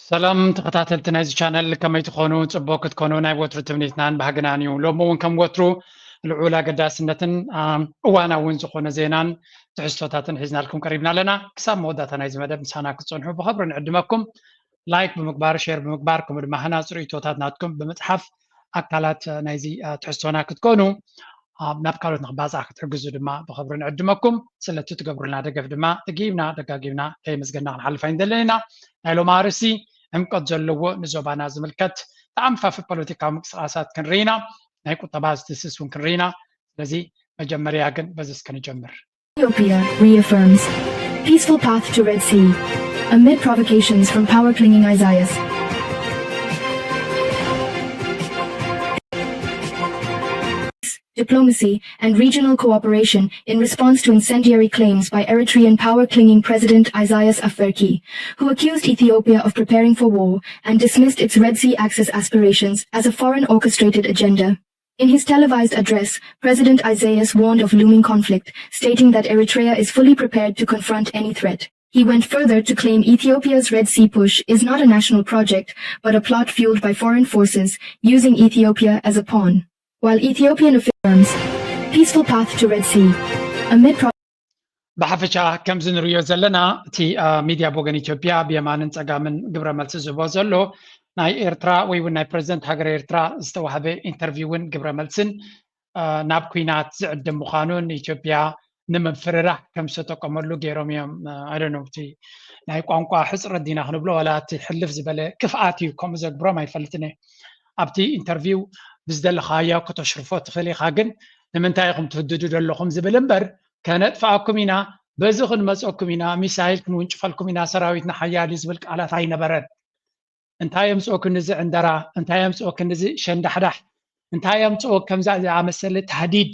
ሰላም ተኸታተልቲ ናይዚ ቻነል፣ ከመይ ትኾኑ? ጽቡቕ ክትኮኑ ናይ ወትሩ ትምኒትናን ባህግናን እዩ። ሎሚ እውን ከም ወትሩ ልዑል ኣገዳስነትን፣ ኣም፣ እዋናውን ዝኾነ ዜናን ትሕዝቶታትን ሒዝናልኩም ቀሪብና ኣለና። ክሳብ መወዳእታ ናይዚ መደብ ምሳና ክትጸንሑ ብኽብሪ ንዕድመኩም። ላይክ ብምግባር፣ ሼር ብምግባር፣ ከምኡ ድማ ሃናጺ ርእይቶታት ናትኩም ብምጽሓፍ ኣካላት ናይዚ፣ አ፣ ትሕዝቶና ክትኮኑ፣ አ፣ ናብ ካልኦት ንኽባጻሕ ክትሕግዙ ድማ ብኽብሪ ንዕድመኩም። ስለቲ ትገብሩልና ደገፍ ድማ ደጊምና ደጋጊምና ከየመስገና ክንሓልፍ ኣይንደልን ኢና። ናይ ሎሚ ኣርእስቲ ዕምቆት ዘለዎ ንዞባና ዝምልከት ተኣንፋፊ ፖለቲካዊ ምንቅስቃሳት ክንርኢ ኢና። ናይ ቁጠባ ዝትስስ እውን ክንርኢ ኢና። ስለዚ መጀመርያ ግን በዚ እስከ ንጀምር። Ethiopia reaffirms peaceful path to Red Sea amid provocations from power clinging Isaias. Diplomacy and regional cooperation in response to incendiary claims by Eritrean power clinging President Isaias Afwerki, who accused Ethiopia of preparing for war and dismissed its Red Sea access aspirations as a foreign orchestrated agenda. In his televised address, President Isaias warned of looming conflict, stating that Eritrea is fully prepared to confront any threat. He went further to claim Ethiopia's Red Sea push is not a national project, but a plot fueled by foreign forces, using Ethiopia as a pawn. While Ethiopian affirms peaceful path to Red Sea amid pro- ብሓፈሻ ከምዚ ንርእዮ ዘለና፣ እቲ፣ አ፣ ሚድያ ብወገን ኢትዮጵያ ብየማንን ጸጋምን ግብረ መልሲ ዝህቦ ዘሎ፣ ናይ ኤርትራ ወይ እውን ናይ ፕረዚደንት ሃገረ ኤርትራ ዝተዋህበ ኢንተርቪውን ግብረ መልስን፣ አ፣ ናብ ኲናት ዝዕድም ምዃኑን ኢትዮጵያ ንምፍርራሕ ከም ዝተጠቀመሉ ገይሮም እዮም። አ፣ I don't know፣ እቲ ናይ ቋንቋ ሕጽረት ዲና ክንብሎ፣ ዋላ እቲ ሕልፍ ዝበለ ክፍኣት እዩ ከምኡ ዘግብሮም ኣይፈልጥን እየ። ኣብቲ ኢንተርቪው ብዝደለኻዮ ከተሽርፎ ትኽእል ኢኻ፣ ግን ንምንታይ ኢኹም ትህድዱ ዘለኹም ዝብል እምበር፣ ከነጥፍኣኩም ኢና፣ በዚ ክንመፀኩም ኢና፣ ሚሳይል ክንውንጭፈልኩም ኢና፣ ሰራዊትና ሓያል እዩ ዝብል ቃላት ኣይነበረን። እንታይ የምፅኦክን እዚ ዕንደራ፣ እንታይ የምፅኦክን እዚ ሸንዳሕዳሕ፣ እንታይ የምፅኦ ከምዛ ዝኣመሰለ ታህዲድ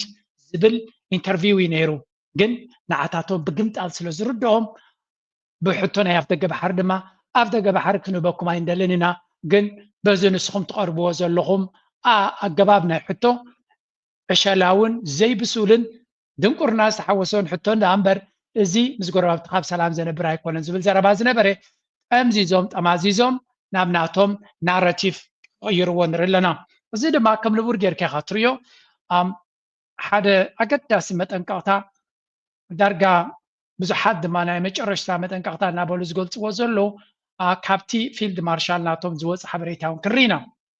ዝብል ኢንተርቪው እዩ ነይሩ። ግን ንዓታቶም ብግምጣል ስለ ዝርድኦም፣ ብሕቶ ናይ ኣፍደገ ባሕሪ ድማ፣ ኣፍደገ ባሕሪ ክንህበኩም ኣይንደልን ኢና፣ ግን በዚ ንስኹም ትቐርብዎ ዘለኹም ኣ-፣ ኣገባብ ናይ ሕቶ ዕሸላውን ዘይብሱልን ድንቁርና ዝተሓወሶን ሕቶ እንዳ እምበር፣ እዚ ምስ ጎረባብትኻ ብሰላም ዘነብር ኣይኮነን ዝብል ዘረባ ዝነበረ፣ ጠምዚዞም ጠማዚዞም ናብ ናቶም ናራቲቭ ክቕይርዎ ንርኢ ኣለና። እዚ ድማ ከም ንቡር ጌርካ ኢኻ ትርእዮ። ኣም፣ ሓደ ኣገዳሲ መጠንቀቕታ፣ ዳርጋ ብዙሓት ድማ ናይ መጨረሽታ መጠንቀቕታ እናበሉ ዝገልጽዎ ዘለዉ፣ ኣ፣ ካብቲ ፊልድ ማርሻል ናቶም ዝወጽእ ሓበሬታ እውን ክንርኢ ኢና።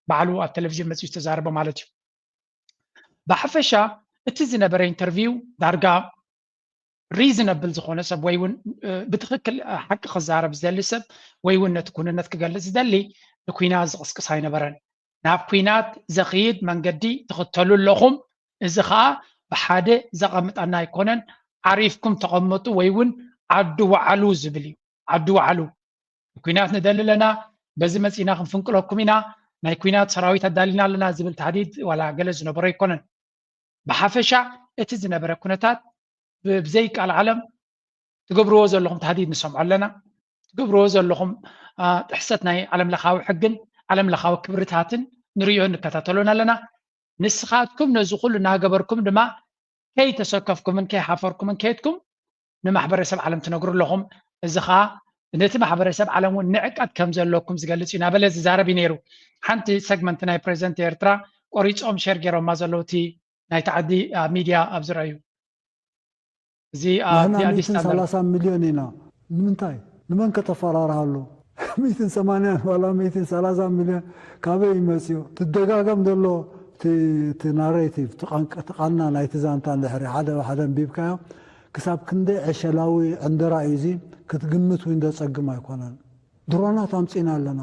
ባዕሉ ኣብ ቴሌቪዥን መጺኡ ዝተዛረበ ማለት እዩ። ብሓፈሻ እቲ ዝነበረ ኢንተርቪው ዳርጋ ሪዝነብል ዝኾነ ሰብ ወይ እውን፣ እ፣ ብትኽክል፣ እ፣ ሓቂ ክዛረብ ዝደሊ ሰብ ወይ እውን ነቲ ኩንነት ክገልጽ ዝደሊ ንኲናት ዝቕስቅስ ኣይነበረን። ናብ ኲናት ዘኽይድ መንገዲ ትኽተሉ ኣለኹም፣ እዚ ኸኣ ብሓደ ዘቐምጠና ኣይኮነን፣ ዓሪፍኩም ተቐመጡ ወይ እውን ዓዱ ወዓሉ ዝብል እዩ። ዓዱ ወዓሉ። ኲናት ንደሊ ኣለና፣ በዚ መጺእና ክንፍንቅለኩም ኢና፣ ናይ ኲናት ሰራዊት ኣዳሊና ኣለና ዝብል ታህዲድ ዋላ ገለ ዝነበሮ ኣይኮነን። ብሓፈሻ እቲ ዝነበረ ኩነታት ብ-፣ ብዘይ ቃል ዓለም ትገብርዎ ዘለኹም ታህዲድ ንሰምዖ ኣለና። ትገብርዎ ዘለኹም፣ አ፣ ጥሕሰት ናይ ዓለም ለኻዊ ሕግን ዓለም ለኻዊ ክብርታትን ንርእዮን ንከታተሎን ኣለና። ንስኻትኩም ነዚ ኩሉ እናገበርኩም ድማ ከይተሰከፍኩምን ከይሓፈርኩምን ከይድኩም ንማሕበረሰብ ዓለም ትነግሩ ኣለኹም። እዚ ኸኣ ነቲ ማሕበረሰብ ዓለም እውን ንዕቀት ከም ዘለኩም ዝገልጽ እዩ እናበለ ዝዛረብ እዩ ነይሩ። ሓንቲ ሰግመንት ናይ ፕሬዚደንት ኤርትራ ቆሪጾም ሼር ገይሮማ ዘለዉ እቲ ናይቲ ዓዲ፣ አ፣ ሚድያ ኣብ ዝረኣዩ። እዚ ኣብ ንሕና ኣዲስ ሚእትን ኣበባ ሰላሳን ሚልዮን ኢና። ንምንታይ? ንመን ከተፈራርሃሉ? ሚእትን ሰማንያን ዋላ ሚእትን ሰላሳን ሚልዮን ካበይ ይመጽኡ? ትደጋገም ዘሎ እቲ፣ እቲ ናሬቲቭ፣ እቲ ቃንቀ-፣ እቲ ቃና ናይቲ ዛንታ እንድሕሪ ሓደ ብሓደ ኣንቢብካዮ፣ ክሳብ ክንደይ ዕሸላዊ ዕንደራ እዩ እዚ ክትግምት እውን ዘጸግም ኣይኮነን። ድሮናት ኣምጺእና ኣለና።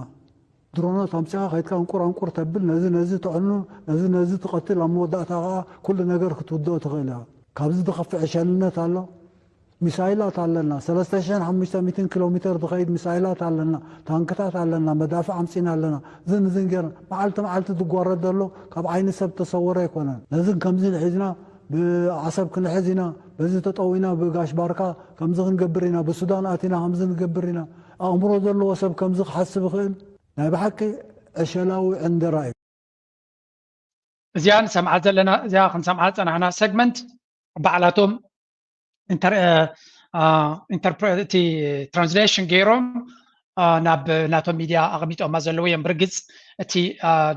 ድሮናት ኣምጺኻ ከይድካ እንቁር ኣንቁር ተብል፣ ነዚ ነዚ ተዕኑ፣ ነዚ ነዚ ትቐትል፣ ኣብ መወዳእታ ኸኣ ኩሉ ነገር ክትውድኦ ትኽእል ኢኻ። ካብዚ ዝኸፍእ ዕሸልነት ኣሎ? ሚሳይላት ኣለና፣ ሰለስተ ሽሕን ሓሙሽተ ሚእትን ኪሎ ሜትር ዝኸይድ ሚሳይላት ኣለና፣ ታንክታት ኣለና፣ መዳፍዕ ኣምጺእና ኣለና። እዝን እዝን ጌርና፣ መዓልቲ መዓልቲ ዝጓረድ ዘሎ ካብ ዓይኒ ሰብ ተሰወረ ኣይኮነን። ነዝን ከምዝን ሒዝና፣ ብዓሰብ ክንሕዝ ኢና፣ በዚ ተጠዊና፣ ብጋሽ ባርካ ከምዚ ክንገብር ኢና፣ ብሱዳን ኣቲና ከምዚ ንገብር ኢና። ኣእምሮ ዘለዎ ሰብ ከምዚ ክሓስብ ይኽእል? ናይ ብሓቂ ዕሸላዊ ዕንደራ እዩ። እዚኣ ንሰምዓ ዘለና፣ እዚኣ ክንሰምዓ ዝጸናሕና ሰግመንት ባዕላቶም ኢንተር-፣ እ፣ አ፣ ኢንተርፕረ-፣ እቲ ትራንስሌሽን ገይሮም ናብ ናቶም ሚድያ ኣቕሚጦማ ዘለዉ እዮም። ብርግፅ እቲ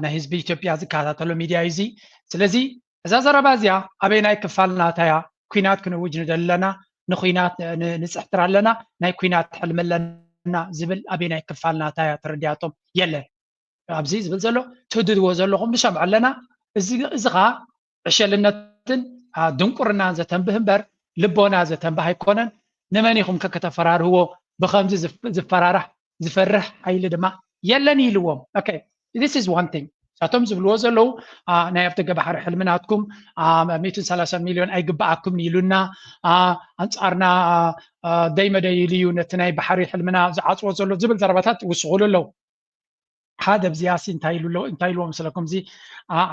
ናይ ህዝቢ ኢትዮጵያ ዝከታተሎ ሚድያ እዩ እዚ። ስለዚ እዛ ዘረባ እዚኣ ኣበይናይ ክፋል ናታ እያ? ኲናት ክንእውጅ ንደሊ ኣለና፣ ንኲናት ንፅሕትር ኣለና፣ ናይ ኲናት ሕልሚ ኣለና ዝብል ኣበይናይ ክፋል ናታ እያ ተረዲኣቶም? የለን። ኣብዚ ዝብል ዘሎ ትህድድዎ ዘለኹም ንሰምዖ ኣለና። እዚ ከዓ ዕሸልነትን ድንቁርናን ዘተንብህ እምበር ልቦና ዘተንብህ ኣይኮነን። ንመን ኢኹም ከ ከተፈራርህዎ? ብከምዚ ዝፈራራሕ ዝፈርሕ ሓይሊ ድማ የለን ኢልዎም። Okay, this is one thing። እሳቶም ዝብልዎ ዘለዉ ናይ ኣብ ደገ ባሕሪ ሕልሚ ናትኩም ሚእትን ሰላሳን ሚልዮን ኣይግበኣኩም ኢሉና፣ ኣንፃርና ደይ መደይ ኢሉ እዩ ነቲ ናይ ባሕሪ ሕልምና ዝዓፅዎ ዘሎ ዝብል ዘረባታት ይውስኹሉ ኣለዉ። ሓደ ኣብዚኣ ሲ እንታይ ኢሉ እንታይ ኢልዎ መስለኩም? እዚ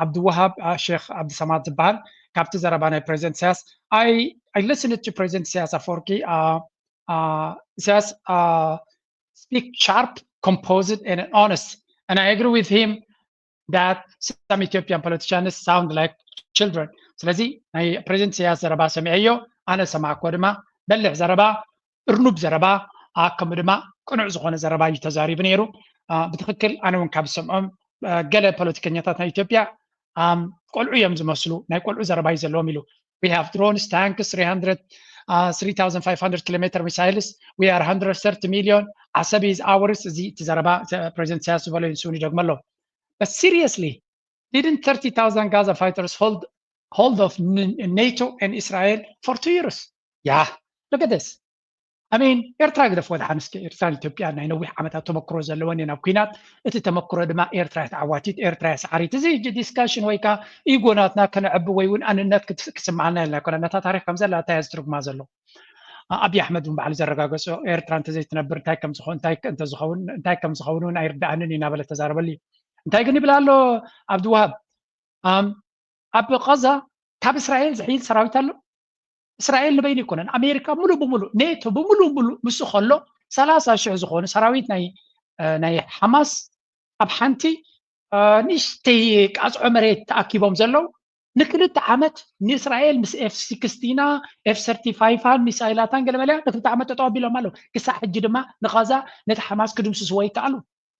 ዓብድዋሃብ ሼክ ዓብድሰማድ ዝበሃል ካብቲ ዘረባ ናይ ፕሬዚደንት ኢሳያስ፣ I, I listened to President ኢሳያስ ኣፈወርቂ, ኢሳያስ speak sharp, composed and honest, and I agree with him that some Ethiopian politicians sound like children. ስለዚ ናይ ፕሬዚደንት ኢሳያስ ዘረባ ሰሚዐዮ፣ ኣነ ሰማዕኮ ድማ በልሕ ዘረባ፣ እርኑብ ዘረባ፣ ከምኡ ድማ ቅኑዕ ዝኾነ ዘረባ እዩ ተዛሪቡ ነይሩ። ብትኽክል ኣነ እውን ካብ ዝሰምዖም ገለ ፖለቲከኛታት ናይ ኢትዮጵያ ቆልዑ እዮም ዝመስሉ፣ ናይ ቆልዑ ዘረባ እዩ ዘለዎም ኢሉ። We have drones, tanks, three hundred, uh, three thousand five hundred kilometer missiles. We are one hundred thirty million. Asab is ours. እዚ እቲ ዘረባ ፕሬዚደንት ኢሳያስ ዝበሎ ንሱ እውን ይደግመ ኣሎ። But seriously, didn't thirty thousand Gaza fighters hold hold of NATO and Israel for two years? Yeah, look at this. I mean, ኤርትራ ግደፍ ወድሓን እስከ። ኤርትራን ኢትዮጵያ ናይ ነዊሕ ዓመታት ተመክሮ ዘለወን እየን ኣብ ኲናት። እቲ ተመክሮ ድማ ኤርትራ እያ ተዓዋቲት፣ ኤርትራ እያ ሰዓሪት። እዚ ሕጂ ዲስካሽን ወይ ከዓ ኢጎ ናትና ከነዕቢ ወይ እውን ኣንነት ክስምዓና ኢልና ኣይኮነን። ነታ ታሪክ ከም ዘላ እንታይ እያ ዝትርጉማ ዘሎ? ኣብይ ኣሕመድ እውን ባዕሉ ዘረጋገጾ ኤርትራ እንተዘይትነብር እንታይ ከም ዝኾን እንታይ እንተዝኸውን እንታይ ከም ዝኸውን እውን ኣይርድኣንን እዩ እናበለ ተዛረበሉ እዩ። እንታይ ግን ይብል ኣሎ ኣብድዋሃብ? ኣብ ቃዛ ካብ እስራኤል ዝሕይል ሰራዊት ኣሎ። እስራኤል ንበይኑ ይኮነን፣ ኣሜሪካ ሙሉ ብሙሉ፣ ኔቶ ብሙሉ ሙሉ ምስኡ ከሎ ሰላሳ ሽሕ ዝኾኑ ሰራዊት ናይ ናይ ሓማስ ኣብ ሓንቲ ንእሽተይ ቃጽዖ መሬት ተኣኪቦም ዘለዉ ንክልተ ዓመት ንእስራኤል ምስ ኤፍ ሲክስቲና ኤፍ ሰርቲ ፋይፋን ሚሳይላታን ገለመለያ ንክልተ ዓመት ጠጠው ኣቢሎም ኣለዉ። ክሳዕ ሕጂ ድማ ንቓዛ ነቲ ሓማስ ክድምስስዎ ይከኣሉ።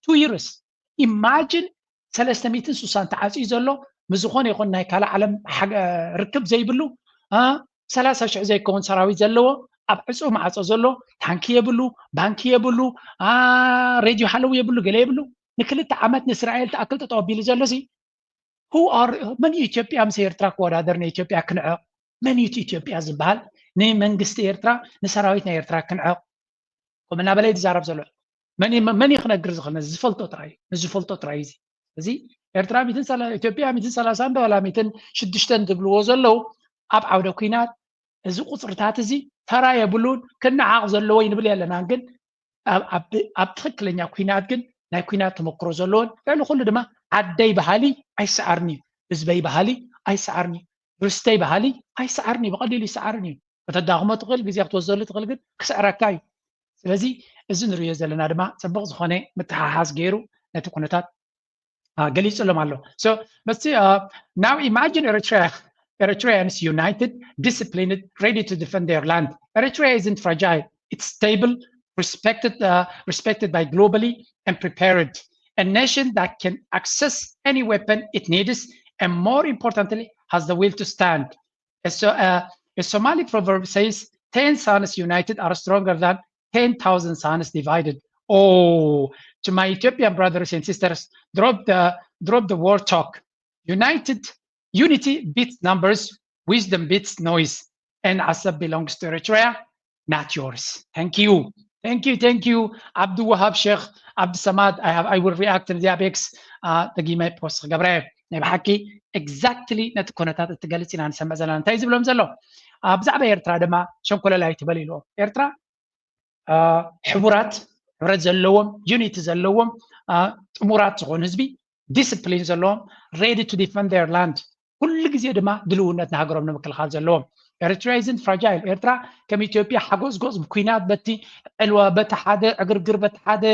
Two years. Imagine ሰለስተ ሚእትን ስሳን ተዓፅዩ ዘሎ ምስ ዝኾነ ይኹን ናይ ካልእ ዓለም ርክብ ዘይብሉ ሰላሳ ሽሕ ዘይከውን ሰራዊት ዘለዎ ኣብ ዕፁ ማዕፆ ዘሎ ታንኪ የብሉ፣ ባንኪ የብሉ፣ ሬድዮ ሃለው የብሉ፣ ገለ የብሉ። ንክልተ ዓመት ንእስራኤል ተኣክል ጠጠው ኣቢሉ ዘሎ ሲ who are መን እዩ ኢትዮጵያ ምስ ኤርትራ ክወዳደር ንኢትዮጵያ ክንዕቕ? መን እዩ ኢትዮጵያ ዝበሃል ንመንግስቲ ኤርትራ ንሰራዊት ናይ ኤርትራ ክንዕቕ? ከምኡ እናበለ እዩ ዝዛረብ ዘሎ። መን እዩ መን እዩ ክነግር ዝኽእል? ነዚ ዝፈልጦ ጥራይ እዩ። ነዚ ዝፈልጦ ጥራይ እዩ እዚ። እዚ ኤርትራ ሚእትን ሰላ- ኢትዮጵያ ሚእትን ሰላሳን ዶ ዋላ ሚእትን ሽዱሽተን ዝብልዎ ዘለዉ ኣብ ዓውደ ኲናት እዚ ቁፅርታት እዚ ተራ የብሉን፣ ክነዓቕ ዘለዎ ይንብል የለናን። ግን ኣብ- ኣብ- ኣብ ትኽክለኛ ኲናት ግን ናይ ኲናት ተመክሮ ዘለዎን ልዕሊ ኩሉ ድማ ዓደይ በሃሊ ኣይሰዓርን እዩ፣ ህዝበይ በሃሊ ኣይሰዓርን እዩ፣ ርስተይ በሃሊ ኣይሰዓርን እዩ፣ ብቐሊሉ ይሰዓርን እዩ። ከተዳኽሞ ትኽእል፣ ግዜ ክትወስደሉ ትኽእል፣ ግን ክስዕረካ እዩ። ስለዚ እዚ ንሪኦ ዘለና ድማ ፅቡቕ ዝኾነ ምትሓሓዝ ገይሩ ነቲ ኩነታት ገሊፅሎም ኣሎ። So but now imagine Eritrea, Eritreans united, disciplined, ready to defend their land. Eritrea isn't fragile. It's stable, respected, uh, respected by globally and prepared. A nation that can access any weapon it needs and more importantly has the will to stand. A, so, uh, a Somali proverb says, ten sons united are stronger than ten thousand sons divided. Oh, to my Ethiopian brothers and sisters, drop the drop the war talk. United unity beats numbers, wisdom beats noise, and Assab belongs to Eritrea, not yours. Thank you. Thank you, thank you. Abdul Wahab Sheikh Abdul Samad, I have I will react to the Abex. Uh, the Gime post. ናይ ብሓቂ exactly ነቲ ኩነታት እትገልጽ ኢና ንሰምዕ ዘለና። እንታይ ዝብሎም ዘሎ? ብዛዕባ ኤርትራ ድማ ሸንኮለል ኣይትበል ኢልዎም። ኤርትራ ሕቡራት፣ ሕብረት ዘለዎም፣ ዩኒቲ ዘለዎም፣ ጥሙራት ዝኾኑ ህዝቢ፣ ዲስፕሊን ዘለዎም፣ ready to defend their land፣ ኩሉ ግዜ ድማ ድልውነት ንሃገሮም ንምክልኻል ዘለዎም። Eritrea isn't fragile። ኤርትራ ከም ኢትዮጵያ ሓጎዝጎዝ ብኲናት በቲ ዕልዋ በቲ ሓደ ዕግርግር በቲ ሓደ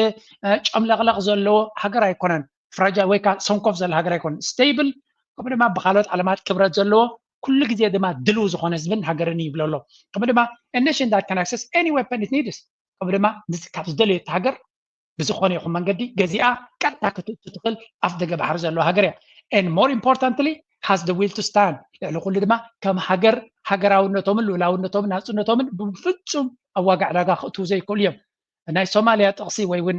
ጨምለቕለቕ ዘለዎ ሃገር ኣይኮነን። ፍራጃይል ወይ ከዓ ሰንኮፍ ዘለ ሃገር ኣይኮነን። ስቴብል ከምኡ ድማ ብካልኦት ዓለማት ክብረት ዘለዎ ኩሉ ግዜ ድማ ድልው ዝኾነ ህዝብን ሃገርን ይብሎ ኣሎ። ከምኡ ድማ a nation that can access any weapon it needs ከምኡ ድማ ካብ ዝደለየት ሃገር ብዝኾነ ይኹን መንገዲ ገዚኣ ቀጥታ ክትእቱ ትኽእል ኣፍ ደገ ባሕሪ ዘለዋ ሃገር እያ። And more importantly, has the will to stand። ልዕሊ ኩሉ ድማ ከም ሃገር ሃገራውነቶምን ልኡላውነቶምን ናፅነቶምን ብፍፁም ኣብ ዋጋ ዕዳጋ ክእትዉ ዘይክእሉ እዮም። ናይ ሶማልያ ጥቕሲ ወይ እውን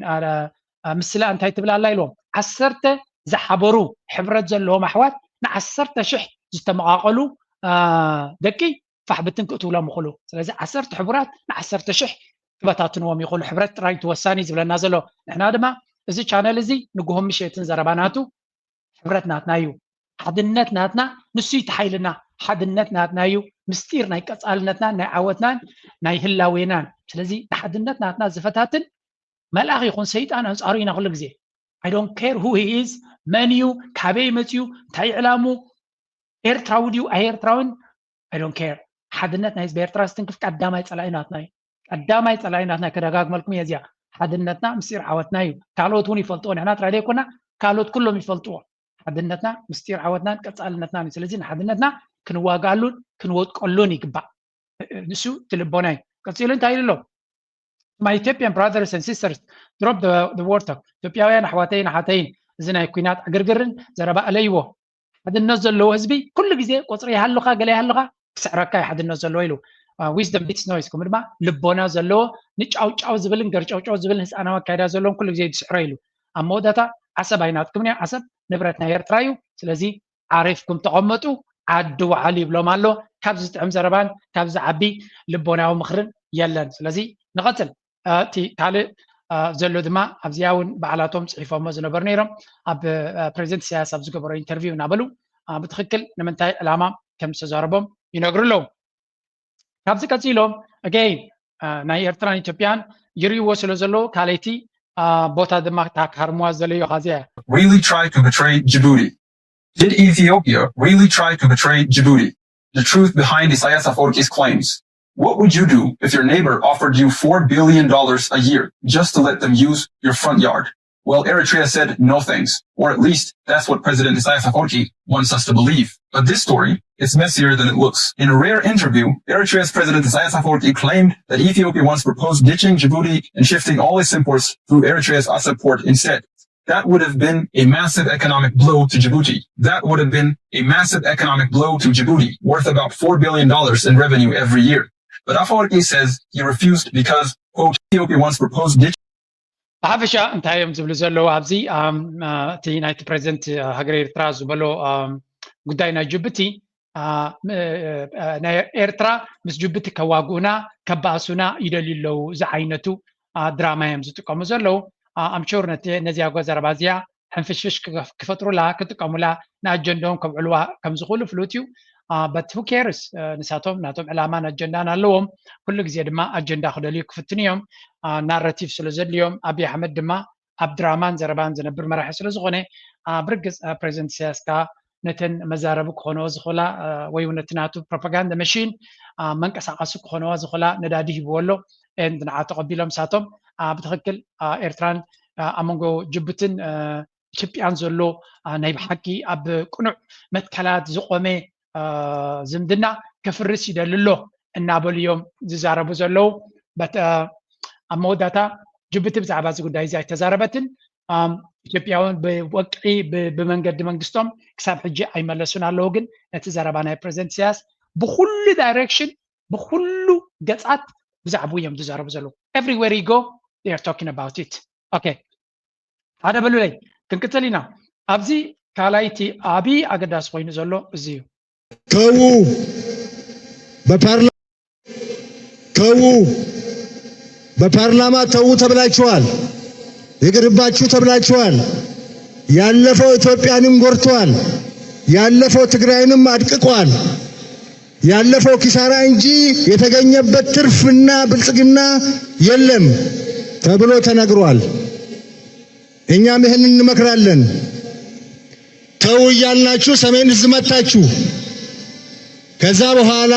ምስላ እንታይ ትብል ኣላ ኢልዎም፣ ዓሰርተ ዝሓበሩ ሕብረት ዘለዎም ኣሕዋት ንዓሰርተ ሽሕ ዝተመቓቐሉ ደቂ ፋሕ ብትን ክትብሎም ይኽእሉ። ስለዚ ዓሰርተ ሕቡራት ንዓሰርተ ሽሕ ክበታትንዎም ይኽእሉ። ሕብረት ጥራይ ተወሳኒ ዝብለና ዘሎ። ንሕና ድማ እዚ ቻነል እዚ ንግሆን ምሸትን ዘረባ ናቱ፣ ሕብረት ናትና እዩ። ሓድነት ናትና ንሱ እዩ ሓይልና። ሓድነት ናትና እዩ ምስጢር ናይ ቀፃልነትናን ናይ ዓወትናን ናይ ህላዌናን። ስለዚ ንሓድነት ናትና ዝፈታትን መልኣኽ ይኹን ሰይጣን ኣንፃሩ ኢና ኩሉ ግዜ። I don't care who he is፣ መን እዩ፣ ካበይ መፅዩ፣ እንታይ ዕላሙ፣ ኤርትራዊ ድዩ ኣኤርትራውን፣ I don't care። ሓድነት ናይ ህዝቢ ኤርትራ ዝትንክፍ ቀዳማይ ፀላኢ ናትና እዩ። ቀዳማይ ፀላኢ ናትና እዩ። ከደጋግመልኩም እየ እዚኣ። ሓድነትና ምስጢር ዓወትና እዩ። ካልኦት እውን ይፈልጥዎ። ንሕና ጥራይ ዘይኮና ካልኦት ኩሎም ይፈልጥዎ። ሓድነትና ምስጢር ዓወትናን ቀፃልነትናን እዩ። ስለዚ ንሓድነትና ክንዋጋሉን ክንወጥቀሉን ይግባእ። ንሱ እቲ ልቦና እዩ። ቀፂሉ እንታይ ኢሉ ኣሎ? My Ethiopian brothers and sisters, drop the, the war talk. ኢትዮጵያውያን ኣሕዋተይን ኣሓተይን፣ እዚ ናይ ኩናት ዕግርግርን ዘረባ ኣለይዎ። ሓድነት ዘለዎ ህዝቢ ኩሉ ግዜ ቁፅሪ ይሃልኻ ገለ ይሃልኻ ክስዕረካ እዩ ሓድነት ዘለዎ ኢሉ። Wisdom beats noise፣ ከምኡ ድማ ልቦና ዘለዎ ንጫውጫው ዝብልን ገርጫውጫው ዝብልን ህፃናዊ ኣካይዳ ዘለዎም ኩሉ ግዜ ዝስዕሮ ኢሉ። ኣብ መወዳእታ ዓሰብ ኣይናትኩምን እያ፣ ዓሰብ ንብረት ናይ ኤርትራ እዩ። ስለዚ ዓሪፍኩም ተቐመጡ፣ ዓዲ ውዓሉ ይብሎም ኣሎ። ካብ ዝጥዕም ዘረባን ካብ ዝዓቢ ልቦናዊ ምኽርን የለን። ስለዚ ንቐጽል። እቲ ካልእ ዘሎ ድማ ኣብዚኣ እውን ባዕላቶም ፅሒፎሞ ዝነበሩ ነይሮም። ኣብ ፕሬዚደንት ኢሳያስ ኣብ ዝገበሮ ኢንተርቪው እናበሉ ብትኽክል ንምንታይ ዕላማ ከም ዝተዛረቦም ይነግሩ ኣለዉ። ካብዚ ቀፂሎም ኣገይን ናይ ኤርትራን ኢትዮጵያን ይርእይዎ ስለ ዘለዉ ካልኣይቲ ቦታ ድማ እታ ክሃርምዋ ዝደለዩ እዚኣ እያ። Really try to betray Djibouti? Did Ethiopia really try to betray Djibouti? The truth behind Isaias Afwerki's claims. What would you do if your neighbor offered you four billion dollars a year just to let them use your front yard? Well, Eritrea said no thanks, or at least that's what President Isaias Afwerki wants us to believe. But this story is messier than it looks. In a rare interview, Eritrea's President Isaias Afwerki claimed that Ethiopia once proposed ditching Djibouti and shifting all its imports through Eritrea's Assab port instead. That would have been a massive economic blow to Djibouti. That would have been a massive economic blow to Djibouti, worth about four billion dollars in revenue every year. But Afwerki says he refused because, quote, Ethiopia once proposed ditching. ብሓፈሻ እንታይ እዮም ዝብሉ ዘለዉ ኣብዚ እቲ ናይቲ ፕሬዚደንት ሃገር ኤርትራ ዝበሎ ጉዳይ ናይ ጅቡቲ፣ ናይ ኤርትራ ምስ ጅቡቲ ከዋግኡና ከባእሱና ይደልዩ ኣለዉ ዝዓይነቱ ድራማ እዮም ዝጥቀሙ ዘለዉ። ኣምሹር ነዚያ ጎ ዘረባ እዚኣ ሕንፍሽፍሽ ክፈጥሩላ ክጥቀሙላ ንኣጀንዳኦም ከብዕልዋ ከም ዝኽእሉ ፍሉጥ እዩ። But who cares? ንሳቶም ናቶም ዕላማን ኣጀንዳን ኣለዎም። ኩሉ ግዜ ድማ ኣጀንዳ ክደልዩ ክፍትኑ እዮም። ናራቲቭ ስለ ዘድልዮም ኣብይ ኣሕመድ ድማ ኣብ ድራማን ዘረባን ዝነብር መራሒ ስለ ዝኾነ ብርግፅ ፕሬዚደንት ኢሳያስ ከዓ ነተን መዛረቢ ክኾንኦ ዝኽእላ ወይ እውን ነቲ ናቱ ፕሮፓጋንዳ መሽን መንቀሳቐሲ ክኾንዋ ዝኽእላ ነዳዲ ሂብዎ ኣሎ። And ንዓ ተቐቢሎም ንሳቶም ብትኽክል ኤርትራን ኣብ መንጎ ጅቡትን ኢትዮጵያን ዘሎ ናይ ብሓቂ ኣብ ቅኑዕ መትከላት ዝቆመ ዝምድና ከፍርስ ይደሊ ኣሎ እናበሉ እዮም ዝዛረቡ ዘለዉ። ኣብ መወዳእታ ጅቡቲ ብዛዕባ እዚ ጉዳይ እዚ ኣይተዛረበትን። ኢትዮጵያ እውን ብወግዒ ብመንገዲ መንግስቶም ክሳብ ሕጂ ኣይመለሱን ኣለዉ። ግን ነቲ ዘረባ ናይ ፕሬዚደንት ኢሳያስ ብኩሉ ዳይሬክሽን ብኩሉ ገፃት ብዛዕባኡ እዮም ዝዛረቡ ዘለዉ። Everywhere you go they are talking about it. Okay, ሓደ በሉለይ ክንቅፅል ኢና። ኣብዚ ካልኣይቲ ዓብዪ ኣገዳሲ ኮይኑ ዘሎ እዚ እዩ። ተዉ በፓርላ ተዉ በፓርላማ ተዉ ተብላችኋል። ይቅርባችሁ ተብላችኋል። ያለፈው ኢትዮጵያንም ጎድቷል። ያለፈው ትግራይንም አድቅቋል። ያለፈው ኪሳራ እንጂ የተገኘበት ትርፍና ብልጽግና የለም ተብሎ ተነግሯል። እኛም ይህን እንመክራለን። ተው እያልናችሁ ሰሜን እዝ መታችሁ። ከዛ በኋላ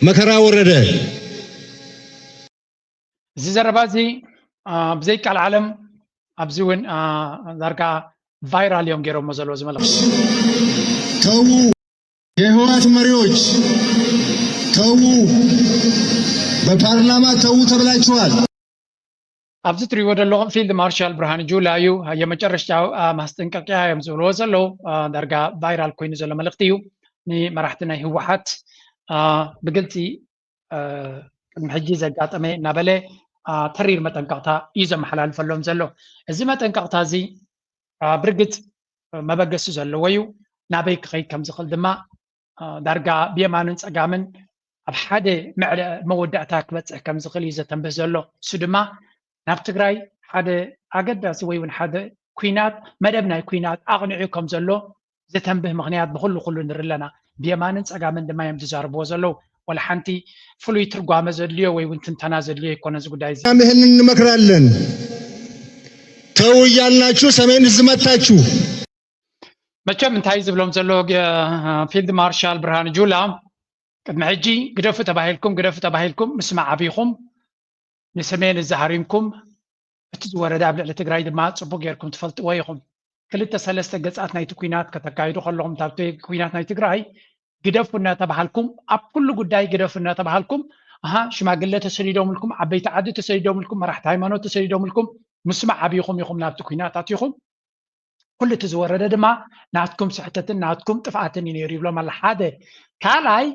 መከራ ወረደ። እዚ ዘረባ እዚ ብዘይ ቃል ዓለም ኣብዚ እውን ዳርጋ ቫይራል እዮም ገይሮሞ ዘለዎ ዝመለኽ ተዉ የህወሓት መሪዎች ተዉ፣ በፓርላማ ተዉ ተብላችኋል። ኣብዚ ትሪእዎ ዘለኹም ፊልድ ማርሻል ብርሃኑ ጁላ እዩ። የመጨረሻ ማስጠንቀቂያ እዮም ዝብልዎ ዘለዉ። ዳርጋ ቫይራል ኮይኑ ዘሎ መልእኽቲ እዩ። ንመራሕቲ ናይ ህወሓት ብግልፂ ቅድሚ ሕጂ ዘጋጠመ እናበለ ተሪር መጠንቀቕታ እዩ ዘመሓላልፈሎም ዘሎ። እዚ መጠንቀቕታ እዚ ብርግፅ መበገሲ ዘለዎ እዩ። ናበይ ክኸይድ ከም ዝኽእል ድማ ዳርጋ ብየማንን ፀጋምን ኣብ ሓደ መወዳእታ ክበፅሕ ከም ዝኽእል እዩ ዘተንብህ ዘሎ። እሱ ድማ ናብ ትግራይ ሓደ ኣገዳሲ ወይ እውን ሓደ ኩናት፣ መደብ ናይ ኩናት ኣቕኒዑ ከም ዘሎ ዘተንብህ ምኽንያት ብኹሉ ኩሉ ንርኢ ኣለና። ብየማንን ፀጋምን ድማ እዮም ዝዛረብዎ ዘለዉ። ዋላ ሓንቲ ፍሉይ ትርጓመ ዘድልዮ ወይ እውን ትንተና ዘድልዮ ኣይኮነ እዚ ጉዳይ እዚ። ምህን እንመክራለን። ተው እያልናችሁ ሰሜን እዝ መታችሁ። መቸም እንታይ ዝብሎም ዘሎ ፊልድ ማርሻል ብርሃኑ ጁላ፣ ቅድሚ ሕጂ ግደፉ ተባሂልኩም ግደፉ ተባሂልኩም ምስማዕ ኣቢኹም ንሰሜን እዝ ሃሪምኩም፣ እቲ ዝወረደ ኣብ ልዕሊ ትግራይ ድማ ፅቡቅ ጌርኩም ትፈልጥዎ ኢኹም። ክልተ ሰለስተ ገፃት ናይቲ ኩናት ከተካይዱ ከለኹም፣ እታብቲ ኩናት ናይ ትግራይ ግደፉ እናተባሃልኩም፣ ኣብ ኩሉ ጉዳይ ግደፉ እናተባሃልኩም፣ ኣሃ ሽማግለ ተሰዲዶምልኩም፣ ዓበይቲ ዓዲ ተሰዲዶምልኩም፣ መራሕቲ ሃይማኖት ተሰዲዶምልኩም፣ ምስማዕ ኣቢኹም ኢኹም ናብቲ ኩናት ኣቲኹም። ኩሉ እቲ ዝወረደ ድማ ናትኩም ስሕተትን ናትኩም ጥፍኣትን እዩ ነይሩ ይብሎም ኣላ። ሓደ ካልኣይ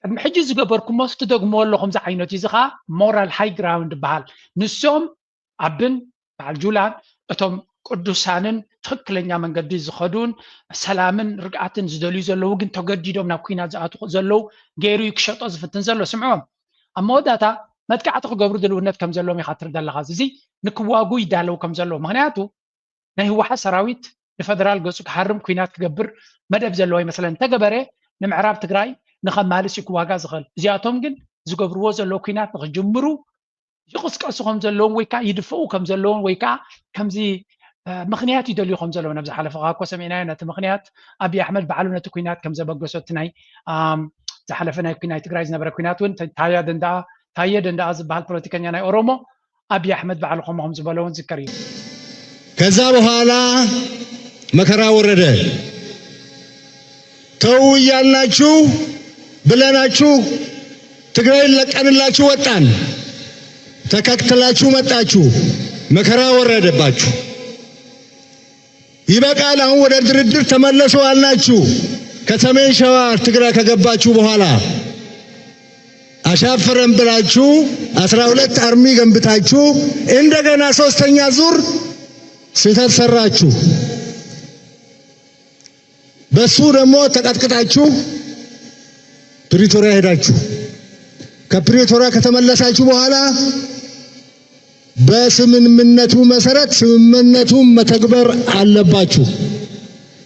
ቅድሚ ሕጂ ዝገበርኩሞ ትደግምዎ ኣለኹም ዝዓይነቱ እዚ ከዓ ሞራል ሃይ ግራውንድ ይበሃል። ንሶም ኣብን በዓል ጁላን እቶም ቅዱሳንን ትኽክለኛ መንገዲ ዝኸዱን ሰላምን ርግኣትን ዝደልዩ ዘለዉ ግን ተገዲዶም ናብ ኩናት ዝኣትዉ ዘለዉ ገይሩ እዩ ክሸጦ ዝፍትን ዘሎ። ስምዕዎም ኣብ መወዳእታ መጥቃዕቲ ክገብሩ ድልውነት ከም ዘለዎም ኢኻ ትርዳ ኣለኻ። እዚ ንክዋጉ ይዳለዉ ከም ዘለዉ ምክንያቱ ናይ ህወሓት ሰራዊት ንፈደራል ገፁ ክሃርም ኩናት ክገብር መደብ ዘለዎ ይመስለን። እንተገበረ ንምዕራብ ትግራይ ንኸማልስ እዩ ክዋጋ ዝኽእል። እዚኣቶም ግን ዝገብርዎ ዘለዉ ኩናት ንክጅምሩ ይቕስቀሱ ከም ዘለዎም ወይ ከዓ ይድፈኡ ከም ዘለዎም ወይ ከዓ ከምዚ ምክንያት ይደልዩ ከም ዘለዎም ኣብ ዝሓለፈ ከዓ እኮ ሰሚዕናዮ ነቲ ምክንያት ኣብይ ኣሕመድ ባዕሉ ነቲ ኩናት ከም ዘበገሶ እቲ ናይ ዝሓለፈ ናይ ትግራይ ዝነበረ ኩናት እውን ታየ ደንደኣ ዝበሃል ፖለቲከኛ ናይ ኦሮሞ ኣብይ ኣሕመድ ባዕሉ ከምኡ ከም ዝበሎ እውን ዝከር እዩ። ከዛ በኋላ መከራ ወረደ። ተው እያልናችሁ ብለናችሁ ትግራይን ለቀንላችሁ ወጣን። ተከትላችሁ መጣችሁ፣ መከራ ወረደባችሁ። ይበቃል፣ አሁን ወደ ድርድር ተመለሱ አልናችሁ። ከሰሜን ሸዋ ትግራይ ከገባችሁ በኋላ አሻፈረን ብላችሁ አስራ ሁለት አርሚ ገንብታችሁ እንደገና ሶስተኛ ዙር ስህተት ሰራችሁ። በሱ ደግሞ ተቀጥቅጣችሁ ፕሪቶሪያ ሄዳችሁ ከፕሪቶሪያ ከተመለሳችሁ በኋላ በስምምነቱ መሰረት ስምምነቱን መተግበር አለባችሁ።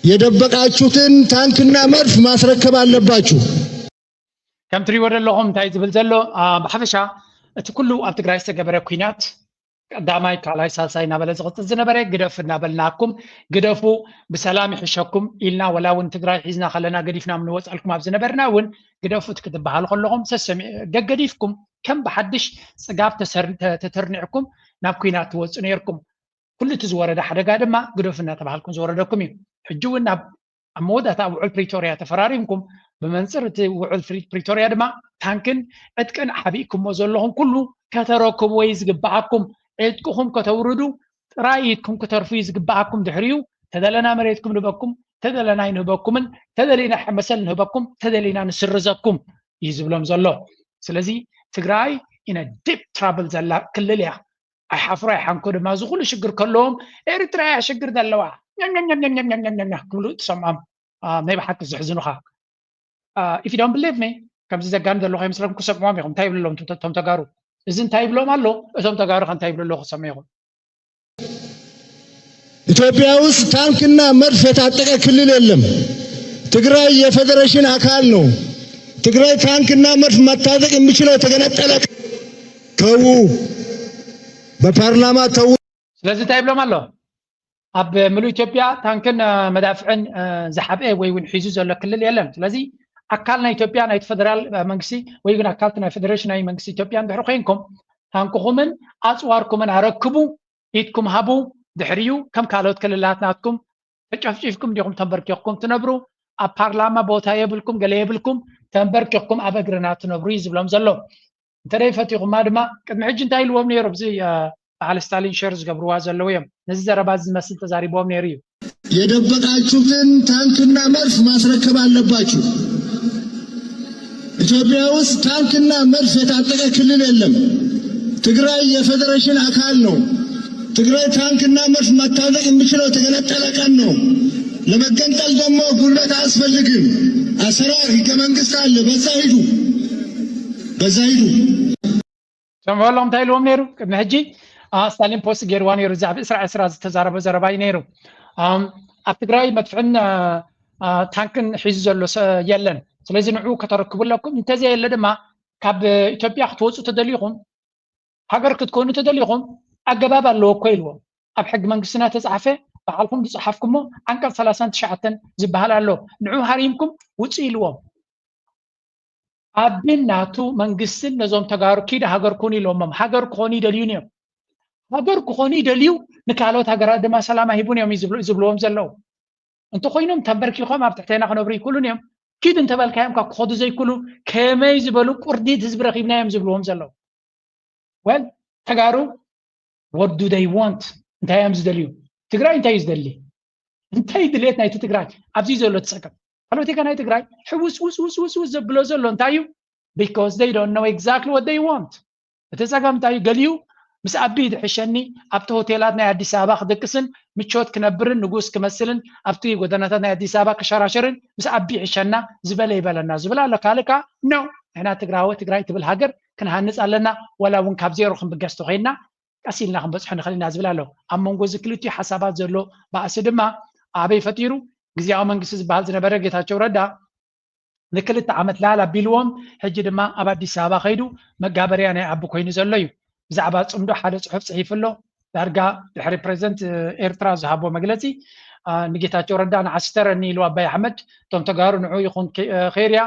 የደበቃችሁትን ታንክና መድፍ ማስረከብ አለባችሁ። ከም ትሪእዎ ዘለኹም እንታይ ዝብል ዘሎ ብሓፈሻ እቲ ኩሉ ኣብ ትግራይ ዝተገበረ ኩናት ቀዳማይ ካልኣይ ሳልሳይ እናበለ ዝቕፅል ዝነበረ ግደፍ እናበልናኩም ግደፉ ብሰላም ይሕሸኩም ኢልና ወላ እውን ትግራይ ሒዝና ከለና ገዲፍና ምንወፃልኩም ኣብ ዝነበርና እውን ግደፉ ክትበሃል ከለኹም ሰሰሚ ገገዲፍኩም ከም ብሓድሽ ፅጋብ ተተርኒዕኩም ናብ ኩናት ትወፁ ነይርኩም። ኩሉ እቲ ዝወረደ ሓደጋ ድማ ግደፉ እናተባሃልኩም ዝወረደኩም እዩ። ሕጂ እውን ናብ ኣብ መወዳእታ ውዕል ፕሪቶርያ ተፈራሪምኩም ብመንፅር እቲ ውዕል ፕሪቶርያ ድማ ታንክን ዕጥቅን ሓቢእኩሞ ዘለኹም ኩሉ ከተረክቡ ወይ ዝግበኣኩም ዕጥቅኹም ከተውርዱ ጥራይ ኢድኩም ክተርፉ እዩ ዝግበኣኩም። ድሕሪኡ ተደለና መሬትኩም ንህበኩም፣ ተደለና ኣይንህበኩምን፣ ተደሊና መሰል ንህበኩም፣ ተደሊና ንስርዘኩም እዩ ዝብሎም ዘሎ። ስለዚ ትግራይ ኢነ ዲፕ ትራብል ዘላ ክልል እያ። ኣይሓፍሩ ኣይሓንኮ ድማ እዚ ኩሉ ሽግር ከለዎም ኤርትራ እያ ሽግር ዘለዋ ክብሉ ትሰምዖም። ናይ ብሓቂ ዘሕዝኑኻ። If you don't believe me ከምዚ ዘጋንድ ዘለኹ ኣይመስለኩም ክሰምዕዎም ኢኹም። እንታይ ይብሉ ኣለዉ እቶም ተጋሩ? እዚ እንታይ ይብሎም ኣሎ? እቶም ተጋሩ ከ እንታይ ይብሉ ኣለዉ ክሰምዑ ኢኹም። ኢትዮጵያ ውስጥ ታንክና መድፍ የታጠቀ ክልል የለም። ትግራይ የፌዴሬሽን አካል ነው። ትግራይ ታንክና መድፍ መታጠቅ የሚችለው የተገነጠለ ተዉ። በፓርላማ ተዉ። ስለዚ እንታይ ይብሎም ኣሎ? ኣብ ምሉእ ኢትዮጵያ ታንክን መዳፍዕን ዝሓብአ ወይ እውን ሒዙ ዘሎ ክልል የለን። ስለዚ ኣካል ናይ ኢትዮጵያ ናይቲ ፈደራል መንግስቲ ወይ እውን ኣካልቲ ናይ ፌዴሬሽናዊ መንግስቲ ኢትዮጵያ እንድሕሪ ኮይንኩም ታንክኹምን ኣፅዋርኩምን ኣረክቡ፣ ኢድኩም ሃቡ። ድሕሪኡ ከም ካልኦት ክልላት ናትኩም ተጨፍጪፍኩም ዲኹም ተንበርኪኽኩም ትነብሩ? ኣብ ፓርላማ ቦታ የብልኩም፣ ገለ የብልኩም፣ ተንበርኪኽኩም ኣብ እግርና ትነብሩ እዩ ዝብሎም ዘሎ። እንተደይ ፈቲኹማ ድማ ቅድሚ ሕጂ እንታይ ኢልዎም ነይሮም? እዚ በዓል ስታሊን ሸር ዝገብርዋ ዘለዉ እዮም። ነዚ ዘረባ እዚ ዝመስል ተዛሪቦም ነይሩ እዩ። የደበቃችሁትን ታንክና መድፍ ማስረከብ አለባችሁ። ኢትዮጵያ ውስጥ ታንክና መድፍ የታጠቀ ክልል የለም። ትግራይ የፌዴሬሽን አካል ነው። ትግራይ ታንክና መድፍ መታጠቅ የሚችለው የተገነጠለ ቀን ነው። ለመገንጠል ደግሞ ጉልበት አያስፈልግም። አሰራር፣ ህገ መንግስት አለ። በዛ ሂዱ፣ በዛ ሂዱ። ሰምዑ ኣለኹም እንታይ ኢልዎም ነይሩ ቅድሚ ሕጂ? ስታሊን ፖስት ገይርዋ ነይሩ። ዛዕባ ዕስራ ዕስራ ዝተዛረበ ዘረባ እዩ ነይሩ። ኣብ ትግራይ መድፍዕን ታንክን ሒዙ ዘሎ የለን። ስለዚ ንዑ ከተረክቡ ኣለኩም፣ እንተዘየለ ድማ ካብ ኢትዮጵያ ክትወፁ ተደሊኹም፣ ሃገር ክትኮኑ ተደሊኹም ኣገባብ ኣለዎ እኮ ኢልዎም። ኣብ ሕጊ መንግስትና ተፃሓፈ፣ ባዕልኩም ዝፀሓፍኩሞ ዓንቀፅ ሰላሳን ትሽዓተን ዝበሃል ኣሎ። ንዑ ሃሪምኩም ውፁ ኢልዎም። ኣቢን ናቱ መንግስትን ነዞም ተጋሩ ኪድ ሃገር ኩኑ ኢሎሞም። ሃገር ክኾኑ ይደልዩን እዮም። ሃገር ክኾኑ ይደልዩ፣ ንካልኦት ሃገራት ድማ ሰላም ኣይሂቡን እዮም ዝብልዎም ዘለዉ። እንተኮይኖም ተንበርኪኾም ኣብ ትሕቴና ክነብሩ ይክእሉን እዮም። ኪድ እንተበልካዮም ካብ ክኸዱ ዘይክእሉ ከመይ ዝበሉ ቁርዲት ህዝቢ ረኪብና እዮም ዝብልዎም ዘለዉ። ወል ተጋሩ what do they want? እንታይ እዮም ዝደልዩ? ትግራይ እንታይ እዩ ዝደሊ? እንታይ ድሌት ናይቲ ትግራይ ኣብዚ ዘሎ ትፀገም? ካልኦት ናይ ትግራይ ሕውስ ውስ ውስ ውስ ውስ ዘብሎ ዘሎ እንታይ እዩ? Because they don't know exactly what they want። እቲ ፀገም እንታይ እዩ? ገሊኡ ምስ ኣቢ ድሕሸኒ ኣብቲ ሆቴላት ናይ ኣዲስ ኣበባ ክድቅስን ምቾት ክነብርን ንጉስ ክመስልን ኣብቲ ጎደናታት ናይ ኣዲስ ኣበባ ክሸራሸርን ምስ ኣቢ ይሕሸና ዝበለ ይበለና ዝብል ኣሎ። ካልእ ከዓ no፣ ንሕና ትግራወ ትግራይ ትብል ሃገር ክንሃንፅ ኣለና፣ ዋላ እውን ካብ ዜሮ ክንብገስ ተኮይንና ቀስ ኢልና ክንበፅሖ ንኽእል ኢና ዝብል ኣሎ። ኣብ መንጎ እዚ ክልቲኡ ሓሳባት ዘሎ ባእሲ ድማ ኣበይ ፈጢሩ? ግዝያዊ መንግስቲ ዝበሃል ዝነበረ ጌታቸው ረዳ ንክልተ ዓመት ላል ኣቢልዎም፣ ሕጂ ድማ ኣብ ኣዲስ ኣበባ ከይዱ መጋበርያ ናይ ኣቢ ኮይኑ ዘሎ እዩ። ብዛዕባ ፅምዶ ሓደ ፅሑፍ ፅሒፉ ኣሎ። ዳርጋ ድሕሪ ፕሬዚደንት ኤርትራ ዝሃቦ መግለፂ ንጌታቸው ረዳ ንዓስተረኒ ኢሉ ኣባይ ኣሕመድ እቶም ተጋሩ ንዑ ይኹን ከይርያ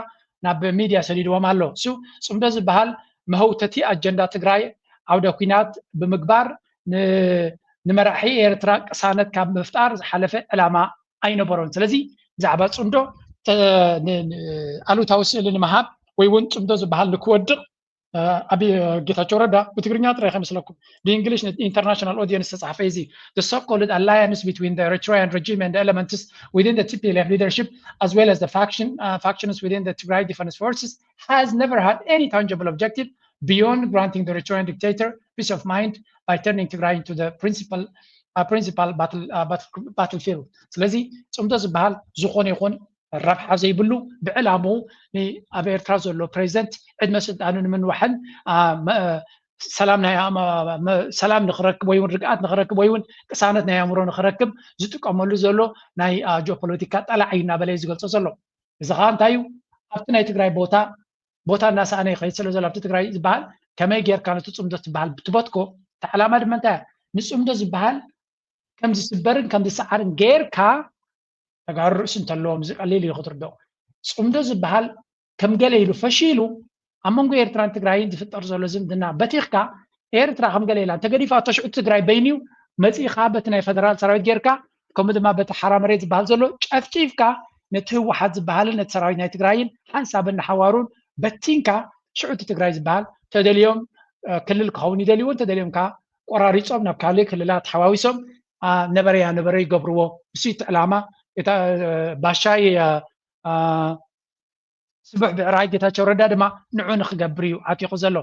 ናብ ሚድያ ሰዲድዎም ኣሎ። እሱ ፅምዶ ዝበሃል መህውተቲ ኣጀንዳ ትግራይ ዓውደ ኲናት ብምግባር ንመራሒ ኤርትራ ቅሳነት ካብ ምፍጣር ዝሓለፈ ዕላማ ኣይነበሮን። ስለዚ ብዛዕባ ፅምዶ ኣሉታዊ ስእሊ ንምሃብ ወይ እውን ፅምዶ ዝበሃል ንክወድቕ ኣብ ጌታቸው ረዳ ብትግርኛ ጥራይ ከይመስለኩም፣ the English international audience ዝተፃሓፈ እዚ the so-called alliance between the Eritrean regime and the elements within the T P L F leadership as well as the faction, uh, factions within the Tigray Defense Forces has never had any tangible objective beyond granting the Eritrean dictator peace of mind by turning Tigray into the principal, uh, principal battle, uh, battle, battlefield. ስለዚ ፅምዶ ዝበሃል ዝኾነ ይኹን ረብሓ ዘይብሉ ብዕላምኡ ኣብ ኤርትራ ዘሎ ፕሬዚደንት ዕድመ ስልጣኑ ንምንዋሕን ሰላም ናይ ሰላም ንክረክብ ወይ እውን ርግኣት ንክረክብ ወይ እውን ቅሳነት ናይ ኣእምሮ ንክረክብ ዝጥቀመሉ ዘሎ ናይ ጂኦፖለቲካ ጠላዕ እዩ እናበለ እዩ ዝገልፆ ዘሎ። እዚ ከዓ እንታይ እዩ? ኣብቲ ናይ ትግራይ ቦታ ቦታ እናሰኣነ ይኸይድ ስለ ዘሎ ኣብቲ ትግራይ ዝበሃል ከመይ ጌርካ ነቲ ፅምዶ ትበሃል ትበትኮ? እቲ ዕላማ ድማ እንታይ እያ? ንፅምዶ ዝበሃል ከም ዝስበርን ከም ዝሰዓርን ጌርካ ተጋሩ ርእሲ እንተለዎም እዚ ቀሊል እዩ ክትርድኦ። ፅምዶ ዝበሃል ከም ገለ ኢሉ ፈሺሉ ኣብ መንጎ ኤርትራን ትግራይን ዝፍጠር ዘሎ ዝምድና በቲኽካ ኤርትራ ከም ገለ ኢላ እንተገዲፋቶ ሽዑ ትግራይ በይኑ እዩ መፂእኻ በቲ ናይ ፈደራል ሰራዊት ጌርካ ከምኡ ድማ በቲ ሓራ መሬት ዝበሃል ዘሎ ጨፍጪፍካ ነቲ ህወሓት ዝበሃልን ነቲ ሰራዊት ናይ ትግራይን ሓንሳብን ንሓዋሩን በቲንካ ሽዑ እቲ ትግራይ ዝበሃል ተደልዮም ክልል ክኸውን ይደልይዎ እንተደልዮም ከዓ ቆራሪፆም ናብ ካልእ ክልላት ሓዋዊሶም ነበረያ ነበረ ይገብርዎ። እሱ እቲ ዕላማ ባሻይ ስቡሕ ብዕራይ ጌታቸው ረዳ ድማ ንዑ ንክገብር እዩ ዓጢቑ ዘሎ።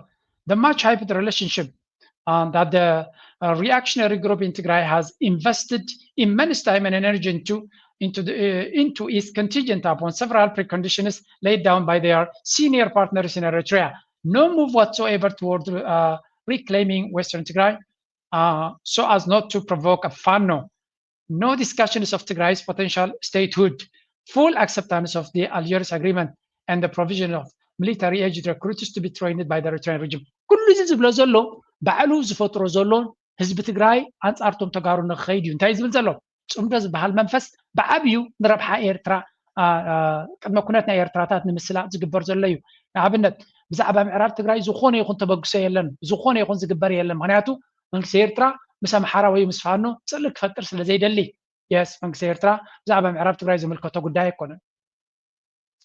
The much hyped relationship um, that the uh, reactionary group in Tigray has invested immense time and energy into into, the, uh, into is contingent upon several preconditions laid down by their senior partners in Eritrea. No move whatsoever toward uh, reclaiming Western Tigray uh, so as not to provoke a Fano. No discussions of Tigray's potential statehood, full acceptance of the Algiers Agreement, and the provision of military aged recruits to be trained by the Eritrean regime. ኩሉ እዚ ዝብሎ ዘሎ ባዕሉ ዝፈጥሮ ዘሎ ህዝቢ ትግራይ ኣንፃርቶም ተጋሩ ንክኸይድ እዩ። እንታይ ዝብል ዘሎ? ፅምዶ ዝበሃል መንፈስ ብዓብዩ ንረብሓ ኤርትራ ቅድመ ኩነት ናይ ኤርትራታት ንምስላጥ ዝግበር ዘሎ እዩ። ንኣብነት ብዛዕባ ምዕራብ ትግራይ ዝኾነ ይኹን ተበግሶ የለን፣ ዝኾነ ይኹን ዝግበር የለን። ምክንያቱ መንግስቲ ኤርትራ ምስ ኣምሓራ ወይ ምስ ፋኖ ፅልእ ክፈጥር ስለ ዘይደሊ። የስ መንግስቲ ኤርትራ ብዛዕባ ምዕራብ ትግራይ ዝምልከቶ ጉዳይ ኣይኮነን።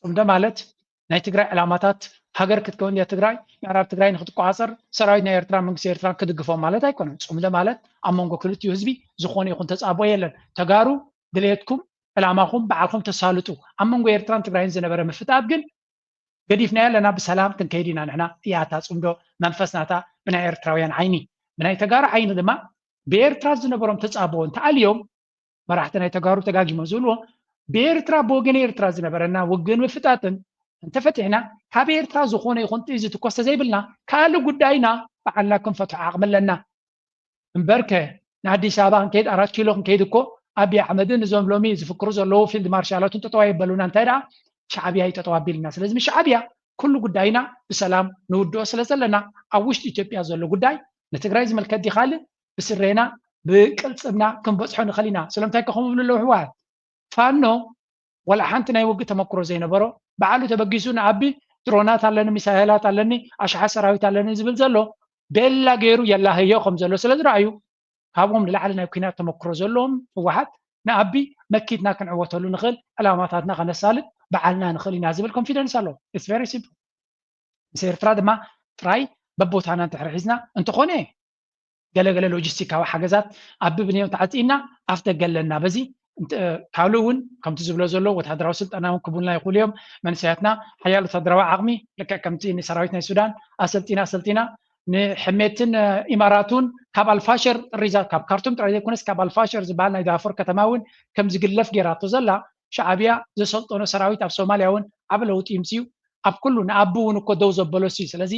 ፅምዶ ማለት ናይ ትግራይ ዕላማታት ሃገር ክትከውን ድያ ትግራይ? ምዕራብ ትግራይ ንክትቆፃፀር ሰራዊት ናይ ኤርትራ መንግስቲ ኤርትራ ክድግፎም ማለት ኣይኮነን። ፅምዶ ማለት ኣብ መንጎ ክልቲኡ ህዝቢ ዝኾነ ይኹን ተፃቦ የለን። ተጋሩ ድሌትኩም ዕላማኹም ባዕልኹም ተሳልጡ። ኣብ መንጎ ኤርትራን ትግራይን ዝነበረ ምፍጣጥ ግን ገዲፍናዮ ኣለና። ብሰላም ክንከይድ ኢና ንሕና። እያ እታ ፅምዶ መንፈስ ናታ ብናይ ኤርትራውያን ዓይኒ፣ ብናይ ተጋሩ ዓይኒ ድማ ብኤርትራ ዝነበሮም ተፃቦ እንተኣልዮም መራሕቲ ናይ ተጋሩ ተጋጊሞ ዝብልዎ ብኤርትራ ብወገን ኤርትራ ዝነበረና ውግን ምፍጣጥን እንተፈቲሕና ካብ ኤርትራ ዝኾነ ይኹን ጥይት ዝትኮስ ተዘይብልና ካልእ ጉዳይና ባዕልና ክንፈትሖ ዓቕሚ ኣለና። እምበርከ ንኣዲስ ኣበባ ክንከይድ ኣራት ኪሎ ክንከይድ እኮ ኣብይ ኣሕመድን እዞም ሎሚ ዝፍክሩ ዘለዉ ፊልድ ማርሻላቱን ጠጠው ኣይበሉና እንታይ ደኣ ሻዕብያ እዩ ጠጠው ኣቢልና። ስለዚ ምስ ሻዕብያ ኩሉ ጉዳይና ብሰላም ንውድኦ ስለ ዘለና ኣብ ውሽጢ ኢትዮጵያ ዘሎ ጉዳይ ንትግራይ ዝምልከት ድዩ ካልእ ብስሬና ብቅልፅምና ክንበፅሖ ንኽእል ኢና። ስለምንታይ ከ ከምኡ ይብሉ ኣለዉ ህወሓት? ፋኖ ዋላ ሓንቲ ናይ ውግእ ተመክሮ ዘይነበሮ ባዕሉ ተበጊሱ ንኣቢ ድሮናት ኣለኒ፣ ሚሳይላት ኣለኒ፣ ኣሽሓት ሰራዊት ኣለኒ ዝብል ዘሎ ቤላ ገይሩ የላህዮ ከም ዘሎ ስለ ዝረኣዩ ካብኦም ንላዕሊ ናይ ኩናት ተመክሮ ዘለዎም ህወሓት ንኣቢ መኪትና ክንዕወተሉ ንኽእል ዕላማታትና ከነሳልጥ በዓልና ንኽእል ኢና ዝብል ኮንፊደንስ ኣለዎ። It's very simple። ምስ ኤርትራ ድማ ጥራይ በቦታና እንድሕር ሒዝና እንተኾነ ገለገለ ሎጂስቲካዊ ሓገዛት ኣብ ብብንዮም ተዓፂና ኣፍ ደገ ኣለና። በዚ እንተ- ካልእ እውን ከምቲ ዝብሎ ዘሎ ወታደራዊ ስልጠና እውን ክቡልና ይኽእሉ እዮም። መንእሰያትና ሓያል ወታደራዊ ዓቕሚ ልክዕ ከምቲ ንሰራዊት ናይ ሱዳን ኣሰልጢና ኣሰልጢና ንሕሜትን እ፣ ኢማራት እውን ካብ ኣልፋሸር ጥሪዛ ካብ ካርቱም ጥራይ ዘይኮነስ ካብ ኣልፋሸር ዝበሃል ናይ ዳፎር ከተማ እውን ከም ዝግለፍ ገይራቶ ዘላ ሻዕብያ ዘሰልጠኖ ሰራዊት ኣብ ሶማልያ እውን ዓብ ለውጢ ይምፅዩ ኣብ ኩሉ ንኣቢ እውን እኮ ደው ዘበሎ ሲ ስለዚ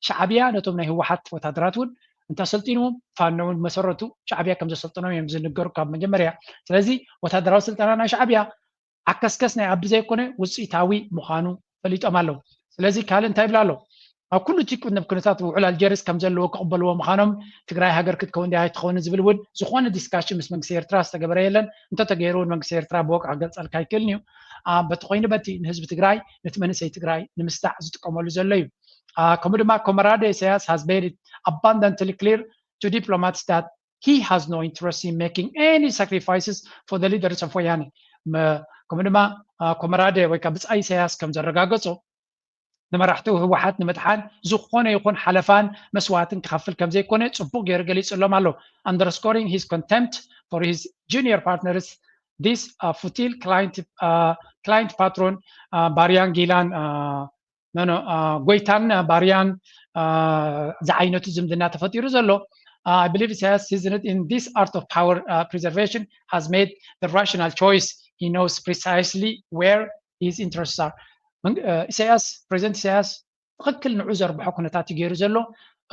ሻዕብያ ነቶም ናይ ህወሓት ወታደራት እውን እንተሰልጢንዎም ፋኖ እውን መሰረቱ ሻዕብያ ከም ዘሰልጥኖም እዮም ዝንገሩ ካብ መጀመርያ። ስለዚ ወታደራዊ ስልጠና ናይ ሻዕብያ ዓከስከስ ናይ ኣቢ ዘይኮነ ውፅኢታዊ ምዃኑ ፈሊጦም ኣለዉ። ስለዚ ካልእ እንታይ ይብላ ኣሎ? ኣብ ኩሉ እቲ ቅድም ኩነታት ውዕል ኣልጀርስ ከም ዘለዎ ክቕበልዎ ምዃኖም ትግራይ ሃገር ክትከውን ድያ ኣይትኸውን ዝብል እውን ዝኾነ ዲስካሽን ምስ መንግስቲ ኤርትራ ዝተገበረ የለን። እንተተገይሩ እውን መንግስቲ ኤርትራ ብወግዒ ክገልፀልካ ኣይክእልን እዩ። በቲ ኮይኑ በቲ ንህዝቢ ትግራይ ነቲ መንእሰይ ትግራይ ንምስታዕ ዝጥቀመሉ ዘሎ እዩ። ከምኡ ድማ ኮመራደ ኢሳያስ has made it abundantly clear to diplomats that he has no interest in making any sacrifices for the leaders of ወያነ። ከምኡ ድማ ኮመራደ ወይ ከዓ ብፃይ ኢሳያስ ከም ዘረጋገፆ ንመራሕቲ ህወሓት ንምድሓን ዝኾነ ይኹን ሓለፋን መስዋእትን ክኸፍል ከም ዘይኮነ ፅቡቕ ገይሩ ገሊፅሎም ኣሎ። Underscoring his contempt for his junior partners, this uh, futile client, uh, client patron uh, ባርያን ጊላን uh, no, no, uh, ጎይታን ባርያን uh, ዝዓይነቱ ዝምድና ተፈጢሩ ዘሎ uh, I believe Isaias seasoned in this art of power uh, preservation has made the rational choice. He knows precisely where his interests are. ኢሳያስ ፕሬዚደንት ኢሳያስ ትኽክል ንዑ ዘርብሖ ኩነታት እዩ ገይሩ ዘሎ።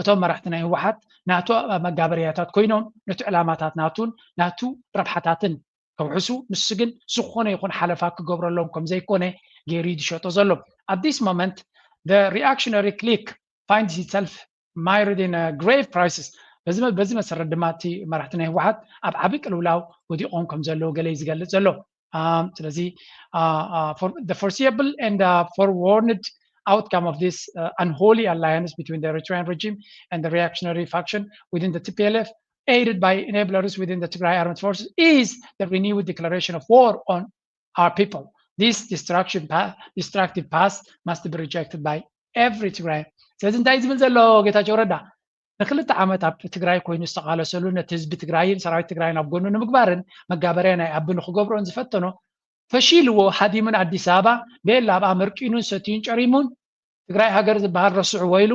እቶም መራሕቲ ናይ ህወሓት ናቱ መጋበርያታት ኮይኖም ነቲ ዕላማታት ናቱን ናቱ ረብሓታትን ከውሕሱ ንሱ ግን ዝኾነ ይኹን ሓለፋ ክገብረሎም ከም ዘይኮነ ገይሩ እዩ ዝሸጦ ዘሎ። At this moment the reactionary clique finds itself mired in a grave crisis። በዚ መሰረት ድማ እቲ መራሕቲ ናይ ህወሓት ኣብ ዓቢ ቅልውላው ወዲቖም ከም ዘለዉ ገለ እዩ ዝገልጽ ዘሎ። ስለዚ for the foreseeable and forewarned outcome of this uh, unholy alliance between the Eritrean regime and the reactionary faction within the T P L F, aided by enablers within the Tigray Armed Forces, is the renewed declaration of war on our people. This destruction pa- destructive path must be rejected by every Tigray. ስለዚ እንታይ ዝብል ዘሎ ጌታቸው ረዳ ንክልተ ዓመት ኣብ ትግራይ ኮይኑ ዝተቓለሰሉ ነቲ ህዝቢ ትግራይን ሰራዊት ትግራይን ኣብ ጎኑ ንምግባርን መጋበርያ ናይ ኣቢ ንክገብሮን ዝፈተኖ ፈሺልዎ ሃዲሙን ኣዲስ ኣበባ ቤላ ኣብኣ መርቂኑን ሰትዩን ጨሪሙን ትግራይ ሃገር ዝበሃል ረስዕዎ ኢሉ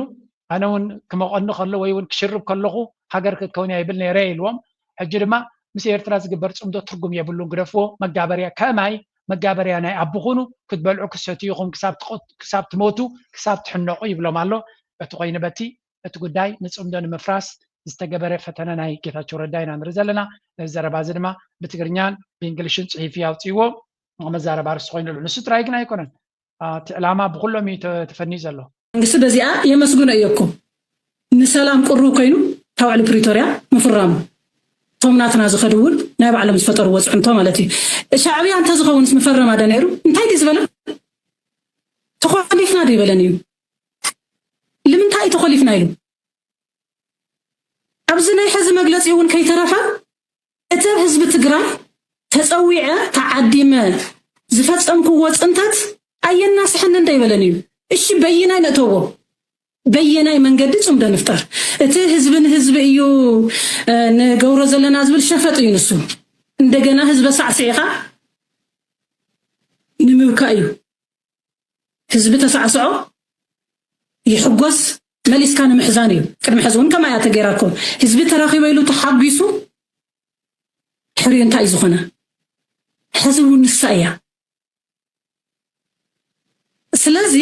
ኣነ እውን ክመቐኒ ከሎ ወይ እውን ክሽርብ ከለኹ ሃገር ክትከውን እያ ይብል ነይረ ኢልዎም። ሕጂ ድማ ምስ ኤርትራ ዝግበር ፅምዶ ትርጉም የብሉን ግደፍዎ። መጋበርያ ከማይ መጋበርያ ናይ ኣቢ ኩኑ ክትበልዑ ክትሰትዩ ኢኹም ክሳብ ትቐ- ክሳብ ትሞቱ ክሳብ ትሕነቑ ይብሎም ኣሎ። በቲ ኮይኑ በቲ እቲ ጉዳይ ንፅምዶ ንምፍራስ ዝተገበረ ፈተነ ናይ ጌታቸው ረዳ ኢና ንርኢ ዘለና። ነዚ ዘረባ እዚ ድማ ብትግርኛን ብእንግሊሽን ፅሒፉ ኣውፅእዎ መዛረባ ርስቲ ኮይኑሉ። ንሱ ጥራይ ግን ኣይኮነን። እቲ ዕላማ ብኩሎም እዩ ተ- ተፈንዩ ዘሎ። መንግስቲ በዚኣ የመስግኖ እየ እኮ ንሰላም ቅሩብ ኮይኑ ካብ ውዕሊ ፕሪቶርያ ምፍራሙ እቶም ናትና ዝኸዱ እውን ናይ ባዕሎም ዝፈጠርዎ ፅዕንቶ ማለት እዩ። ሻዕብያ እንተዝኸውንስ ምፈረማ ዶ ነይሩ? እንታይ ድዩ ዝበለ? ተኾሊፍና ዶ ይበለን እዩ? ልምንታይ እዩ ተኾሊፍና ኢሉ? ኣብዚ ናይ ሕዚ መግለፂ እውን ከይተረፈ እቲ ህዝቢ ትግራይ ተፀዊዐ ተዓዲመ ዝፈፀምክዎ ፅንተት ኣየናስሐንን ዶ ይበለን እዩ? እሺ በይናይ ነእተዎ በየናይ መንገዲ ጽምዶ ንፍጠር? እቲ ህዝቢ ንህዝቢ እዩ ንገብሮ ዘለና ዝብል ሸፈጥ እዩ ንሱ። እንደገና ህዝበ ሳዕሲዕኻ ንምብካ እዩ። ህዝቢ ተሳዕስዖ ይሕጎስ፣ መሊስካ ንምሕዛን እዩ። ቅድሚ ሕዚ እውን ከማያ ተገይራኩም ህዝቢ ተረኪበ ኢሉ ተሓጒሱ ሕርዩ እንታይ እዩ ዝኾነ? ሕዚ እውን ንሳ እያ። ስለዚ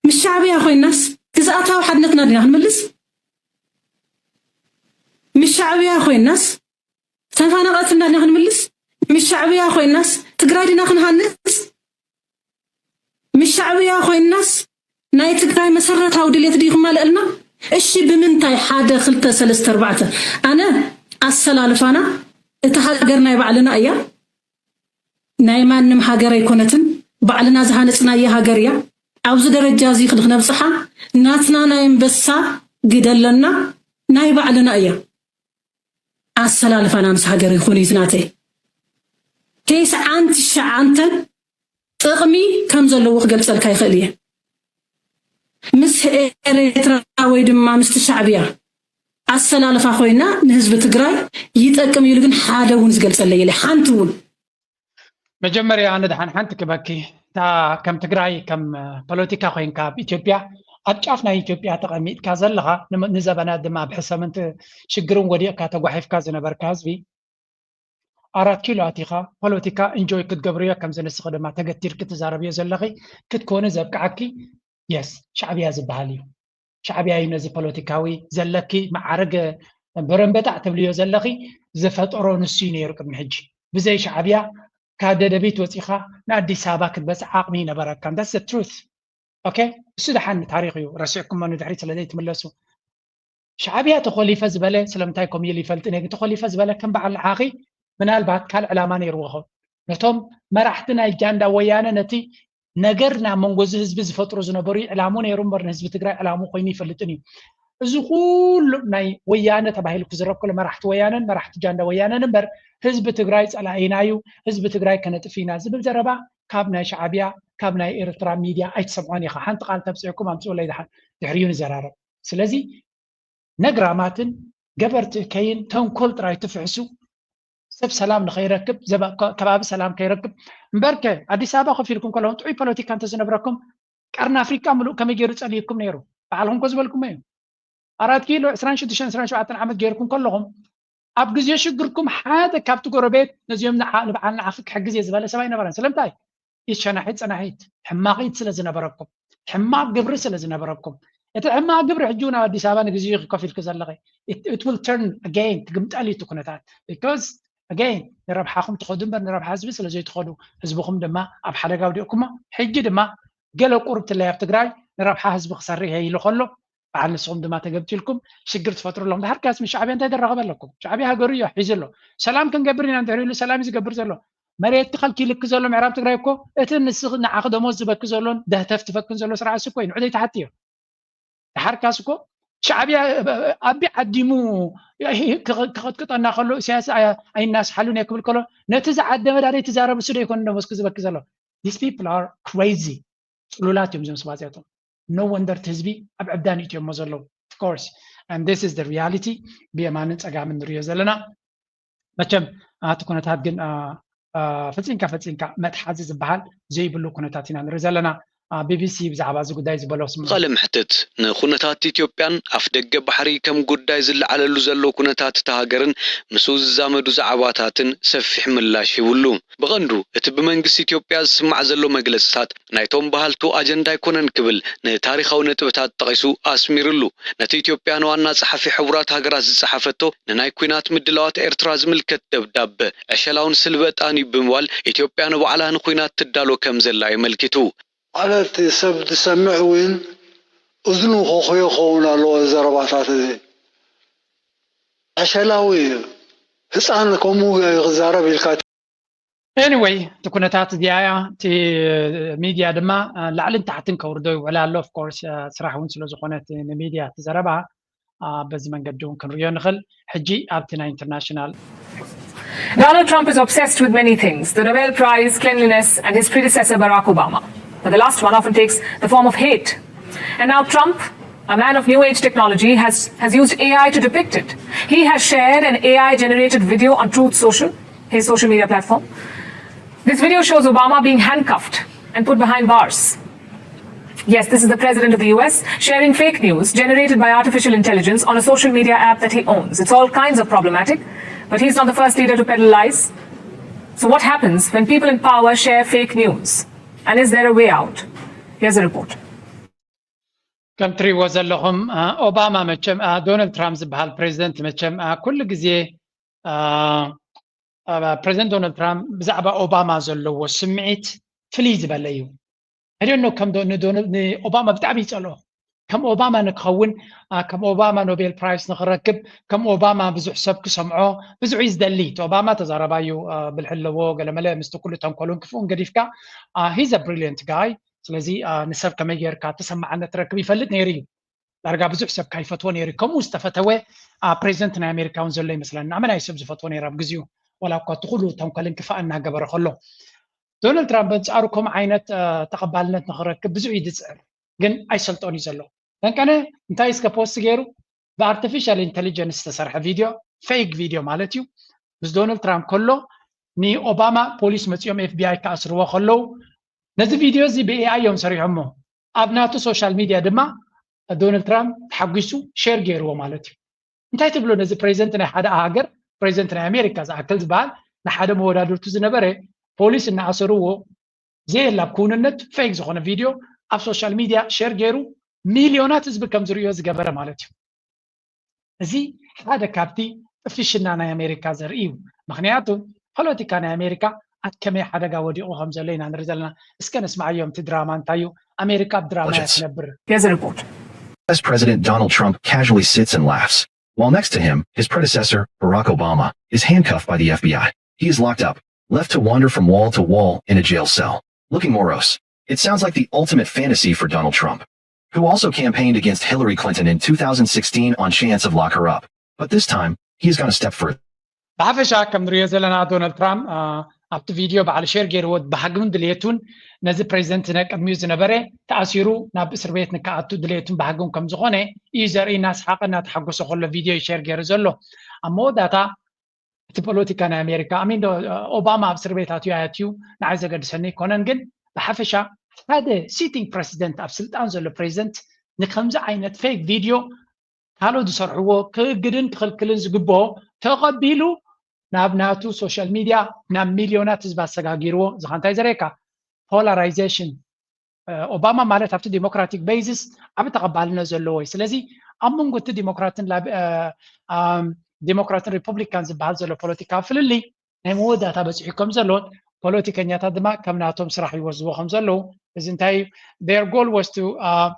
ምስ ሻዕብያ ኮይናስ ግዝኣታዊ ሓድነትና ዲና ክንምልስ? ምስ ሻዕብያ ኮይናስ ተፈናቐልትና ዲና ክንምልስ? ምስ ሻዕብያ ኮይናስ ትግራይ ዲና ክንሃንስ? ምስ ሻዕብያ ኮይናስ ናይ ትግራይ መሰረታዊ ድሌት ድዩ ክማልአልና? እሺ ብምንታይ? ሓደ ክልተ ሰለስተ ኣርባዕተ። ኣነ ኣሰላልፋና እታ ሃገር ናይ ባዕልና እያ። ናይ ማንም ሃገር ኣይኮነትን። ባዕልና ዝሃነፅናየ ሃገር እያ። ኣብዚ ደረጃ እዚ ክንክነብፅሓ ናትና ናይ ኣንበሳ ግደ ኣለና። ናይ ባዕልና እያ። ኣሰላልፋና ምስ ሃገር ይኹን እዩ ናተይ። ተስዓን ትሽዓንተን ጥቕሚ ከም ዘለዎ ክገልፀልካ ይኽእል እየ። ምስ ኤርትራ ወይ ድማ ምስቲ ሻዕብያ ኣሰላልፋ ኮይና ንህዝቢ ትግራይ ይጠቅም ኢሉ ግን ሓደ እውን ዝገልፀለይ የለ ሓንቲ እውን። መጀመርያ ኣነ ደሓን ሓንቲ ክበኪ እታ ከም ትግራይ ከም ፖለቲካ ኮይንካ ኣብ ኢትዮጵያ ኣብ ጫፍ ናይ ኢትዮጵያ ተቐሚጥካ ዘለኻ ንዘበናት ድማ ብሕሰምን ሽግርን ወዲቕካ ተጓሒፍካ ዝነበርካ ህዝቢ ኣራት ኪሎ ኣቲኻ ፖለቲካ እንጆይ ክትገብርዮ ከም ዝንስኺ ድማ ተገቲርኪ ትዛረብዮ ዘለኺ ክትኮኒ ዘብቅዓኪ የስ ሻዕብያ ዝበሃል እዩ። ሻዕብያ እዩ ነዚ ፖለቲካዊ ዘለኪ መዓርግ በረንበጣዕ ትብልዮ ዘለኺ ዝፈጠሮ ንሱ እዩ ነይሩ ቅድሚ ሕጂ። ብዘይ ሻዕብያ ካብ ደደቢት ወፂኻ ንኣዲስ ኣበባ ክትበፅሕ ዓቕሚ ይነበረካን። That's the truth። Okay? እሱ ደሓን ታሪኽ እዩ። ረሲዕኩሞ ንድሕሪት ስለ ዘይትምለሱ። ሻዕብያ ተኾሊፈ ዝበለ ስለምንታይ ከምኡ ኢሉ ይፈልጥን እየ ግን ተኾሊፈ ዝበለ ከም በዓል ንዓኺ ምናልባት ካልእ ዕላማ ነይርዎ ኸውን ነቶም መራሕቲ ናይ ጃንዳ ወያነ ነቲ ነገር ናብ መንጎ እዚ ህዝቢ ዝፈጥሩ ዝነበሩ እዩ ዕላሙ ነይሩ እምበር ንህዝቢ ትግራይ ዕላሙ ኮይኑ ይፈልጥን እዩ እዚ ኩሉ ናይ ወያነ ተባሂሉ ክዝረብ ከሎ መራሕቲ ወያነን መራሕቲ ጃንዳ ወያነን እምበር ህዝቢ ትግራይ ፀላኢና እዩ ህዝቢ ትግራይ ከነጥፍ ኢና ዝብል ዘረባ ካብ ናይ ሻዕብያ ካብ ናይ ኤርትራ ሚድያ ኣይትሰምዖን ኢኻ ሓንቲ ቃል ተብፅዕኩም ኣምፅኡለይ ድሓን ድሕሪኡ ንዘራረብ ስለዚ ነግራማትን ገበርቲ እከይን ተንኮል ጥራይ ትፍሕሱ ሰብ ሰላም ንኸይረክብ ከባቢ ሰላም ከይረክብ እምበርከ ኣዲስ ኣበባ ኮፍ ኢልኩም ከለኹም ጥዑይ ፖለቲካ እንተዝነብረኩም ቀርኒ ኣፍሪቃ ምሉእ ከመይ ገይሩ ጸልይኩም ነይሩ በዓልኩም ኮ ዝበልኩሞ እዩ ኣራት ኪሎ ዕስራን ሽዱሽተን ዕስራን ሸውዓተን ዓመት ገይርኩም ከለኹም ኣብ ግዜ ሽግርኩም ሓደ ካብቲ ጎረቤት ነዚኦም ንዓ- ንበዓል ንዓኺ ክሕግዝ እየ ዝበለ ሰብ ኣይነበረን ስለምንታይ ኢድ ሸናሒት ጸናሒት ሕማቕ ኢድ ስለ ዝነበረኩም ሕማቕ ግብሪ ስለ ዝነበረኩም እቲ ሕማቕ ግብሪ ሕጂ እውን ኣብ ኣዲስ ኣበባ ንግዜኡ ኢኺ ኮፍ ኢልኪ ዘለኺ it it will turn again ክግምጠል እዩ እቲ ኩነታት because again ንረብሓኹም ትኸዱ እምበር ንረብሓ ህዝቢ ስለ ዘይትኸዱ ህዝብኹም ድማ ኣብ ሓደጋ ኣውዲቕኩሞ ሕጂ ድማ ገለ ቁሩብ ትለይ ኣብ ትግራይ ንረብሓ ህዝቢ ክሰርሕ እየ ኢሉ ከሎ በዓል ንስኹም ድማ ተገብቲልኩም ሽግር ትፈጥሩ ኣለኹም ድሓር ከያስ ምስ ሻዕብያ እንታይ ዘራኸበ ኣለኩም ሻዕብያ ሃገሩ እዩ ሒዙ ኣሎ ሰላም ክንገብር ኢና እንድሕር ኢሉ ሰላም እዩ ዝገብር ዘሎ መሬት ትኸልኪልክ ዘሎ ምዕራብ ትግራይ እኮ እቲ ንስኽ ንዓኺ ደሞዝ ዝበኪ ዘሎን ደህተፍ ትፈክን ዘሎ ስርዓት እኮ እዩ ንዑ ዘይትሓትዮ ድሓር ከያስ እኮ ሻዕብያ ኣቢ ዓዲሙ ክኸጥቅጠና ከሎ ኢሳያስ ኣይናስሓሉን እየ ክብል ከሎ ነቲ ዝዓደመ ዳደይ ትዛረብ እሱ ዶ ይኮን ደሞዝ ክዝበኪ ዘሎ these people are crazy ፅሉላት እዮም እዞም ሰባት እዚኣቶም no wonder እቲ ህዝቢ ኣብ ዕብዳን እዩ እሞ ዘለዉ of course and this is the reality ብየማንን ፀጋምን ንሪኦ ዘለና መቸም እቲ ኩነታት ግን ፈፂምካ ፈፂምካ መትሓዚ ዝበሃል ዘይብሉ ኩነታት ኢና ንርኢ ዘለና ቢቢሲ ብዛዕባ እዚ ጉዳይ ዝበሎ ስምዑ። ቃለ መሕትት ንኩነታት ኢትዮጵያን ኣፍደገ ባሕሪ ከም ጉዳይ ዝለዓለሉ ዘሎ ኩነታት እታ ሃገርን ምስኡ ዝዛመዱ ዛዕባታትን ሰፊሕ ምላሽ ሂብሉ። ብቐንዱ እቲ ብመንግስቲ ኢትዮጵያ ዝስማዕ ዘሎ መግለፅታት ናይቶም በሃልቱ ኣጀንዳ ኣይኮነን ክብል ንታሪኻዊ ነጥብታት ጠቒሱ ኣስሚርሉ። ነቲ ኢትዮጵያ ንዋና ጸሓፊ ሕቡራት ሃገራት ዝጸሓፈቶ ንናይ ኲናት ምድላዋት ኤርትራ ዝምልከት ደብዳበ ዕሸላውን ስልበጣን እዩ ብምባል ኢትዮጵያ ንባዕላ ንኲናት ትዳሎ ከም ዘላ የመልኪቱ። ማለት ሰብ ዝሰምዕ እውን እዝኑ ከኹዮ ክኸውን ኣለዎ እዚ ዘረባታት እዚ። ዕሸላዊ እዩ። ህፃን ከምኡ እዩ ክዛረብ ኢልካ Anyway እቲ ኩነታት እዚኣ እያ እቲ ሚድያ ድማ ላዕልን ታሕትን ከውርዶ ይውዕል ኣሎ of course ስራሕ እውን ስለ ዝኾነ እቲ ንሚድያ እቲ ዘረባ በዚ መንገዲ እውን ክንሪኦ ንኽእል ሕጂ ኣብቲ ናይ international Donald Trump is obsessed with many things the Nobel Prize, cleanliness, and his predecessor Barack Obama. But the last one often takes the form of hate. And now Trump, a man of new age technology, has, has used A I to depict it. He has shared an A I generated video on Truth Social, his social media platform. This video shows Obama being handcuffed and put behind bars. Yes, this is the president of the U S sharing fake news generated by artificial intelligence on a social media app that he owns. It's all kinds of problematic, but he's not the first leader to peddle lies. So, what happens when people in power share fake news? And is there a way out? Here's a report. ከም ትሪእዎ ዘለኹም ኦባማ መቸም ዶናልድ ትራምፕ ዝበሃል ፕሬዚደንት መቸም ኩሉ ግዜ ፕሬዚደንት ዶናልድ ትራምፕ ብዛዕባ ኦባማ ዘለዎ ስምዒት ፍልይ ዝበለ እዩ። ሕደኖ ከም ንኦባማ ብጣዕሚ ይፀልኦ። ከም ኦባማ ንክኸውን ከም ኦባማ ኖቤል ፕራይስ ንክረክብ ከም ኦባማ ብዙሕ ሰብ ክሰምዖ ብዙሕ እዩ ዝደሊ። እቲ ኦባማ ተዛረባዩ ብልሒ ኣለዎ ገለመለ ምስቲ ኩሉ ተንኮሉን ክፍኡን ገዲፍካ he's a brilliant guy። ስለዚ ንሰብ ከመይ ጌርካ ተሰማዕነት ትረክብ ይፈልጥ ነይሩ እዩ። ዳርጋ ብዙሕ ሰብ ካይፈትዎ ነይሩ። ከምኡ ዝተፈተወ ፕሬዚደንት ናይ ኣሜሪካ እውን ዘሎ ይመስለኒ። ኣመና እዩ ሰብ ዝፈትዎ ነይሩ ኣብ ግዜኡ ዋላ እኳ እቲ ኩሉ ተንኮልን ክፋእን እናገበረ ከሎ። ዶናልድ ትራምፕ በንጻሩ ከምኡ ዓይነት ተቐባልነት ንክረክብ ብዙሕ እዩ ዝፅዕር፣ ግን ኣይሰልጦን እዩ ዘሎ። ደንቀነ እንታይ እስከ ፖስት ገይሩ ብኣርቲፊሻል ኢንቴሊጀንስ ዝተሰርሐ ቪድዮ፣ ፌክ ቪድዮ ማለት እዩ። ምስ ዶናልድ ትራምፕ ከሎ ንኦባማ ፖሊስ መፂኦም ኤፍቢኣይ ክኣስርዎ ከለዉ ነዚ ቪድዮ እዚ ብኤኣይ እዮም ሰሪሖሞ። ኣብ ናቱ ሶሻል ሚድያ ድማ ዶናልድ ትራምፕ ተሓጒሱ ሼር ገይርዎ ማለት እዩ። እንታይ ትብሎ ነዚ ፕሬዚደንት ናይ ሓደ ሃገር ፕሬዚደንት ናይ ኣሜሪካ ዝኣክል ዝበሃል ንሓደ መወዳድርቱ ዝነበረ ፖሊስ እናኣሰርዎ ዘየላ ክውንነት ፌክ ዝኾነ ቪድዮ ኣብ ሶሻል ሚድያ ሼር ገይሩ ሚልዮናት ህዝቢ ከም ዝርእዮ ዝገበረ ማለት እዩ። እዚ ሓደ ካብቲ ጥፍሽና ናይ ኣሜሪካ ዘርኢ እዩ። ምክንያቱ ፖለቲካ ናይ ኣሜሪካ ኣብ ከመይ ሓደጋ ወዲቑ ከም ዘሎ ኢና ንርኢ ዘለና። እስከ ነስማዓዮም እቲ ድራማ እንታይ እዩ? ኣሜሪካ ኣብ ድራማ እያ ትነብር። Here's a report. As President Donald Trump casually sits and laughs, while next to him, his predecessor, Barack Obama, is handcuffed by the F B I. He is locked up, left to wander from wall to wall in a jail cell, looking morose. It sounds like the ultimate fantasy for Donald Trump, who also campaigned against Hillary Clinton in two thousand sixteen on chance of lock her up. But this time, he's gone a step further. ብሓፈሻ ከም ንሪኦ ዘለና ዶናልድ ትራምፕ ኣብቲ ቪድዮ ባዕሉ ሼር ገይርዎ ባህግን ድልየቱን ነዚ ፕሬዚደንት ናይ ቅድሚኡ ዝነበረ ተኣሲሩ ናብ እስር ቤት ንክኣቱ ድልየቱን ባህግን ከም ዝኾነ እዩ ዘርኢ። እናስሓቐ እናተሓጎሰ ከሎ ቪድዮ እዩ ሼር ገይሩ ዘሎ። ኣብ መወዳእታ እቲ ፖለቲካ ናይ ኣሜሪካ ኣሚን ዶ ኦባማ ኣብ እስር ቤት ኣትዩ ኣያትዩ ንዓይ ዘገድሰኒ ኣይኮነን። ግን ብሓፈሻ ሓደ ሲቲንግ ፕሬዚደንት ኣብ ስልጣን ዘሎ ፕሬዚደንት ንከምዚ ዓይነት ፌክ ቪድዮ ካልኦት ዝሰርሕዎ ክእግድን ክኽልክልን ዝግብኦ ተቐቢሉ ናብ ናቱ ሶሻል ሚድያ ናብ ሚልዮናት ህዝቢ ኣሰጋጊርዎ። እዚ ኸ እንታይ ዘርእየካ? ፖላራይዜሽን። ኦባማ ማለት ኣብቲ ዲሞክራቲክ ቤዝስ ዓቢ ተቐባልነት ዘለዎ እዩ። ስለዚ ኣብ መንጎ እቲ ዲሞክራትን ዲሞክራትን ሪፐብሊካን ዝበሃል ዘሎ ፖለቲካዊ ፍልልይ ናይ መወዳእታ በፂሑ ከም ዘሎ ፖለቲከኛታት ድማ ከም ናቶም ስራሕ ይወስድዎ ከም ዘለዉ እዚ እንታይ እዩ their goal was to uh,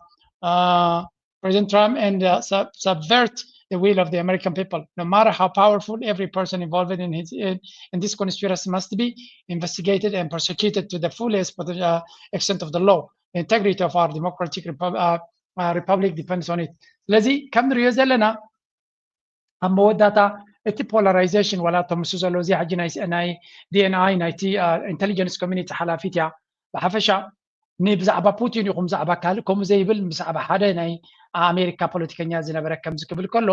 uh, President Trump and uh, sub- subvert the will of the American people. No matter how powerful, every person involved in his in, in this conspiracy must be investigated and prosecuted to the fullest pot- uh, extent of the law, the integrity of our democratic repub- uh, uh, republic depends on it. ስለዚ ከም ንሪኦ ዘለና ኣብ መወዳእታ እቲ ፖላራይዜሽን ዋላ እቶም ምስ ዘሎ እዚ ሕጂ ናይ ዲኤንኣይ ናይቲ ኢንቴሊጀንስ ኮሚኒቲ ሓላፊት እያ። ብሓፈሻ ንብዛዕባ ፑቲን ይኹን ብዛዕባ ካልእ ከምኡ ዘይብል ብዛዕባ ሓደ ናይ ኣሜሪካ ፖለቲከኛ ዝነበረ ከምዚ ክብል ከሎ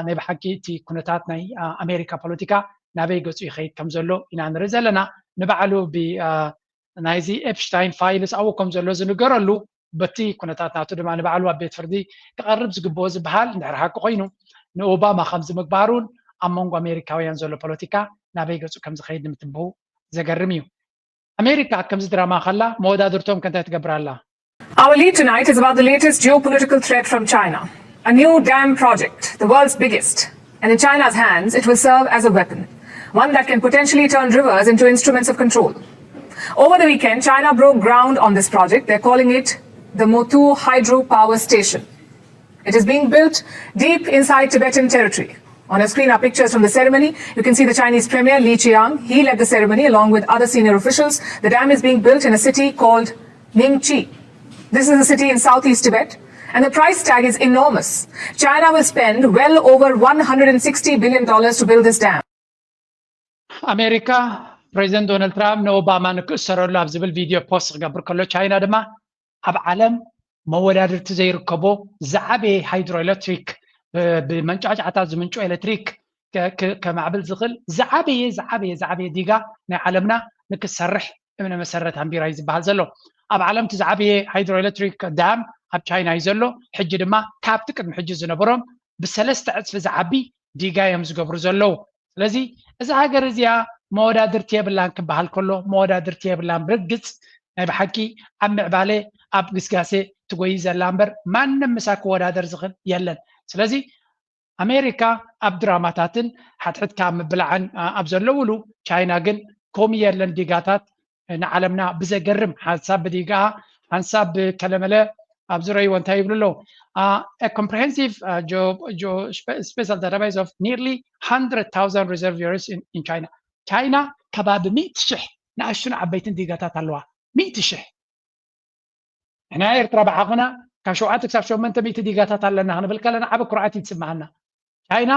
ናይ ብሓቂ እቲ ኩነታት ናይ ኣሜሪካ ፖለቲካ ናበይ ገፁ ይኸይድ ከም ዘሎ ኢና ንርኢ ዘለና። ንባዕሉ ናይዚ ኤፕሽታይን ፋይልስ ኣብኡ ከም ዘሎ ዝንገረሉ በቲ ኩነታት ናቱ ድማ ንባዕሉ ኣብ ቤት ፍርዲ ክቐርብ ዝግብኦ ዝበሃል እንድሕር ሓቂ ኮይኑ ንኦባማ ከምዚ ምግባሩን ኣብ መንጎ ኣሜሪካውያን ዘሎ ፖለቲካ ናበይ ገፁ ከም ዝኸይድ ንምትንበው ዘገርም እዩ። ኣሜሪካ ከምዚ ድራማ ከላ መወዳድርቶም ከ እንታይ ትገብር ኣላ? Our lead tonight is about the latest geopolitical threat from China. A new dam project, the world's biggest, and in China's hands, it will serve as a weapon, one that can potentially turn rivers into instruments of control. Over the weekend, China broke ground on this project. They're calling it the Motu Hydro Power Station. It is being built deep inside Tibetan territory. On your screen are pictures from the ceremony. You can see the Chinese Premier Li Qiang. He led the ceremony along with other senior officials. The dam is being built in a city called Ningchi. This is a city in southeast Tibet, and the price tag is enormous. China will spend well over one hundred sixty billion dollars to build this dam. ኣሜሪካ ፕሬዚደንት ዶናልድ ትራምፕ ንኦባማ ንክእሰረሉ ኣብ ዝብል ቪድዮ ፖስት ክገብር ከሎ ቻይና ድማ ኣብ ዓለም መወዳድርቲ ዘይርከቦ ዝዓበየ ሃይድሮ ኤሌክትሪክ፣ ብመንጫዕጫዕታ ዝምንጩ ኤሌክትሪክ ከማዕብል ዝኽእል ዝዓበየ ዝዓበየ ዝዓበየ ዲጋ ናይ ዓለምና ንክሰርሕ እምነ መሰረት ኣንቢራ እዩ ዝበሃል ዘሎ። ኣብ ዓለም እቲ ዝዓበየ ሃይድሮ ኤሌክትሪክ ዳም ኣብ ቻይና እዩ ዘሎ። ሕጂ ድማ ካብቲ ቅድሚ ሕጂ ዝነበሮም ብሰለስተ ዕፅፊ ዝዓቢ ዲጋ እዮም ዝገብሩ ዘለዉ። ስለዚ እዛ ሃገር እዚኣ መወዳድርቲ የብላን ክበሃል ከሎ መወዳድርቲ የብላን። ብርግፅ ናይ ብሓቂ ኣብ ምዕባለ ኣብ ግስጋሴ ትጎይ ዘላ እምበር ማንም ምሳ ክወዳደር ዝኽእል የለን። ስለዚ ኣሜሪካ ኣብ ድራማታትን ሓትሕትካ ኣብ ምብላዕን ኣብ ዘለውሉ ቻይና ግን ኮሚ የለን ዲጋታት ንዓለምና ብዘገርም ሓንሳብ ብዲጋ ሓንሳብ ብከለመለ ኣብ ዝረይዎ እንታይ ይብሉ ኣለዉ? Comprehensive spatial database of nearly hundred thousand reservoirs in China. ቻይና ከባቢ ሚእቲ ሽሕ ንኣሽቱን ዓበይትን ዲጋታት ኣለዋ። ሚእቲ ሽሕ። ንሕና ኤርትራ ብዓቕና ካብ ሸውዓተ ክሳብ ሸሞንተ ሚእቲ ዲጋታት ኣለና ክንብል ከለና ዓቢ ኩርዓት እዩ ዝስምዓና። ቻይና